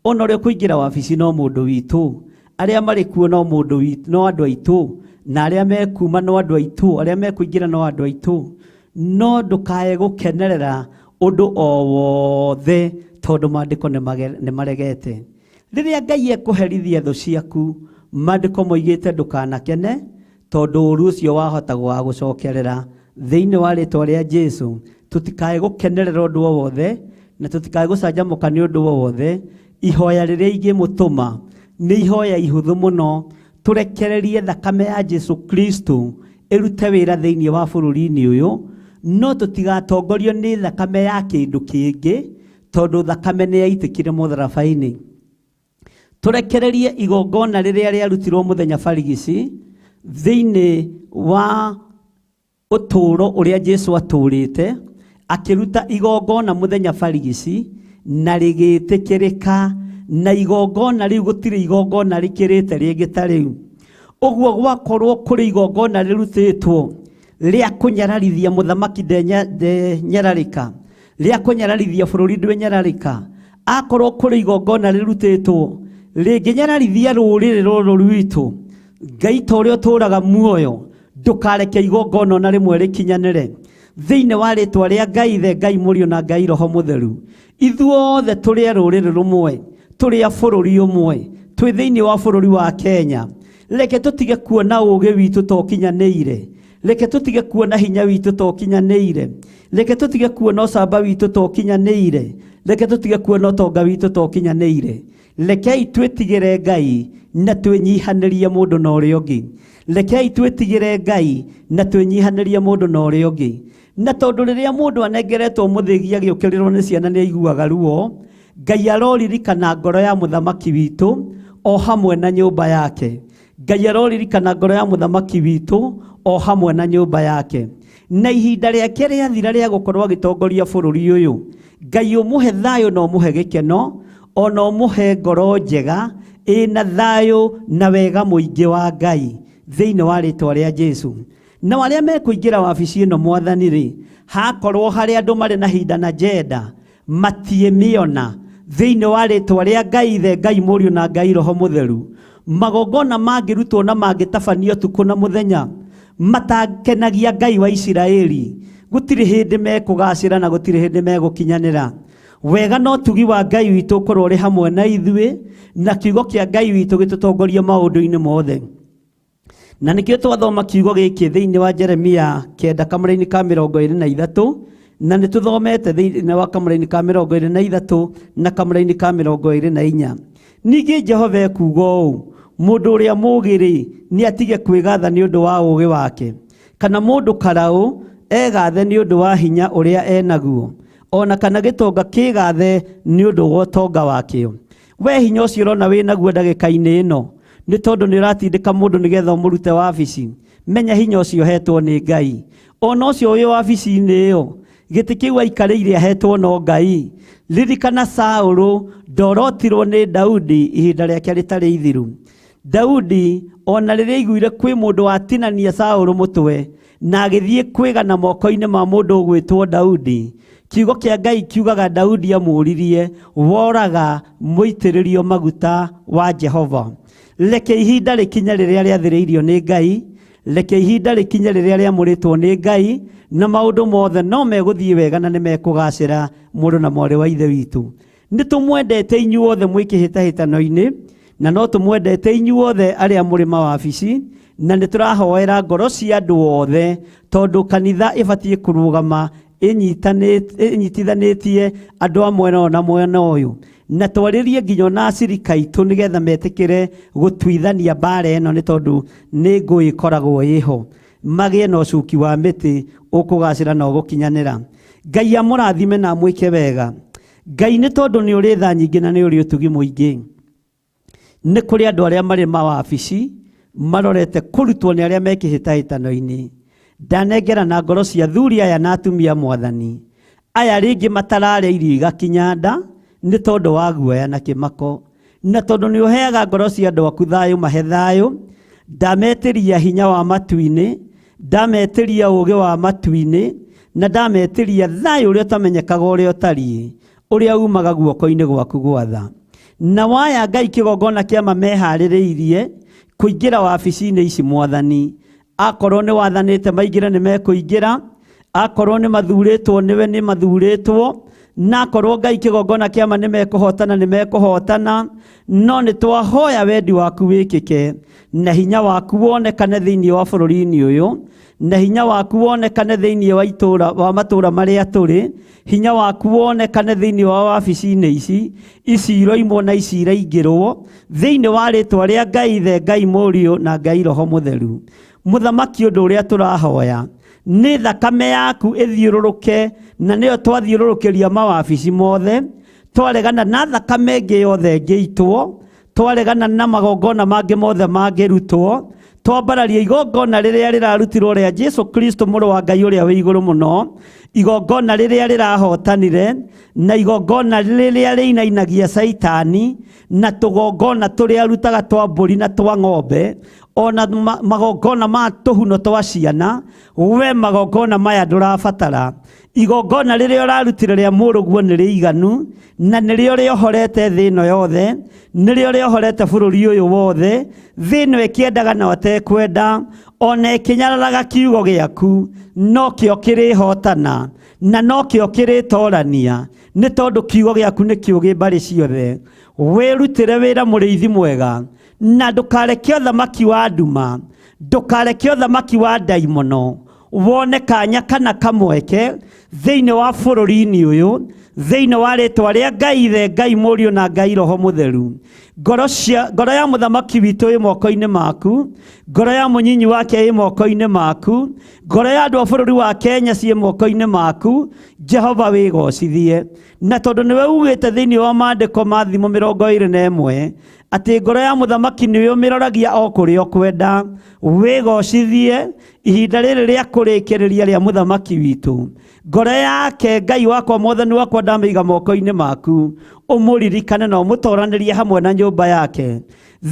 S4: ona ũrĩa ũkũingĩra wabici no mũndũ witũ, arĩa marĩ kuo no mũndũ witũ, no andũ aitũ, na arĩa mekuma no andũ aitũ, arĩa mekũingĩra no andũ aitũ. No ndũkae gũkenerera ũndũ o wothe tondũ maandĩko nĩ maregete. Rĩrĩa Ngai ekũherithia thũ ciaku, maandĩko moigĩte ndũkanakene tondũ ũru ũcio wahota gũgagũcokerera. Thĩinĩ wa rĩtwa rĩa Jesũ, tũtikae gũkenerera ũndũ o wothe na tũtikae gũcanjamũka nĩ ũndũ o wothe. Ihoya rĩrĩa ingĩmũtũma nĩ ihoya ihũthũ mũno, tũrekererie thakame ya Jesũ Kristo ĩrute wĩra thĩinĩ wa bũrũri-inĩ ũyũ, no tũtigatongorio nĩ thakame ya kĩndũ kĩngĩ tondũ thakame nĩ yaitĩkire mũtharaba-inĩ. Tũrekererie igongona rĩrĩa rĩarutirwo mũthenya barigici thĩinĩ wa ũtũũro ũrĩa Jesũ atũũrĩte, akĩruta igongona mũthenya barigici na rĩgĩtĩkĩrĩka, na igongona rĩu gũtirĩ igongona rĩkĩrĩte rĩngĩ ta rĩu. Ũguo gwakorwo kũrĩ igongona rĩrutĩtwo rĩa kũnyararithia mũthamaki ndenyararĩka, rĩa kũnyararithia bũrũri ndwenyararĩka, akorwo kũrĩ igongona rĩrutĩtwo rĩngĩnyararithia rũrĩrĩ rũrũ rwitũ, Ngai ta ũrĩa ũtũũraga muoyo ndũkareke igongona ona rĩmwe rĩkinyanĩre. Thĩinĩ wa rĩtwa rĩa Ngai Ithe, Ngai Mũriũ na Ngai Roho Mũtheru, ithuothe tũrĩ a rũrĩrĩ rũmwe, tũrĩ a bũrũri ũmwe, twĩ thĩinĩ wa bũrũri wa Kenya. Reke tũtige kuona ũũgĩ witũ ta ũkinyanĩire, reke tũtige kuona hinya witũ ta ũkinyanĩire, reke tũtige kuona ũcamba witũ ta ũkinyanĩire, reke tũtige kuona ũtonga witũ ta ũkinyanĩire. Rekei twĩtigĩre Ngai na twĩnyihanĩrie mũndũ na ũrĩa ũngĩ. Rekei twĩtigĩre Ngai na twĩnyihanĩrie mũndũ na ũrĩa ũngĩ. Na tondũ rĩrĩa mũndũ anengeretwo mũthĩgi agĩũkĩrĩrwo nĩ ciana nĩ aiguaga ruo, Ngai aroririkana ngoro ya mũthamaki witũ o hamwe na nyũmba yake. Ngai aroririkana ngoro ya mũthamaki witũ o hamwe na nyũmba yake. Na ihinda rĩake rĩathira rĩa gũkorwo agĩtongoria bũrũri ũyũ, Ngai ũmũhe thayũ na ũmũhe gĩkeno, ona ũmũhe ngoro njega ĩna thayũ na wega mũingĩ wa Ngai thĩinĩ wa rĩtwa rĩa Jesũ. Na arĩa mekũingĩra wabici ĩno mwathani rĩ, hakorwo harĩ andũ marĩ na hinda na njenda matiĩmĩona thĩinĩ wa rĩtwa rĩa Ngai Ithe, Ngai Mũriũ na Ngai Roho Mũtheru. Magongona mangĩrutwo na mangĩtabanio ũtukũ na mũthenya matakenagia Ngai wa Isiraeli, gũtirĩ hĩndĩ mekũgacĩra na gũtirĩ hĩndĩ megũkinyanĩra. Wega na ũtugi wa Ngai witũ ũkorwo ũrĩ hamwe na ithuĩ, na kiugo kĩa Ngai witũ gĩtũtongorie maũndũ-inĩ mothe. Na nĩkĩo twathoma kiugo gĩkĩ thĩinĩ wa Jeremia 9 kamũra-inĩ ka 23, na nĩ tũthomete thĩinĩ wa kamũra-inĩ ka 23 na kamũra-inĩ ka 24. Ningĩ Jehova ekuuga ũũ, mũndũ ũrĩa mũũgĩ-rĩ, nĩ atige kwĩgatha nĩ ũndũ wa ũũgĩ wake, kana mũndũ karaũ egathe nĩ ũndũ wa hinya ũrĩa enaguo, ona kana gĩtonga kĩgathe nĩ ũndũ wa ũtonga wakĩo. We hinya ũcio ũrona wĩnaguo ndagĩka-inĩ ĩno nĩ tondũ nĩ ũratindĩka mũndũ nĩgetha ũmũrute wabici, menya hinya ũcio ũhetwo nĩ Ngai. Ona ũcio wĩ wabici-inĩ ĩyo, gĩtĩ kĩu aikarĩire ahetwo no Ngai. Ririkana Saũlũ ndorotirwo nĩ Daudi ihinda rĩake rĩtarĩ ithiru. Daudi ona rĩrĩa aiguire kwĩ mũndũ watinania Saũlũ mũtwe na agĩthiĩ kwĩgana moko-inĩ ma mũndũ ũgwĩtwo Daudi,
S2: Kiugo kĩa Ngai kiugaga Daudi amũririe, woraga mũitĩrĩrio maguta wa Jehova. Reke ihinda rĩkinye rĩrĩa rĩathĩrĩirio nĩ Ngai, reke ihinda rĩkinye rĩrĩa rĩamũrĩtwo nĩ Ngai, na maũndũ mothe no megũthiĩ wega na nĩ mekũgacĩra mũrũ na mwarĩ wa Ithe witũ. Nĩ tũmwendete inyuothe mwĩ kĩhĩtahĩtano-inĩ, na no tũmwendete inyuothe arĩa mũrĩ mawabici, na nĩ tũrahoera ngoro cia andũ othe, tondũ kanitha ĩbatiĩ kũrũgama ĩnyitithanĩtie andũ a mwena ũyũ na mwena ũyũ, na twarĩrie nginya ona acirika aitũ nĩgetha metĩkĩre gũtuithania mbara ĩno, nĩ tondũ nĩ ngũĩ ĩkoragwo ĩho, magĩe na ũcuki wa mĩtĩ ũkũgacĩra na ũgũkinyanĩra. Ngai amũrathime na amwĩke wega. Ngai nĩ tondũ nĩ ũrĩ tha nyingĩ na nĩ ũrĩ ũtugi mũingĩ. Nĩ kũrĩ andũ arĩa marĩ mawabici marorete kũrutwo nĩ arĩa me kĩhĩtahĩtano-inĩ. Ndanengera na ngoro cia athuri aya na atumia mwathani, aya rĩngĩ matararĩa irio igakinya nda nĩ tondũ wa guoya na kĩmako, na tondũ nĩ ũheaga ngoro cia andũ aku thayũ, mahe thayũ. Ndametĩria hinya wa matu-inĩ, ndametĩria ũũgĩ wa matu-inĩ, na ndametĩria thayũ ũrĩa ũtamenyekaga ũrĩa ũtariĩ, ũrĩa umaga guoko-inĩ gwaku gwatha. Na waya Ngai kĩgongona kĩa meharĩrĩirie kũingĩra wabici-inĩ ici mwathani, akorwo nĩ wathanĩte maingĩre nĩ mekũingĩra, akorwo nĩ mathurĩtwo nĩwe nĩ mathurĩtwo, na akorwo Ngai kĩgongona kĩa nĩ mekũhotana nĩ mekũhotana. No nĩ twahoya wendi waku wĩkĩke, na hinya waku wonekane thĩinĩ wa bũrũri-inĩ ũyũ, na hinya waku wonekane thĩinĩ wa itũra wa matũra marĩa tũrĩ, hinya waku wonekane thĩinĩ wa wabici-inĩ ici, ici iroimwo na ici iraingĩrwo, thĩinĩ wa rĩtwa rĩa Ngai Ithe, Ngai Mũriũ na Ngai Roho Mũtheru. Mũthamaki, ũndũ ũrĩa tũrahoya nĩ thakame yaku ĩthiũrũrũke, na nĩyo twathiũrũrũkĩria mawabici mothe, twaregana na thakame ĩngĩ yothe ĩngĩitwo, twaregana na magongona mangĩ mothe mangĩrutwo, twambararia igongona rĩrĩa rĩrarutirwo rĩa Jesu Kristo mũrũ wa Ngai ũrĩa wĩ igũrũ mũno, igongona rĩrĩa rĩrahotanire, na igongona rĩrĩa rĩinainagia Caitani, na tũgongona tũrĩa arutaga twa mbũri na twa ng'ombe, ona magongona ma tũhuno twa ciana. We magongona maya ndũrabatara. Igongona rĩrĩa ũrarutire rĩa mũrũguo nĩ rĩiganu, na nĩrĩo rĩohorete thĩ ĩno yothe, nĩrĩo rĩohorete bũrũri ũyũ wothe. Thĩ ĩno ĩkĩendaga na ĩtekwenda, ona ĩkĩnyararaga kiugo gĩaku, no kĩo kĩrĩhotana na no kĩo kĩrĩtorania, nĩ tondũ kiugo gĩaku nĩ kĩũgĩ mbarĩ ciothe. Wĩrutĩre wĩra mũrĩithi mwega, na ndũkareke ũthamaki wa nduma, ndũkareke ũthamaki wa ndaimono wone kanya kana kamweke thĩinĩ wa bũrũri-inĩ ũyũ, thĩinĩ wa rĩtwa rĩa Ngai Ithe, Ngai Mũriũ na Ngai Roho Mũtheru. Ngoro ya mũthamaki witũ ĩ moko-inĩ maku, ngoro ya mũnyinyi wake ĩ moko-inĩ maku, ngoro ya andũ a bũrũri wa Kenya ciĩ moko-inĩ maku. Jehova wĩgocithie, na tondũ nĩwe ugĩte thĩinĩ wa maandĩko ma Thimo 21 atĩ ngoro ya mũthamaki nĩwe ũmĩroragia o kũrĩa ũkwenda. Wĩgocithie ihinda rĩrĩ rĩa kũrĩkĩrĩria rĩa mũthamaki witũ. Ngoro yake Ngai wakwa mwathani wakwa ndamĩiga moko-inĩ maku, ũmũririkane na ũmũtoranĩrie hamwe na nyũmba yake.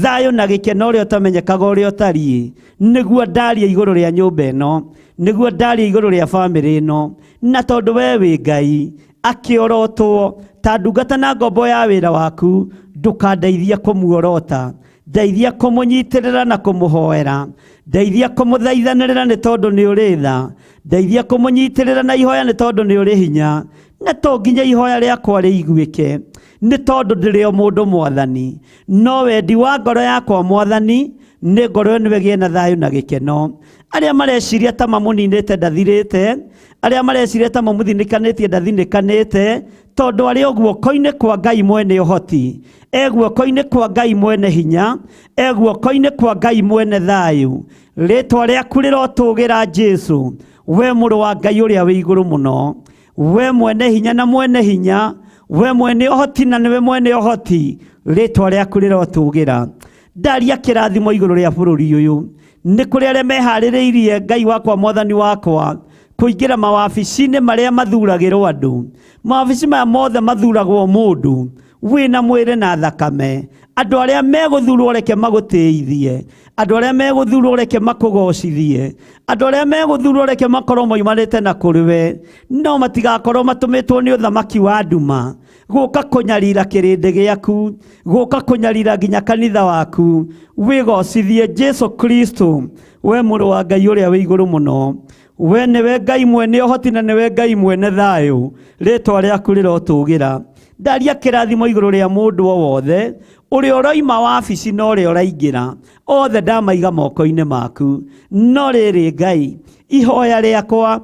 S2: Thayũ na gĩkeno ũrĩa ũtamenyekaga ũrĩa ũtariĩ, nĩguo ndaria igũrũ rĩa nyũmba ĩno, nĩguo ndaria igũrũ rĩa bamĩrĩ ĩno. Na tondũ we wĩ Ngai akĩorotwo ta ndungata na ngombo ya wĩra waku, ndũkandeithia kũmuorota, ndeithia kũmũnyitĩrĩra na kũmũhoera, ndeithia kũmũthaithanĩrĩra nĩ tondũ nĩ ũrĩ tha, ndeithia kũmũnyitĩrĩra na ihoya nĩ tondũ nĩ ũrĩ hinya, na to nginya ihoya rĩakwa rĩiguĩke nĩ tondũ ndĩrĩ o mũndũ mwathani, no wendi wa ngoro yakwa mwathani nĩ ngoro ĩno ĩgĩe na thayũ na gĩkeno. Arĩa mareciria ta mamũninĩte ndathirĩte, arĩa mareciria ta mamũthinĩkanĩtie ndathinĩkanĩte, tondũ arĩ o guoko-inĩ kwa Ngai mwene ũhoti, e guoko-inĩ kwa Ngai mwene hinya, e guoko-inĩ kwa Ngai mwene thayũ. Rĩtwa rĩaku rĩrotũgĩra Jesu, we mũrũ wa Ngai ũrĩa wĩ igũrũ mũno, we mwene hinya na mwene hinya, we mwene ũhoti na nĩwe mwene ũhoti, rĩtwa rĩaku rĩrotũgĩra. Ndaria kĩrathimo igũrũ rĩa bũrũri ũyũ, nĩ kũrĩ arĩa meharĩrĩirie Ngai wakwa mwathani wakwa kũingĩra mawabici-inĩ marĩa mathuragĩrwo andũ. Mawabici maya mothe mathuragwo mũndũ.
S4: Wĩna mwĩrĩ na thakame. Andũ arĩa megũthurwo reke magũtĩithie, andũ arĩa megũthurwo reke makũgocithie, andũ arĩa megũthurwo reke makorwo moimanĩte na kũrĩ we, no matigakorwo matũmĩtwo nĩ ũthamaki wa nduma gũka kũnyarira kĩrĩndĩ gĩaku, gũka kũnyarira nginya kanitha waku. Wĩgocithie Jesu Kristo, we mũrũ wa Ngai ũrĩa wĩ igũrũ mũno. We nĩwe Ngai mwene ũhoti na nĩwe Ngai mwene thayũ. Rĩtwa rĩaku rĩrotũgĩra. Ndaria kĩrathimo igũrũ rĩa mũndũ o wothe ũrĩa ũroima wabici na ũrĩa ũraingĩra, othe ndamaiga moko-inĩ maku. No rĩrĩ Ngai, ihoya rĩakwa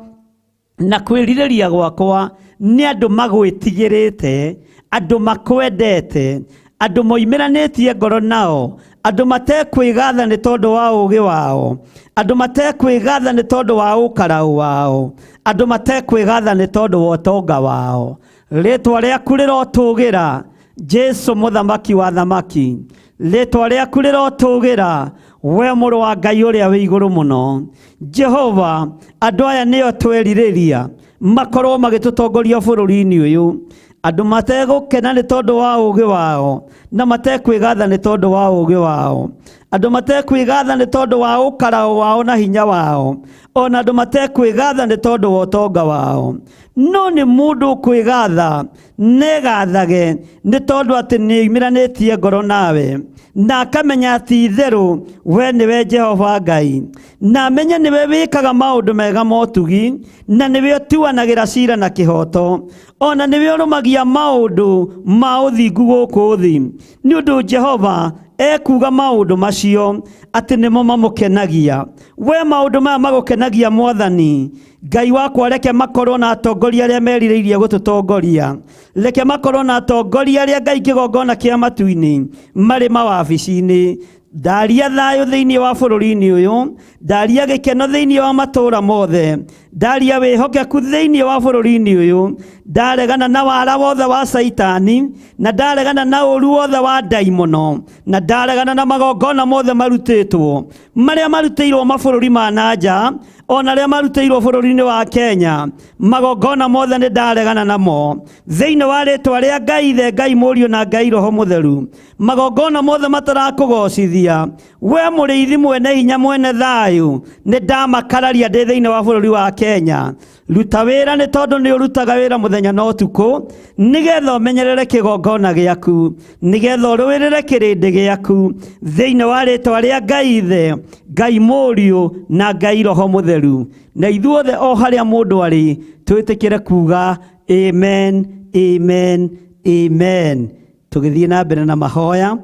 S4: na kwĩrirĩria gwakwa nĩ andũ magwĩtigĩrĩte, andũ makwendete, andũ moimĩranĩtie ngoro nao, andũ matekwĩgatha nĩ tondũ wa ũũgĩ wao, andũ matekwĩgatha nĩ tondũ wa ũkaraũ wao, andũ matekwĩgatha nĩ tondũ wa ũtonga wao. Rĩtwa rĩaku rĩrotũgĩra, Jesu mũthamaki wa thamaki. Rĩtwa rĩaku rĩrotũgĩra, we mũrũ wa Ngai ũrĩa wĩ igũrũ mũno. Jehova, andũ aya nĩo twerirĩria makorwo magĩtũtongoria bũrũri-inĩ ũyũ, andũ mategũkena nĩ tondũ wa ũũgĩ wao, na matekwĩgatha nĩ tondũ wa ũũgĩ wao, andũ matekwĩgatha nĩ tondũ wa ũkaraũ wao na hinya wao, ona andũ matekwĩgatha nĩ tondũ wa ũtonga wao. No nĩ mũndũ ũkwĩgatha negathage nĩ tondũ atĩ nĩoimĩranĩtie ngoro nawe, na akamenya atĩ itherũ we nĩwe Jehova Ngai, na amenye nĩwe wĩkaga maũndũ mega motugi, na nĩwe ũtuanagĩra cira na kĩhooto, ona nĩwe ũrũmagia maũndũ ma ũthingu gũkũ thĩ. Nĩ ũndũ Jehova ekuuga maũndũ macio atĩ nĩmo mamũkenagia. We maũndũ maya magũkenagia Mwathani Ngai wakwa, reke makorwo na atongoria arĩa merirĩirie gũtũtongoria, reke makorwo na atongoria arĩa Ngai kĩgongona kĩa matu-inĩ marĩ mawabici-inĩ. Ndaria thayũ thĩinĩ wa bũrũri-inĩ ũyũ, ndaria gĩkeno thĩinĩ wa matũũra mothe, ndaria wĩhokeku thĩinĩ wa bũrũri-inĩ ũyũ, ndaregana na wara wothe wa Caitani, na ndaregana na ũru wothe wa ndaimono, na ndaregana na magongona mothe marutĩtwo, marĩa marutĩirwo mabũrũri ma na nja, ona arĩa marutĩirwo bũrũri-inĩ wa Kenya. Magongona mothe nĩ ndaregana namo thĩinĩ wa rĩtwa rĩa Ngai Ithe, Ngai Mũriũ na Ngai Roho Mũtheru. Magongona mothe matarakũgocithia we mũrĩithi mwene hinya mwene thayũ, nĩ ndamakararia ndĩ thĩinĩ wa bũrũri wa Kenya. Ruta wĩra nĩ tondũ nĩ ũrutaga wĩra mũthenya na ũtukũ, nĩgetha ũmenyerere kĩgongona gĩaku, nĩgetha ũrũĩrĩre kĩrĩndĩ gĩaku thĩinĩ wa rĩtwa rĩa Ngai Ithe, Ngai Mũriũ na Ngai Roho Mũtheru. Na ithuothe o harĩa mũndũ arĩ twĩtĩkĩre kuga amen, amen, amen. Tũgĩthiĩ na mbere na mahoya,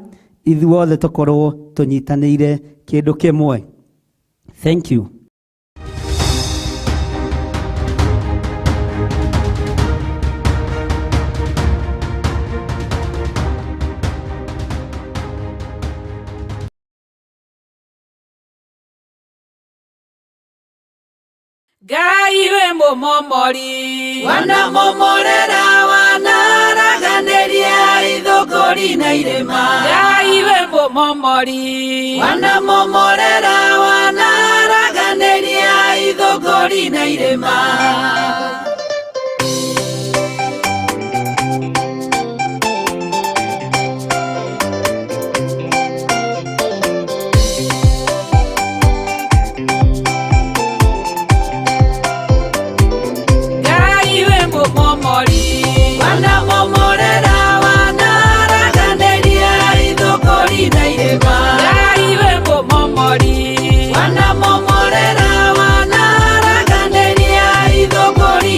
S4: ithuothe tũkorwo tũnyitanĩire kĩndũ kĩmwe. Thank you.
S3: Ngai wĩ mũmomori,
S5: Wanamomorera, wanaraganĩria ithũngũri na irĩma.
S3: Ngai wĩ mũmomori,
S5: Wanamomorera, wanaraganĩria ithũngũri na irĩma.
S3: Ngai wĩ mũmomori,
S5: Wanamomorera, wanaraganĩria ithũngũri na irĩma.
S3: Ngai wĩ mũmomori,
S5: Wanamomorera, wanaraganĩria ithũngũri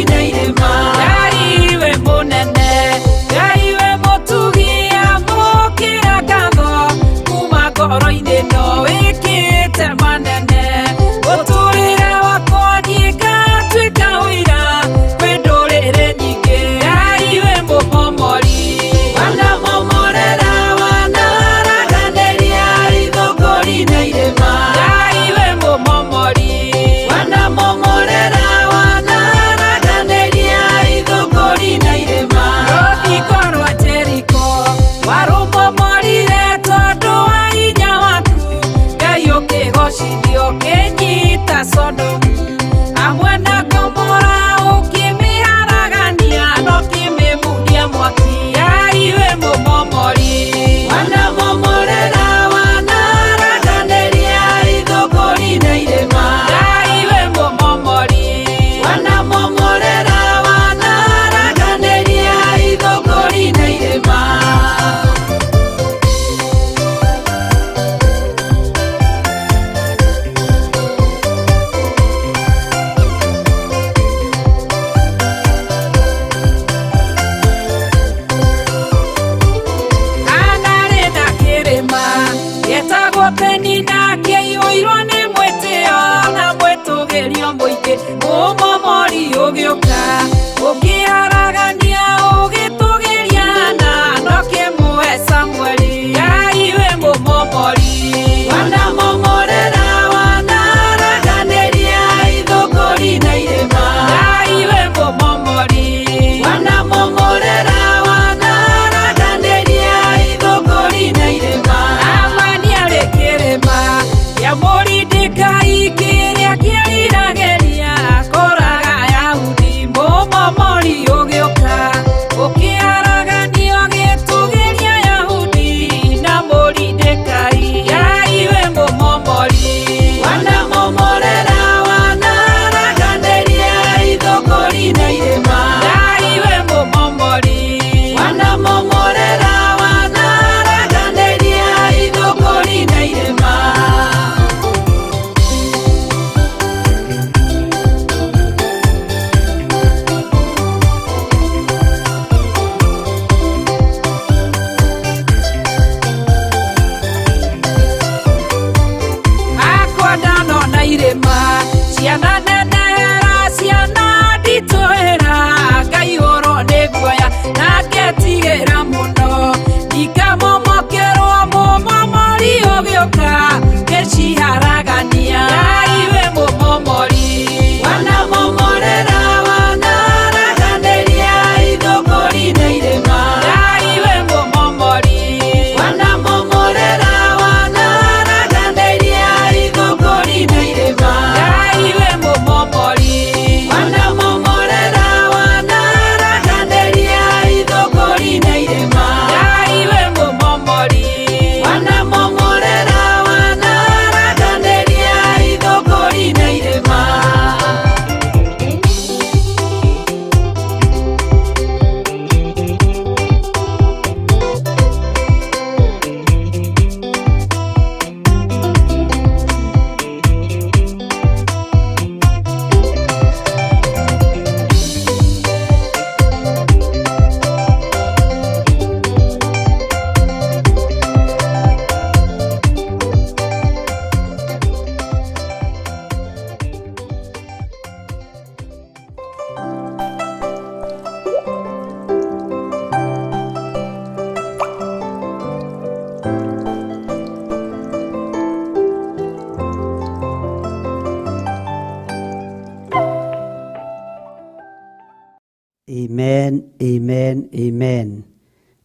S4: Amen, amen, amen.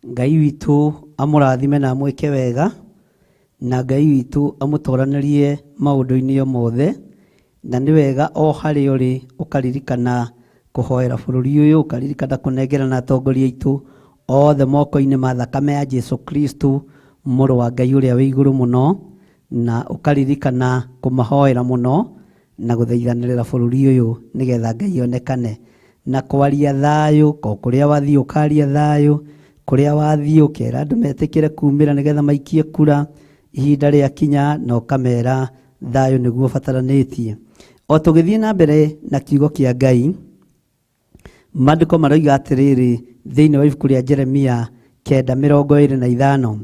S4: Ngai witũ amũrathime na amwĩke wega, na Ngai witũ amũtoranĩrie maũndũ-inĩ o mothe, na nĩ wega o harĩa ũrĩ ũkaririkana kũhoera bũrũri ũyũ, ũkaririkana kũnengerana atongoria aitũ othe moko-inĩ ma thakame ya Jesu Kristo, mũrũ wa Ngai ũrĩa wĩ igũrũ mũno, na ũkaririkana kũmahoera mũno na gũthaithanĩrĩra bũrũri ũyũ nĩgetha Ngai onekane na kwaria thayũ ko kũrĩa wathiĩ ũkaria thayũ, kũrĩa wathiĩ ũkera andũ metĩkĩre kumĩra nĩgetha maikie kura ihinda rĩakinya, na ũkamera thayũ nĩguo ũbataranĩtie. O tũgĩthiĩ na mbere na kiugo kĩa Ngai, maandĩko maroiga atĩrĩrĩ thĩinĩ wa ibuku rĩa Jeremia 9:25,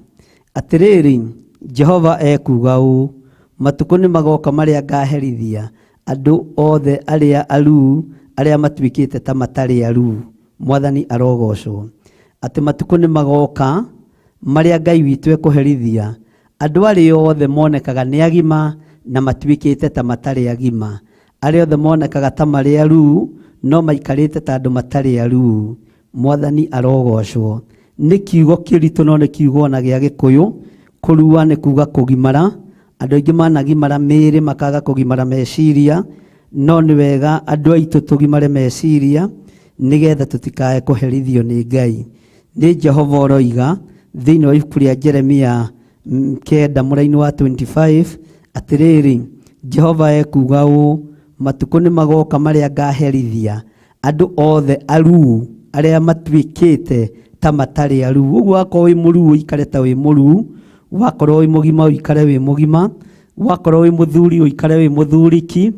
S4: atĩrĩrĩ, Jehova ekuuga ũũ, matukũ nĩ magoka marĩa ngaherithia andũ othe arĩa aruu, arĩa matuĩkĩte ta matarĩ aruu. Mwathani arogocwo. Atĩ matukũ nĩ magoka marĩa Ngai witũ ekũherithia andũ arĩa othe monekaga nĩ agima na matuĩkĩte ta matarĩ agima, arĩa othe monekaga ta marĩ aruu no maikarĩte ta andũ matarĩ aruu. Mwathani arogocwo. Nĩ kiugo kĩritũ no nĩ kiugo ona gĩa Gĩkũyũ. Kũrua nĩ kuga kũgimara. Andũ aingĩ managimara mĩĩrĩ makaga kũgimara meciria, no nĩ wega andũ aitũ tũgimare meciria nĩgetha tũtikae kũherithio nĩ Ngai. Nĩ Jehova ũroiga thĩinĩ wa ibuku rĩa Jeremia 9 mũraini wa 25, atĩrĩrĩ, Jehova ekuuga ũũ, matukũ nĩ magoka marĩa ngaherithia andũ othe aruu arĩa matuĩkĩte ta matarĩ aruu. Ũguo wakorwo wĩ mũruu ũikare ta wĩ mũruu, wakorwo wĩ mũgima ũikare wĩ mũgima, wakorwo wĩ mũthuri ũikare wĩ mũthuriki,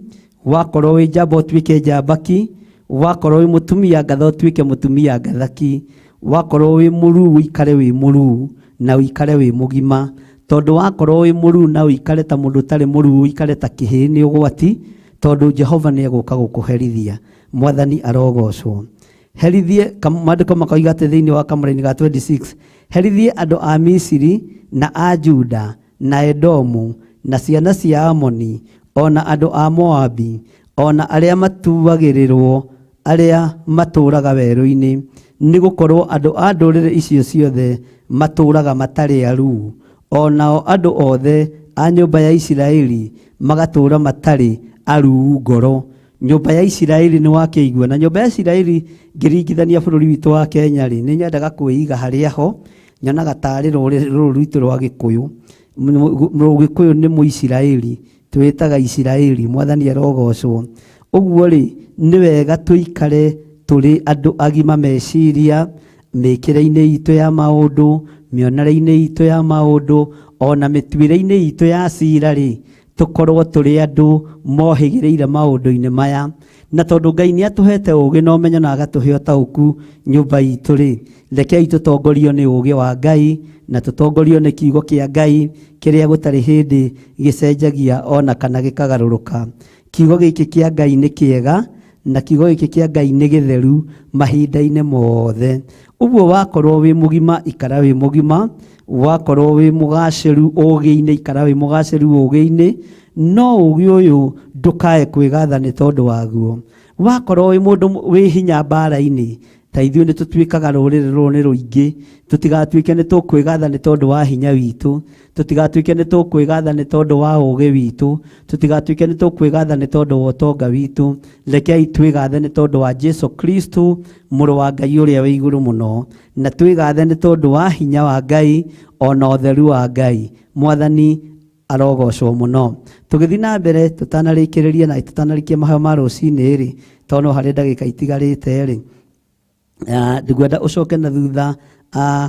S4: wakorwo wĩ njamba ũtuĩke njambaki, wakorwo wĩ mũtumia ngatha ũtuĩke mũtumia ngathaki, wakorwo wĩ mũruu ũikare wĩ mũruu na ũikare wĩ mũgima. Tondũ wakorwo wĩ mũruu na ũikare ta mũndũ ũtarĩ mũruu, ũikare ta kĩhĩĩ nĩ ũgwati, tondũ Jehova nĩ egũka gũkũherithia. Mwathani arogocwo. Herithie, maandĩko makoiga atĩ thĩinĩ wa kamũraini ga 26, herithie andũ a Misiri na a Juda na Edomu na ciana cia Amoni o na andũ a Moabi o na arĩa matuagĩrĩrwo arĩa matũũraga werũ-inĩ, nĩ gũkorwo andũ a ndũrĩrĩ icio ciothe matũũraga matarĩ aruu, o nao andũ othe a nyũmba ya Isiraeli magatũũra matarĩ aruu ngoro. Nyũmba ya Isiraeli nĩ wakĩigua, na nyũmba ya Isiraeli ngĩringithania bũrũri witũ wa Kenya rĩ, nĩ nyendaga kwĩiga harĩa ho, nyonaga tarĩ rũrĩrĩ rũrũ rwitũ rwa Gĩkũyũ. Mũgĩkũyũ nĩ Mũisiraeli, twĩtaga Isiraeli, Mwathani arogocwo. Ũguo rĩ, nĩ wega tũikare tũrĩ andũ agima meciria, mĩkĩre-inĩ itũ ya maũndũ, mĩonere-inĩ itũ ya maũndũ, ona mĩtuĩre-inĩ itũ ya cira rĩ, tũkorwo tũrĩ andũ mohĩgĩrĩire maũndũ-inĩ maya. Na tondũ Ngai nĩ atũhete ũũgĩ na ũmenyo na agatũhe ũtaũku nyũmba itũ rĩ, rekei tũtongorio nĩ ũũgĩ wa Ngai na tũtongorio nĩ kiugo kĩa Ngai kĩrĩa gũtarĩ hĩndĩ gĩcenjagia ona kana gĩkagarũrũka. Kiugo gĩkĩ kĩa Ngai nĩ kĩega na kiugo gĩkĩ kĩa Ngai nĩ gĩtheru mahinda-inĩ mothe. Ũguo wakorwo wĩ mũgima ikara wĩ mũgima, wakorwo wĩ mũgacĩru ũũgĩ-inĩ ikara wĩ mũgacĩru ũũgĩ-inĩ, no ũũgĩ ũyũ ndũkae kwĩgatha nĩ tondũ waguo. Wakorwo wĩ mũndũ wĩ hinya mbara-inĩ, ta ithuĩ nĩ tũtuĩkaga rũrĩrĩ rũrũ nĩ rũingĩ, tũtigatuĩke nĩ tũkwĩgatha nĩ tondũ wa hinya witũ, tũtigatuĩke nĩ tũkwĩgatha nĩ tondũ wa ũũgĩ witũ, tũtigatuĩke nĩ tũkwĩgatha nĩ tondũ wa ũtonga witũ. Rekei twĩgathe nĩ tondũ wa Jesu Kristo mũrũ wa Ngai ũrĩa wĩ igũrũ mũno, na twĩgathe nĩ tondũ wa hinya wa Ngai ona ũtheru wa Ngai. Mwathani arogocwo mũno. Tũgĩthiĩ na mbere tũtanarĩkĩrĩria na tũtanarĩkia mahoya ma rũcinĩ rĩ, tondũ no harĩ ndagĩka itigarĩte rĩ, ndingwenda ũcoke na thutha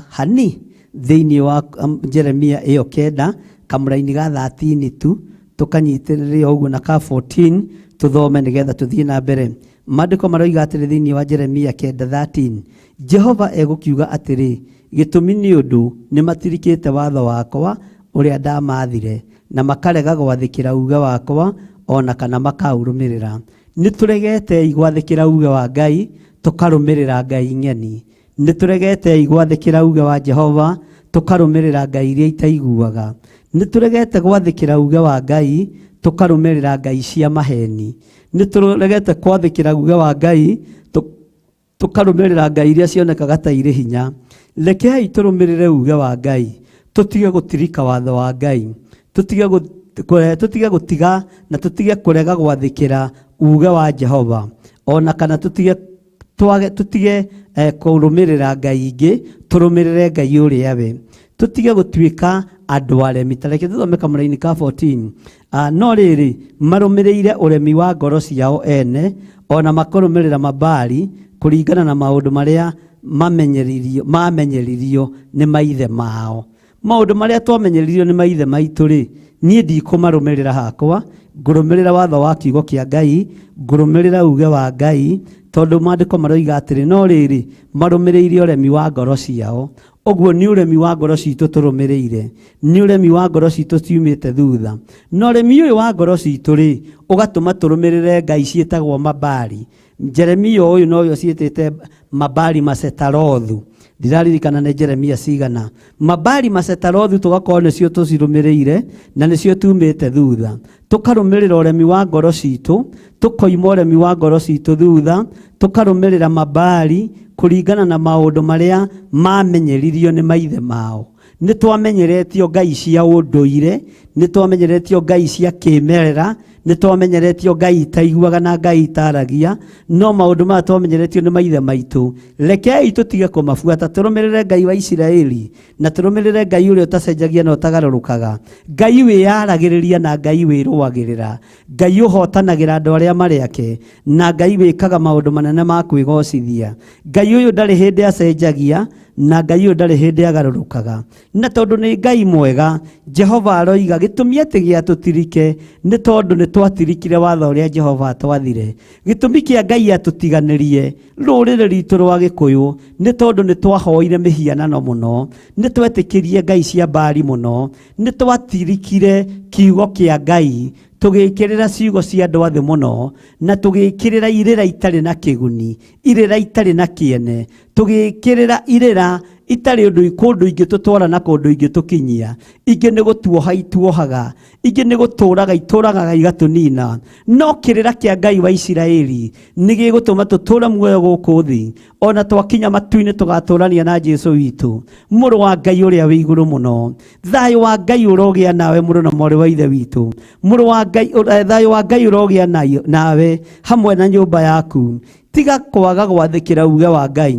S4: hani thĩinĩ wa Jeremia ĩyo 9 kamũraini ga 13 tu, tũkanyitĩrĩre ũguo na ka 14 tũthome nĩgetha tũthiĩ na mbere. Maandĩko maroiga atĩrĩ thĩinĩ wa Jeremia 9:13, Jehova egũkiuga atĩrĩ, gĩtũmi nĩ ũndũ nĩmatirikĩte watho wakwa ũrĩa ndamathire, na makarega gwathĩkĩra uge wakwa ona kana makaũrũmĩrĩra. Nĩ tũregete gwathĩkĩra uge wa Ngai tũkarũmĩrĩra ngai ng'eni. Nĩ tũregete gwathĩkĩra uge wa Jehova tũkarũmĩrĩra ngai iria itaiguaga. Nĩ tũregete gwathĩkĩra uge wa Ngai tũkarũmĩrĩra ngai cia maheni. Nĩ tũregete gwathĩkĩra uge wa Ngai. Tũkarũmĩrĩra ngai iria cionekaga ta irĩ hinya. Rekei tũrũmĩrĩre uge wa Ngai, tũtige gũtirika watho wa Ngai, tũtige tũtige gũtiga na tũtige kũrega gwathĩkĩra uge wa Jehova, ona kana tũtige twage tũtige kũrũmĩrĩra ngai ingĩ, tũrũmĩrĩre Ngai ũrĩa we. Tũtige gũtuĩka andũ aremi. Ta reke tũthome kamũraini ka 14. No rĩrĩ, marũmĩrĩire ũremi wa ngoro ciao ene, ona makarũmĩrĩra Mabali kũringana na maũndũ marĩa mamenyeririo nĩ maithe mao. Maũndũ marĩa twamenyeririo nĩ maithe maitũ rĩ, niĩ ndikũmarũmĩrĩra hakwa, ngũrũmĩrĩra watho wa kiugo kĩa Ngai, ngũrũmĩrĩra uge wa Ngai, tondũ maandĩko maroiga atĩrĩ, no rĩrĩ, marũmĩrĩire ũremi wa ngoro ciao. Ũguo nĩ ũremi wa ngoro citũ tũrũmĩrĩire, nĩ ũremi wa ngoro citũ ciumĩte thutha. Na ũremi ũyũ wa ngoro citũ rĩ, ũgatũma tũrũmĩrĩre ngai ciĩtagwo Mabali. Jeremia ũyũ nowe ũciĩtĩte Mabali Masetarothu. Ndiraririkana nĩ Jeremia cigana. Mabali Masetarothu tũgakorwo nĩcio tũcirũmĩrĩire na nĩcio tumĩte thutha. Tũkarũmĩrĩra ũremi wa ngoro citũ, tũkoima ũremi wa ngoro citũ thutha, tũkarũmĩrĩra Mabali kũringana na maũndũ marĩa mamenyeririo nĩ maithe mao. Nĩ twamenyeretio ngai cia ũndũire, nĩ twamenyeretio ngai cia kĩmerera, nĩ twamenyeretio ngai itaiguaga na ngai itaragia, no maũndũ maya twamenyeretio nĩ maithe maitũ. Rekei tũtige kũmabuata, tũrũmĩrĩre Ngai wa Isiraeli, na tũrũmĩrĩre Ngai ũrĩa ũtacenjagia na ũtagarũrũkaga, Ngai wĩyaragĩrĩria na Ngai wĩrũagĩrĩra, Ngai ũhotanagĩra andũ arĩa marĩ ake, na Ngai wĩkaga maũndũ manene ma kwĩgocithia. Ngai ũyũ ndarĩ hĩndĩ acenjagia, na Ngai ũyũ ndarĩ hĩndĩ agarũrũkaga. Na tondũ nĩ Ngai mwega, Jehova aroiga gĩtũmi atĩ gĩatũtirike nĩ tondũ nĩ twatirikire watho ũrĩa Jehova atwathire. Gĩtũmi kĩa Ngai atũtiganĩrie rũrĩrĩ rwitũ rwa Gĩkũyũ nĩ tondũ nĩ twahoire mĩhianano mũno, nĩ twetĩkirie ngai cia Baali mũno, nĩ twatirikire kiugo kĩa Ngai, tũgĩkĩrĩra ciugo cia andũ a thĩ mũno, na tũgĩkĩrĩra irĩra itarĩ na kĩguni, irĩra itarĩ na kĩene, tũgĩkĩrĩra irĩra itarĩ ũndũ kũndũ ingĩtũtwara na kũndũ ingĩtũkinyia. Ingĩ nĩ gũtuoha ituohaga, ingĩ nĩ gũtũraga itũragaga igatũnina. No kĩrĩra kĩa Ngai wa Isiraeli nĩ gĩgũtũma tũtũre muoyo gũkũ thĩ, ona twakinya matu-inĩ tũgatũrania na Jesu witũ, mũrũ wa Ngai ũrĩa wĩ igũrũ mũno. Thayũ wa Ngai ũrogĩa nawe mũrũ na mwarĩ wa ithe witũ. Mũrũ wa Ngai, thayũ wa Ngai ũrogĩa nawe hamwe na nyũmba yaku. Tiga kwaga gwathĩkĩra uge wa Ngai,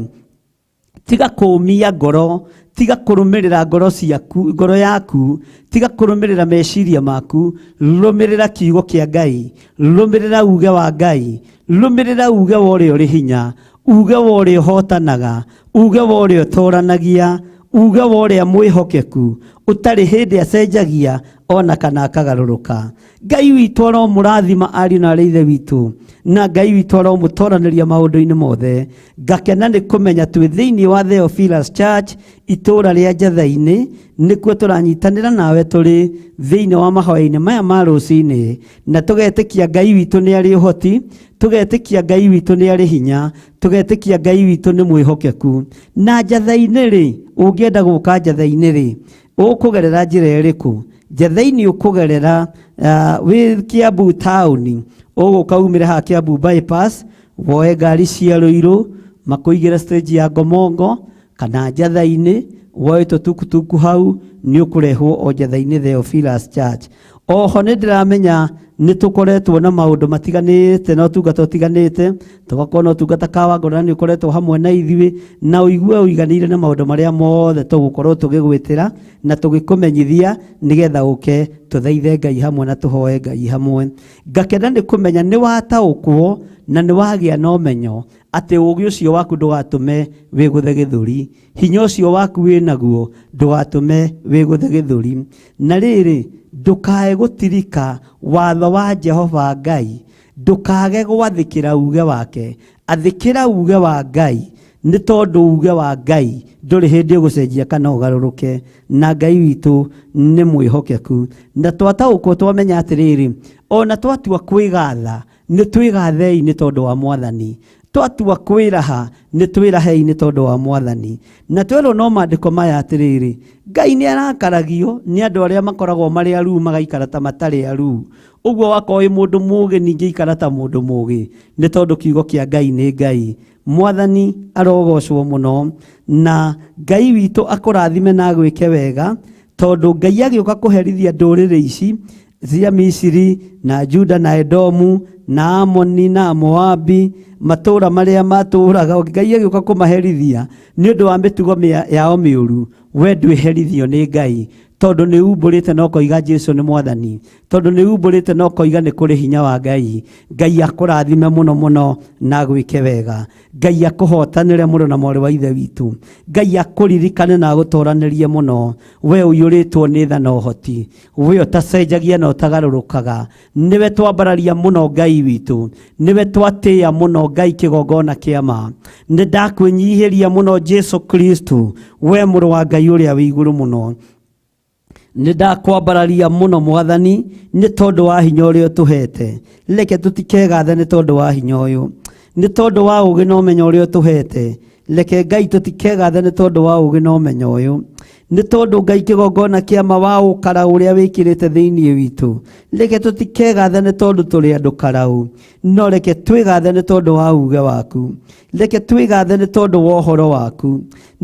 S4: tiga kũũmia ngoro, tiga kũrũmĩrĩra ngoro ciaku, ngoro yaku, tiga kũrũmĩrĩra meciria maku. Rũmĩrĩra kiugo kĩa Ngai, rũmĩrĩra uge wa Ngai, rũmĩrĩra uge wa ũrĩa ũrĩ hinya, uge wa ũrĩa ũhotanaga, uge wa ũrĩa ũtoranagia, uge wa ũrĩa mwĩhokeku, ũtarĩ hĩndĩ acenjagia ona kana akagarũrũka. Ngai witũ aromũrathima ariũ na arĩ ithe witũ, na Ngai witũ aromũtoranĩria maũndũ-inĩ mothe. Ngakena nĩ kũmenya twĩ thĩinĩ wa Theophilus Church itũũra rĩa Njatha-inĩ, nĩkuo tũranyitanĩra nawe tũrĩ thĩinĩ wa mahoya-inĩ maya ma rũcinĩ, na tũgetĩkia Ngai witũ nĩ arĩ ũhoti, tũgetĩkia Ngai witũ nĩ arĩ hinya, tũgetĩkia Ngai witũ nĩ mwĩhokeku. Na Njatha-inĩ rĩ, ũngĩenda gũka Njatha-inĩ rĩ, ũkũgerera njĩra ĩrĩkũ? Njatha-inĩ ũkũgerera wĩ Kiambu taũni, ũgũka umĩre haha Kiambu bypass, woe ngari cia Ruiru makũigĩre stage ya Ngomongo kana Njatha-inĩ, woe tũtukutuku hau nĩ ũkũrehwo o Njatha-inĩ Theophilus Church. Oho nĩ ndĩramenya nĩ tũkoretwo na maũndũ matiganĩte na ũtungata ũtiganĩte, tũgakorwo na ũtungata Kawangũra nĩ ũkoretwo hamwe na ithuĩ, na ũigue ũiganĩire na maũndũ marĩa mothe tũgũkorwo tũgĩgwĩtĩra na tũgĩkũmenyithia nĩgetha ũke tũthaithe Ngai hamwe na tũhoe Ngai hamwe. Ngakena nĩ kũmenya nĩ wataũkwo na nĩ wagĩa na ũmenyo atĩ ũũgĩ ũcio waku ndũgatũme wĩgũthe gĩthũri, hinya ũcio waku wĩ naguo ndũgatũme wĩgũthe gĩthũri. Na rĩrĩ, ndũkae gũtirika watho wa Jehova Ngai, ndũkage gwathĩkĩra uge wake. Athĩkĩra uge wa Ngai, nĩ tondũ uge wa Ngai ndũrĩ hĩndĩ ũgũcenjia kana ũgarũrũke, na Ngai witũ nĩ mwĩhokeku. Na twataũkwo twamenya atĩrĩrĩ, ona twatua kwĩgatha, nĩ twĩgathei nĩ tondũ wa Mwathani. Twatua kwĩraha, nĩ twĩrahei nĩ tondũ wa Mwathani. Na twerwo no maandĩko maya atĩrĩrĩ, Ngai nĩ arakaragio nĩ andũ arĩa makoragwo marĩ aruu magaikara ta matarĩ aruu. Ũguo wakorwo wĩ mũndũ mũũgĩ ningĩ ikara ta mũndũ mũũgĩ, nĩ tondũ kiugo kĩa Ngai nĩ Ngai.
S2: Mwathani arogocwo mũno, na Ngai witũ akũrathime na agwĩke wega, tondũ Ngai agĩũka kũherithia ndũrĩrĩ ici cia Misiri na Juda na Edomu na Amoni na Moabi, matũũra marĩa matũũraga, Ngai agĩũka kũmaherithia nĩ ũndũ wa mĩtugo yao mĩũru. We ndwĩherithio nĩ Ngai, tondũ nĩ umbũrĩte na ũkoiga Jesu nĩ Mwathani, tondũ nĩ umbũrĩte na ũkoiga nĩ kũrĩ hinya wa Ngai. Ngai akũrathime mũno mũno na agwĩke wega. Ngai akũhotanĩre mũno na mwarĩ wa ithe witũ. Ngai akũririkane na agũtoranĩrie mũno. We ũiyũrĩtwo nĩ tha na ũhoti, we ũtacenjagia na ũtagarũrũkaga, nĩwe twambararia mũno Ngai witũ, nĩwe twatĩĩa mũno Ngai kĩgongona kĩa ma. Nĩ ndakwĩnyihĩria mũno Jesu Kristo, we mũrũ wa Ngai ũrĩa wĩ igũrũ mũno. Nĩ ndakwambararia mũno Mwathani, nĩ tondũ wa hinya ũrĩa ũtũhete. Reke tũtikegathe nĩ tondũ wa hinya ũyũ, nĩ tondũ wa ũũgĩ na ũmenyo ũrĩa ũtũhete. Reke Ngai tũtikegathe nĩ tondũ wa ũũgĩ na ũmenyo ũyũ, nĩ tondũ Ngai kĩgongona kĩa ma wa ũkara ũrĩa wĩkĩrĩte thĩinĩ witũ. Reke tũtikegathe nĩ tondũ tũrĩ andũ karau, no reke twĩgathe nĩ tondũ wa uge waku. Reke twĩgathe nĩ tondũ wa ũhoro waku.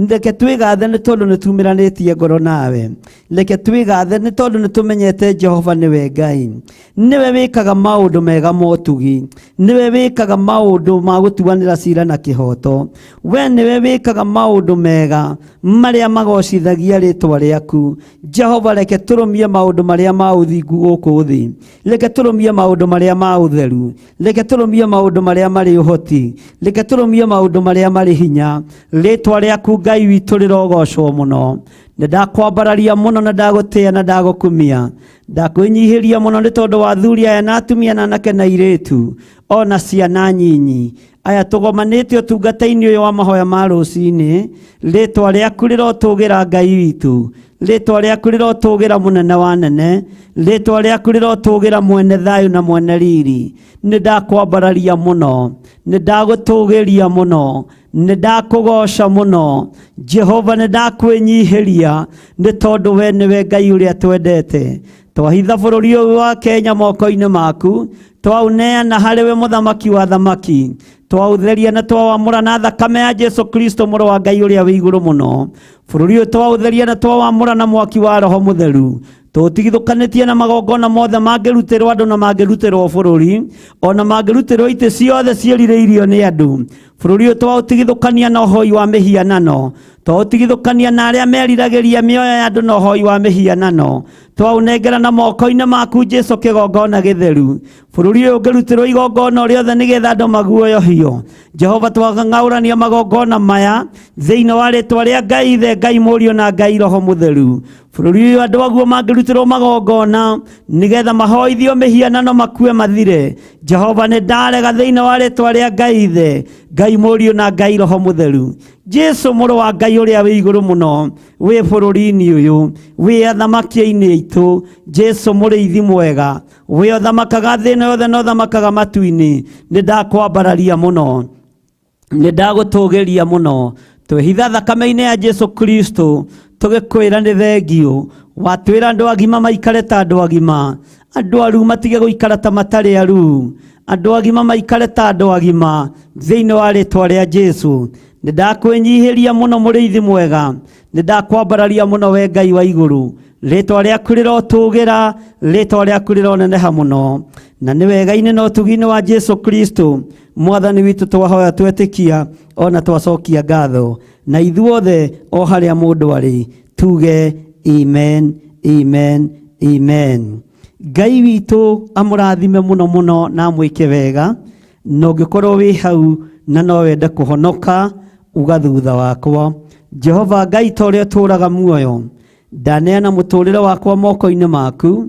S2: Reke twĩgathe nĩ tondũ nĩ tumĩranĩtie ngoro nawe. Reke twĩgathe nĩ tondũ nĩ tũmenyete Jehova nĩwe Ngai, nĩwe wĩkaga maũndũ mega motugi, nĩwe wĩkaga maũndũ ma gũtuanĩra cira na kĩhooto. We nĩwe wĩkaga maũndũ mega marĩa magocithagia rĩtwa rĩaku. Jehova, reke tũrũmie maũndũ marĩa ma ũthingu gũkũ thĩ. Reke tũrũmie maũndũ marĩa ma ũtheru. Reke tũrũmie maũndũ marĩa marĩ ũhoti. Reke tũrũmie maũndũ marĩa marĩ hinya. Rĩtwa rĩaku Ngai witũ rĩrogocwo mũno. Nĩ ndakwambararia mũno na ndagũtĩĩa na ndagũkumia. Ndakwĩnyihĩria mũno nĩ tondũ wa athuri aya na atumia na anake na airĩtu ona ciana nyinyi aya tũgomanĩte ũtungata-inĩ ũyũ wa mahoya ma rũcinĩ. Rĩtwa rĩaku rĩrotũgĩra Ngai witũ, rĩtwa rĩaku rĩrotũgĩra mũnene wa nene, rĩtwa rĩaku rĩrotũgĩra mwene thayũ na mwene riri. Nĩ ndakwambararia mũno, nĩ ndagũtũgĩria mũno, nĩ ndakũgoca mũno Jehova, nĩ ndakwĩnyihĩria nĩ tondũ we nĩwe Ngai ũrĩa twendete. Twahitha bũrũri ũyũ wa Kenya moko-inĩ maku, twaũneana harĩ we mũthamaki wa thamaki, twaũtheria na twawamũra na thakame ya Jesu Kristo mũrũ wa Ngai ũrĩa wĩ igũrũ mũno. Bũrũri ũyũ twaũtheria na twawamũra na mwaki wa Roho Mũtheru, tũtigithũkanĩtie na magongona mothe mangĩrutĩrwo andũ na mangĩrutĩrwo bũrũri, ona mangĩrutĩrwo itĩ ciothe ciĩrirĩirio nĩ andũ. Bũrũri ũyũ twaũtigithũkania na ũhoi wa mĩhianano, twaũtigithũkania na arĩa meriragĩria mĩoyo ya andũ na ũhoi wa mĩhianano, twaũnengera na moko-inĩ maku Jesu kĩgongona gĩtheru. Bũrũri ũyũ ũngĩrutĩrwo igongona o rĩothe nĩgetha andũ maguoyohio, Jehova, twang'aũrania magongona maya thĩinĩ wa rĩtwa rĩa Ngai Ithe, Ngai Mũriũ na Ngai Roho Mũtheru. Bũrũri ũyũ andũ aguo mangĩrutĩrwo magongona nĩgetha mahoithio mĩhianano makue mathire, Jehova, nĩ ndarega thĩinĩ wa rĩtwa rĩa Ngai Ithe, Ngai Mũriũ na Ngai Roho Mũtheru. Jesu mũrũ wa Ngai ũrĩa wĩ igũrũ mũno, wĩ bũrũri-inĩ ũyũ, wĩ athamaki-inĩ aitũ, Jesu mũrĩithi mwega, wĩ ũthamakaga thĩ ĩno yothe na ũthamakaga matu-inĩ, nĩ ndakwambararia mũno, nĩ ndagũtũgĩria mũno. Twĩhitha thakame-inĩ ya Jesu Kristo, tũgĩkwĩra nĩ thengiũ. Watwĩra andũ agima maikare ta andũ agima, andũ aru matige gũikara ta matarĩ aru, andũ agima maikare ta andũ agima thĩinĩ wa rĩtwa rĩa Jesu. Nĩ ndakwĩnyihĩria mũno mũrĩithi mwega, nĩ ndakwambararia mũno we Ngai wa igũrũ. Rĩtwa rĩaku rĩrotũgĩra, rĩtwa rĩaku rĩroneneha mũno, na nĩ wega-inĩ na ũtugi-inĩ wa Jesu Kristo Mwathani witũ twahoya twetĩkia ona twacokia ngatho, na ithuothe o harĩa mũndũ arĩ tuge amen, amen, amen. Ngai witũ amũrathime mũno mũno na amwĩke wega. Na ũngĩkorwo wĩ hau na no wende kũhonoka, uga thutha wakwa, Jehova Ngai ta ũrĩa ũtũũraga muoyo, ndaneana mũtũũrĩre wakwa moko-inĩ maku.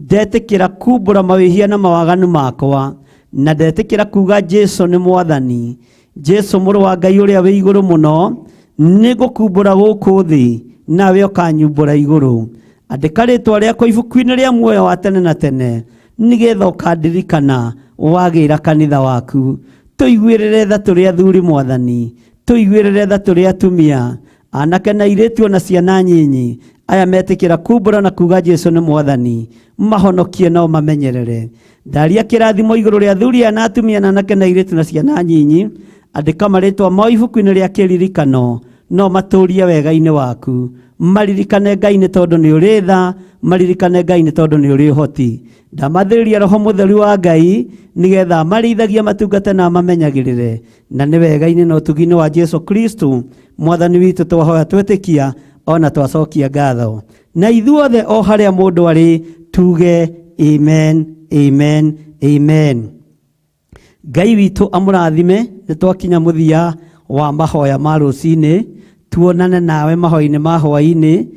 S2: Ndetĩkĩra kumbũra mawĩhia na mawaganu makwa, na ndetĩkĩra kuga Jesu nĩ Mwathani, Jesu mũrũ wa Ngai ũrĩa wĩ igũrũ mũno. Nĩ ngũkumbũra gũkũ thĩ, nawe ũkanyumbũra igũrũ. Andĩka rĩtwa rĩakwa ibuku-inĩ rĩa muoyo wa tene na tene, nĩgetha ũkandirikana wagĩra kanitha waku. Tũiguĩrĩre tha tũrĩ athuri Mwathani, tũiguĩrĩre tha tũrĩ atumia, anake na airĩtu ona ciana nyinyi, aya metĩkĩra kumbũra na kuga Jesu nĩ Mwathani, mahonokie nao mamenyerere. Ndaria kĩrathimo igũrũ rĩa athuri aya na atumia na anake na airĩtu na ciana nyinyi.
S4: Andĩka marĩtwa mao ibuku-inĩ rĩa kĩririkano, no matũrie wega-inĩ waku. Maririkane Ngai nĩ tondũ nĩ ũrĩ tha, maririkane Ngai nĩ tondũ nĩ ũrĩ ũhoti. Ndamathĩrĩria Roho Mũtheru wa Ngai nĩgetha amarĩithagie, matungate na amamenyagĩrĩre. Na nĩ wega-inĩ na ũtugi-inĩ wa Jesu Kristo Mwathani witũ twahoya twetĩkia ona twacokia ngatho. Na ithuothe o harĩa mũndũ arĩ tuge amen, amen, amen. Ngai witũ amũrathime. Nĩ twakinya mũthia wa mahoya ma rũcinĩ, tuonane nawe mahoya-inĩ ma hwaĩ-inĩ.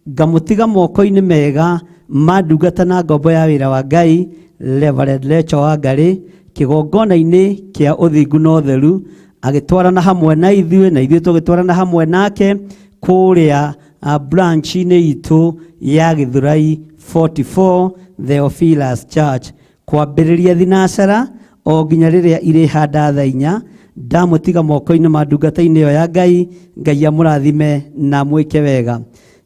S4: Ngamũtiga moko-inĩ mega ma ndungata na ngombo ya wĩra wa Ngai Reverend Rachel Wangari, kĩgongona-inĩ kĩa ũthingu na ũtheru, agĩtwarana hamwe na ithuĩ na ithuĩ tũgĩtwarana hamwe nake kũrĩa branch-inĩ itũ ya Gĩthũrai 44 Theophilus Church, kwambĩrĩria thinacara o nginya rĩrĩa irĩhanda thaa inya. Ndamũtiga moko-inĩ ma ndungata-inĩ ĩyo ya Ngai. Ngai amũrathime na amwĩke wega.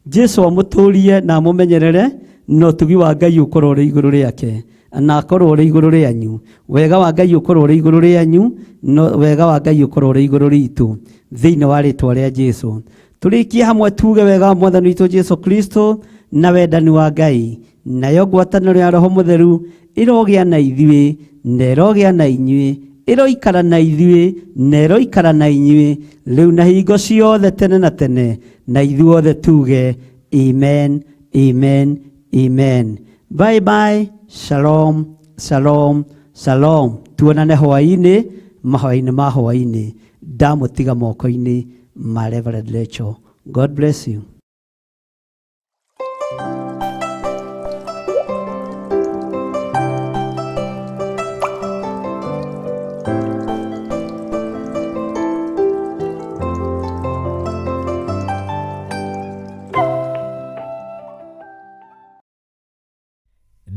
S4: Jesu amũtũrie na amũmenyerere, na ũtugi wa Ngai ũkorwo ũrĩ igũrũ rĩake na akorwo ũrĩ igũrũ rĩanyu. Wega wa Ngai ũkorwo ũrĩ igũrũ rĩanyu, no wega wa Ngai ũkorwo ũrĩ igũrũ ritũ, thĩinĩ wa rĩtwa rĩa Jesu. Tũrĩkie hamwe tuge wega wa Mwathani witũ Jesu Kristo na wendani wa Ngai nayo ngwatanĩro ya Roho Mũtheru ĩrogĩa na ithuĩ na ĩrogĩa na inyuĩ, ĩroikara na ithuĩ na ĩroikara na inyuĩ rĩu na hingo ciothe tene na tene. Na ithuothe tuge amen, amen, amen. Bye bye, shalom, shalom, shalom. Tuonane hwaĩ-inĩ, mahoya-inĩ ma hwaĩ-inĩ. Ndamũtiga moko-inĩ ma Reverend Rachel. God bless you.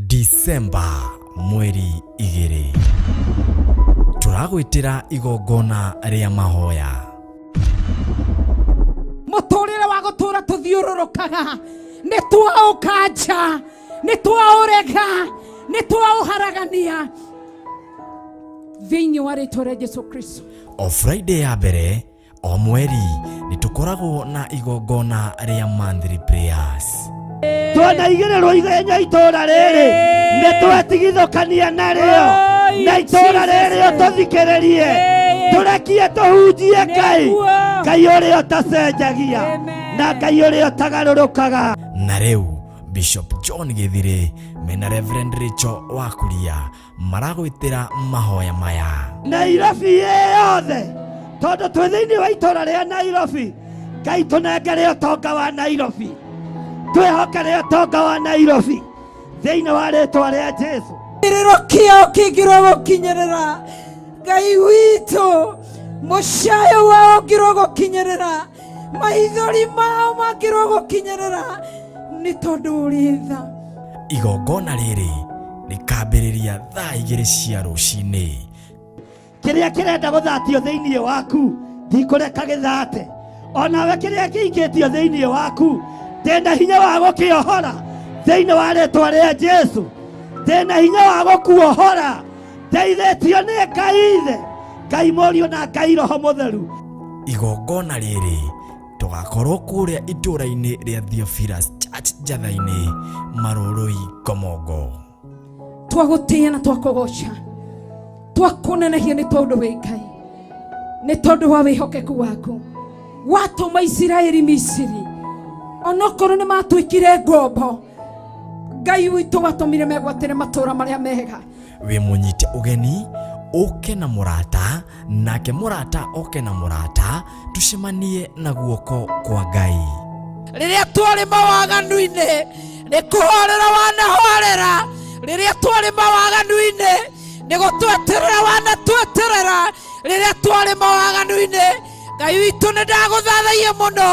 S1: Disemba mweri 2 tũragwĩtĩra igongona rĩa mahoya.
S3: Mũtũrĩre wa gũtũra tũthiũrũrũkaga nĩ twaũkanja, nĩ twaũrega, nĩ twaũharagania thĩinĩ wa rĩtwa rĩa Jesu Kristo.
S1: O Friday ya mbere o mweri nĩ tũkoragwo na igongona rĩa monthly prayers.
S4: Twanaigĩrĩrwo ithenya itũra rĩrĩ nĩ twetigithũkania narĩo, na itũra rĩrĩ ũtũthikĩrĩrie, tũrekie tũhunjie Ngai, Ngai ũrĩa ũtacenjagia na Ngai ũrĩa ũtagarũrũkaga.
S1: Na rĩu Bishop John Gĩthirĩ mena Reverend Rachel Wakuria maragwĩtĩra mahoya maya.
S4: Nairobi yothe, tondũ twĩ thĩinĩ wa itũra rĩa Nairobi, Ngai tũnengere ũtonga wa Nairobi, twĩhokere ũtonga wa Nairobi thĩinĩ wa rĩtwa rĩa Jesu.
S3: Kĩrĩro kĩao kĩngĩrwo gũkinyĩrĩra Ngai witũ, mũcayo wao ũngĩrwo gũkinyĩrĩra, maithori mao mangĩrwo gũkinyĩrĩra, nĩ tondũ ũrĩ tha.
S1: Igongona rĩrĩ rĩkambĩrĩria thaa 2 cia rũcinĩ.
S4: Kĩrĩa kĩrenda gũthatio thĩinĩ waku ndikũreka gĩthate, onawe kĩrĩa kĩikĩtio thĩinĩ waku ndĩna hinya wa gũkĩohora thĩinĩ wa rĩtwa rĩa Jesu. Ndĩna hinya wa gũkuohora, ndeithĩtio nĩ Ngai Ithe, Ngai Mũriũ na Ngai Roho Mũtheru.
S1: Igongona rĩrĩ tũgakorwo kũrĩa itũũra-inĩ rĩa Theophilus Church Njatha-inĩ, Marũrũi, Ngomongo.
S3: Twagũtĩĩa na twakũgoca, twakũnenehia nĩ tondũ wĩ Ngai, nĩ tondũ wa wĩhokeku waku. Watũma Isiraeli Misiri, onokorwo nĩ matuĩkire ngombo, Ngai witũ watũmire megwatĩre matũũra marĩa mega.
S1: Wĩ mũnyite ũgeni ũke na mũrata, nake mũrata oke na mũrata, tucemanie na guoko kwa Ngai.
S5: Rĩrĩa twarĩ mawaganu-inĩ nĩ kũhorera wanahorera, rĩrĩa twarĩ mawaganu-inĩ nĩ gũtweterera wanatweterera, rĩrĩa twarĩ mawaganu-inĩ Ngai witũ nĩ ndagũthathaia mũno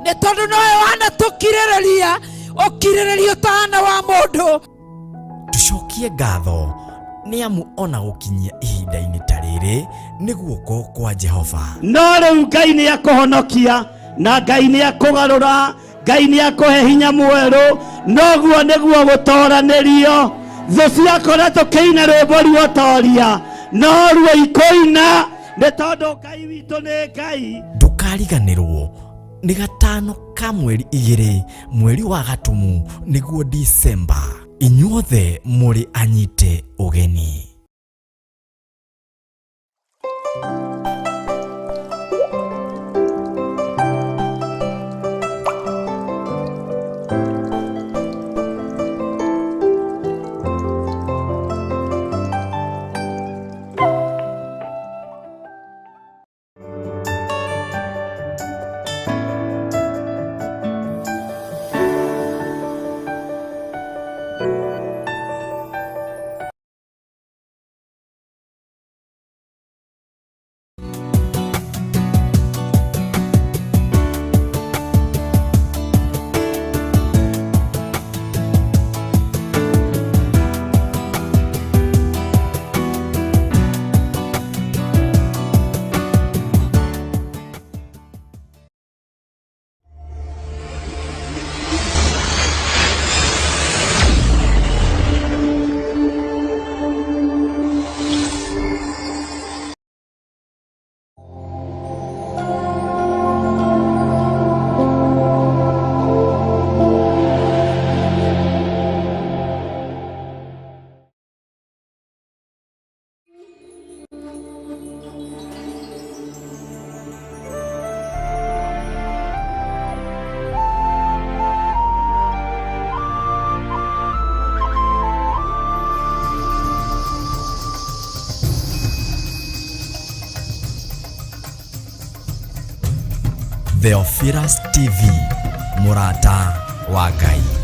S5: nĩ tondũ nowe wanatũkirĩrĩria ũkirĩrĩria ũtahana wa mũndũ.
S1: Tucokie ngatho nĩ amu ona gũkinyia ihinda-inĩ ta rĩrĩ nĩ guoko kwa Jehova.
S4: No rĩu Ngai nĩ akũhonokia na Ngai nĩ akũgarũra, Ngai nĩ akũhe hinya mwerũ, noguo nĩguo gũtoranĩrio. Thũ ciakora tũkĩina rwĩmbo ruotoria, no ruo ikũina. Nĩ tondũ Ngai witũ nĩ Ngai.
S1: Ndũkariganĩrwo nĩ gatano ka mweri 2 mweri wa Gatumu nĩguo Disemba. Inyuothe mũrĩ anyite ũgeni. Theophilus TV, mũrata wa Ngai.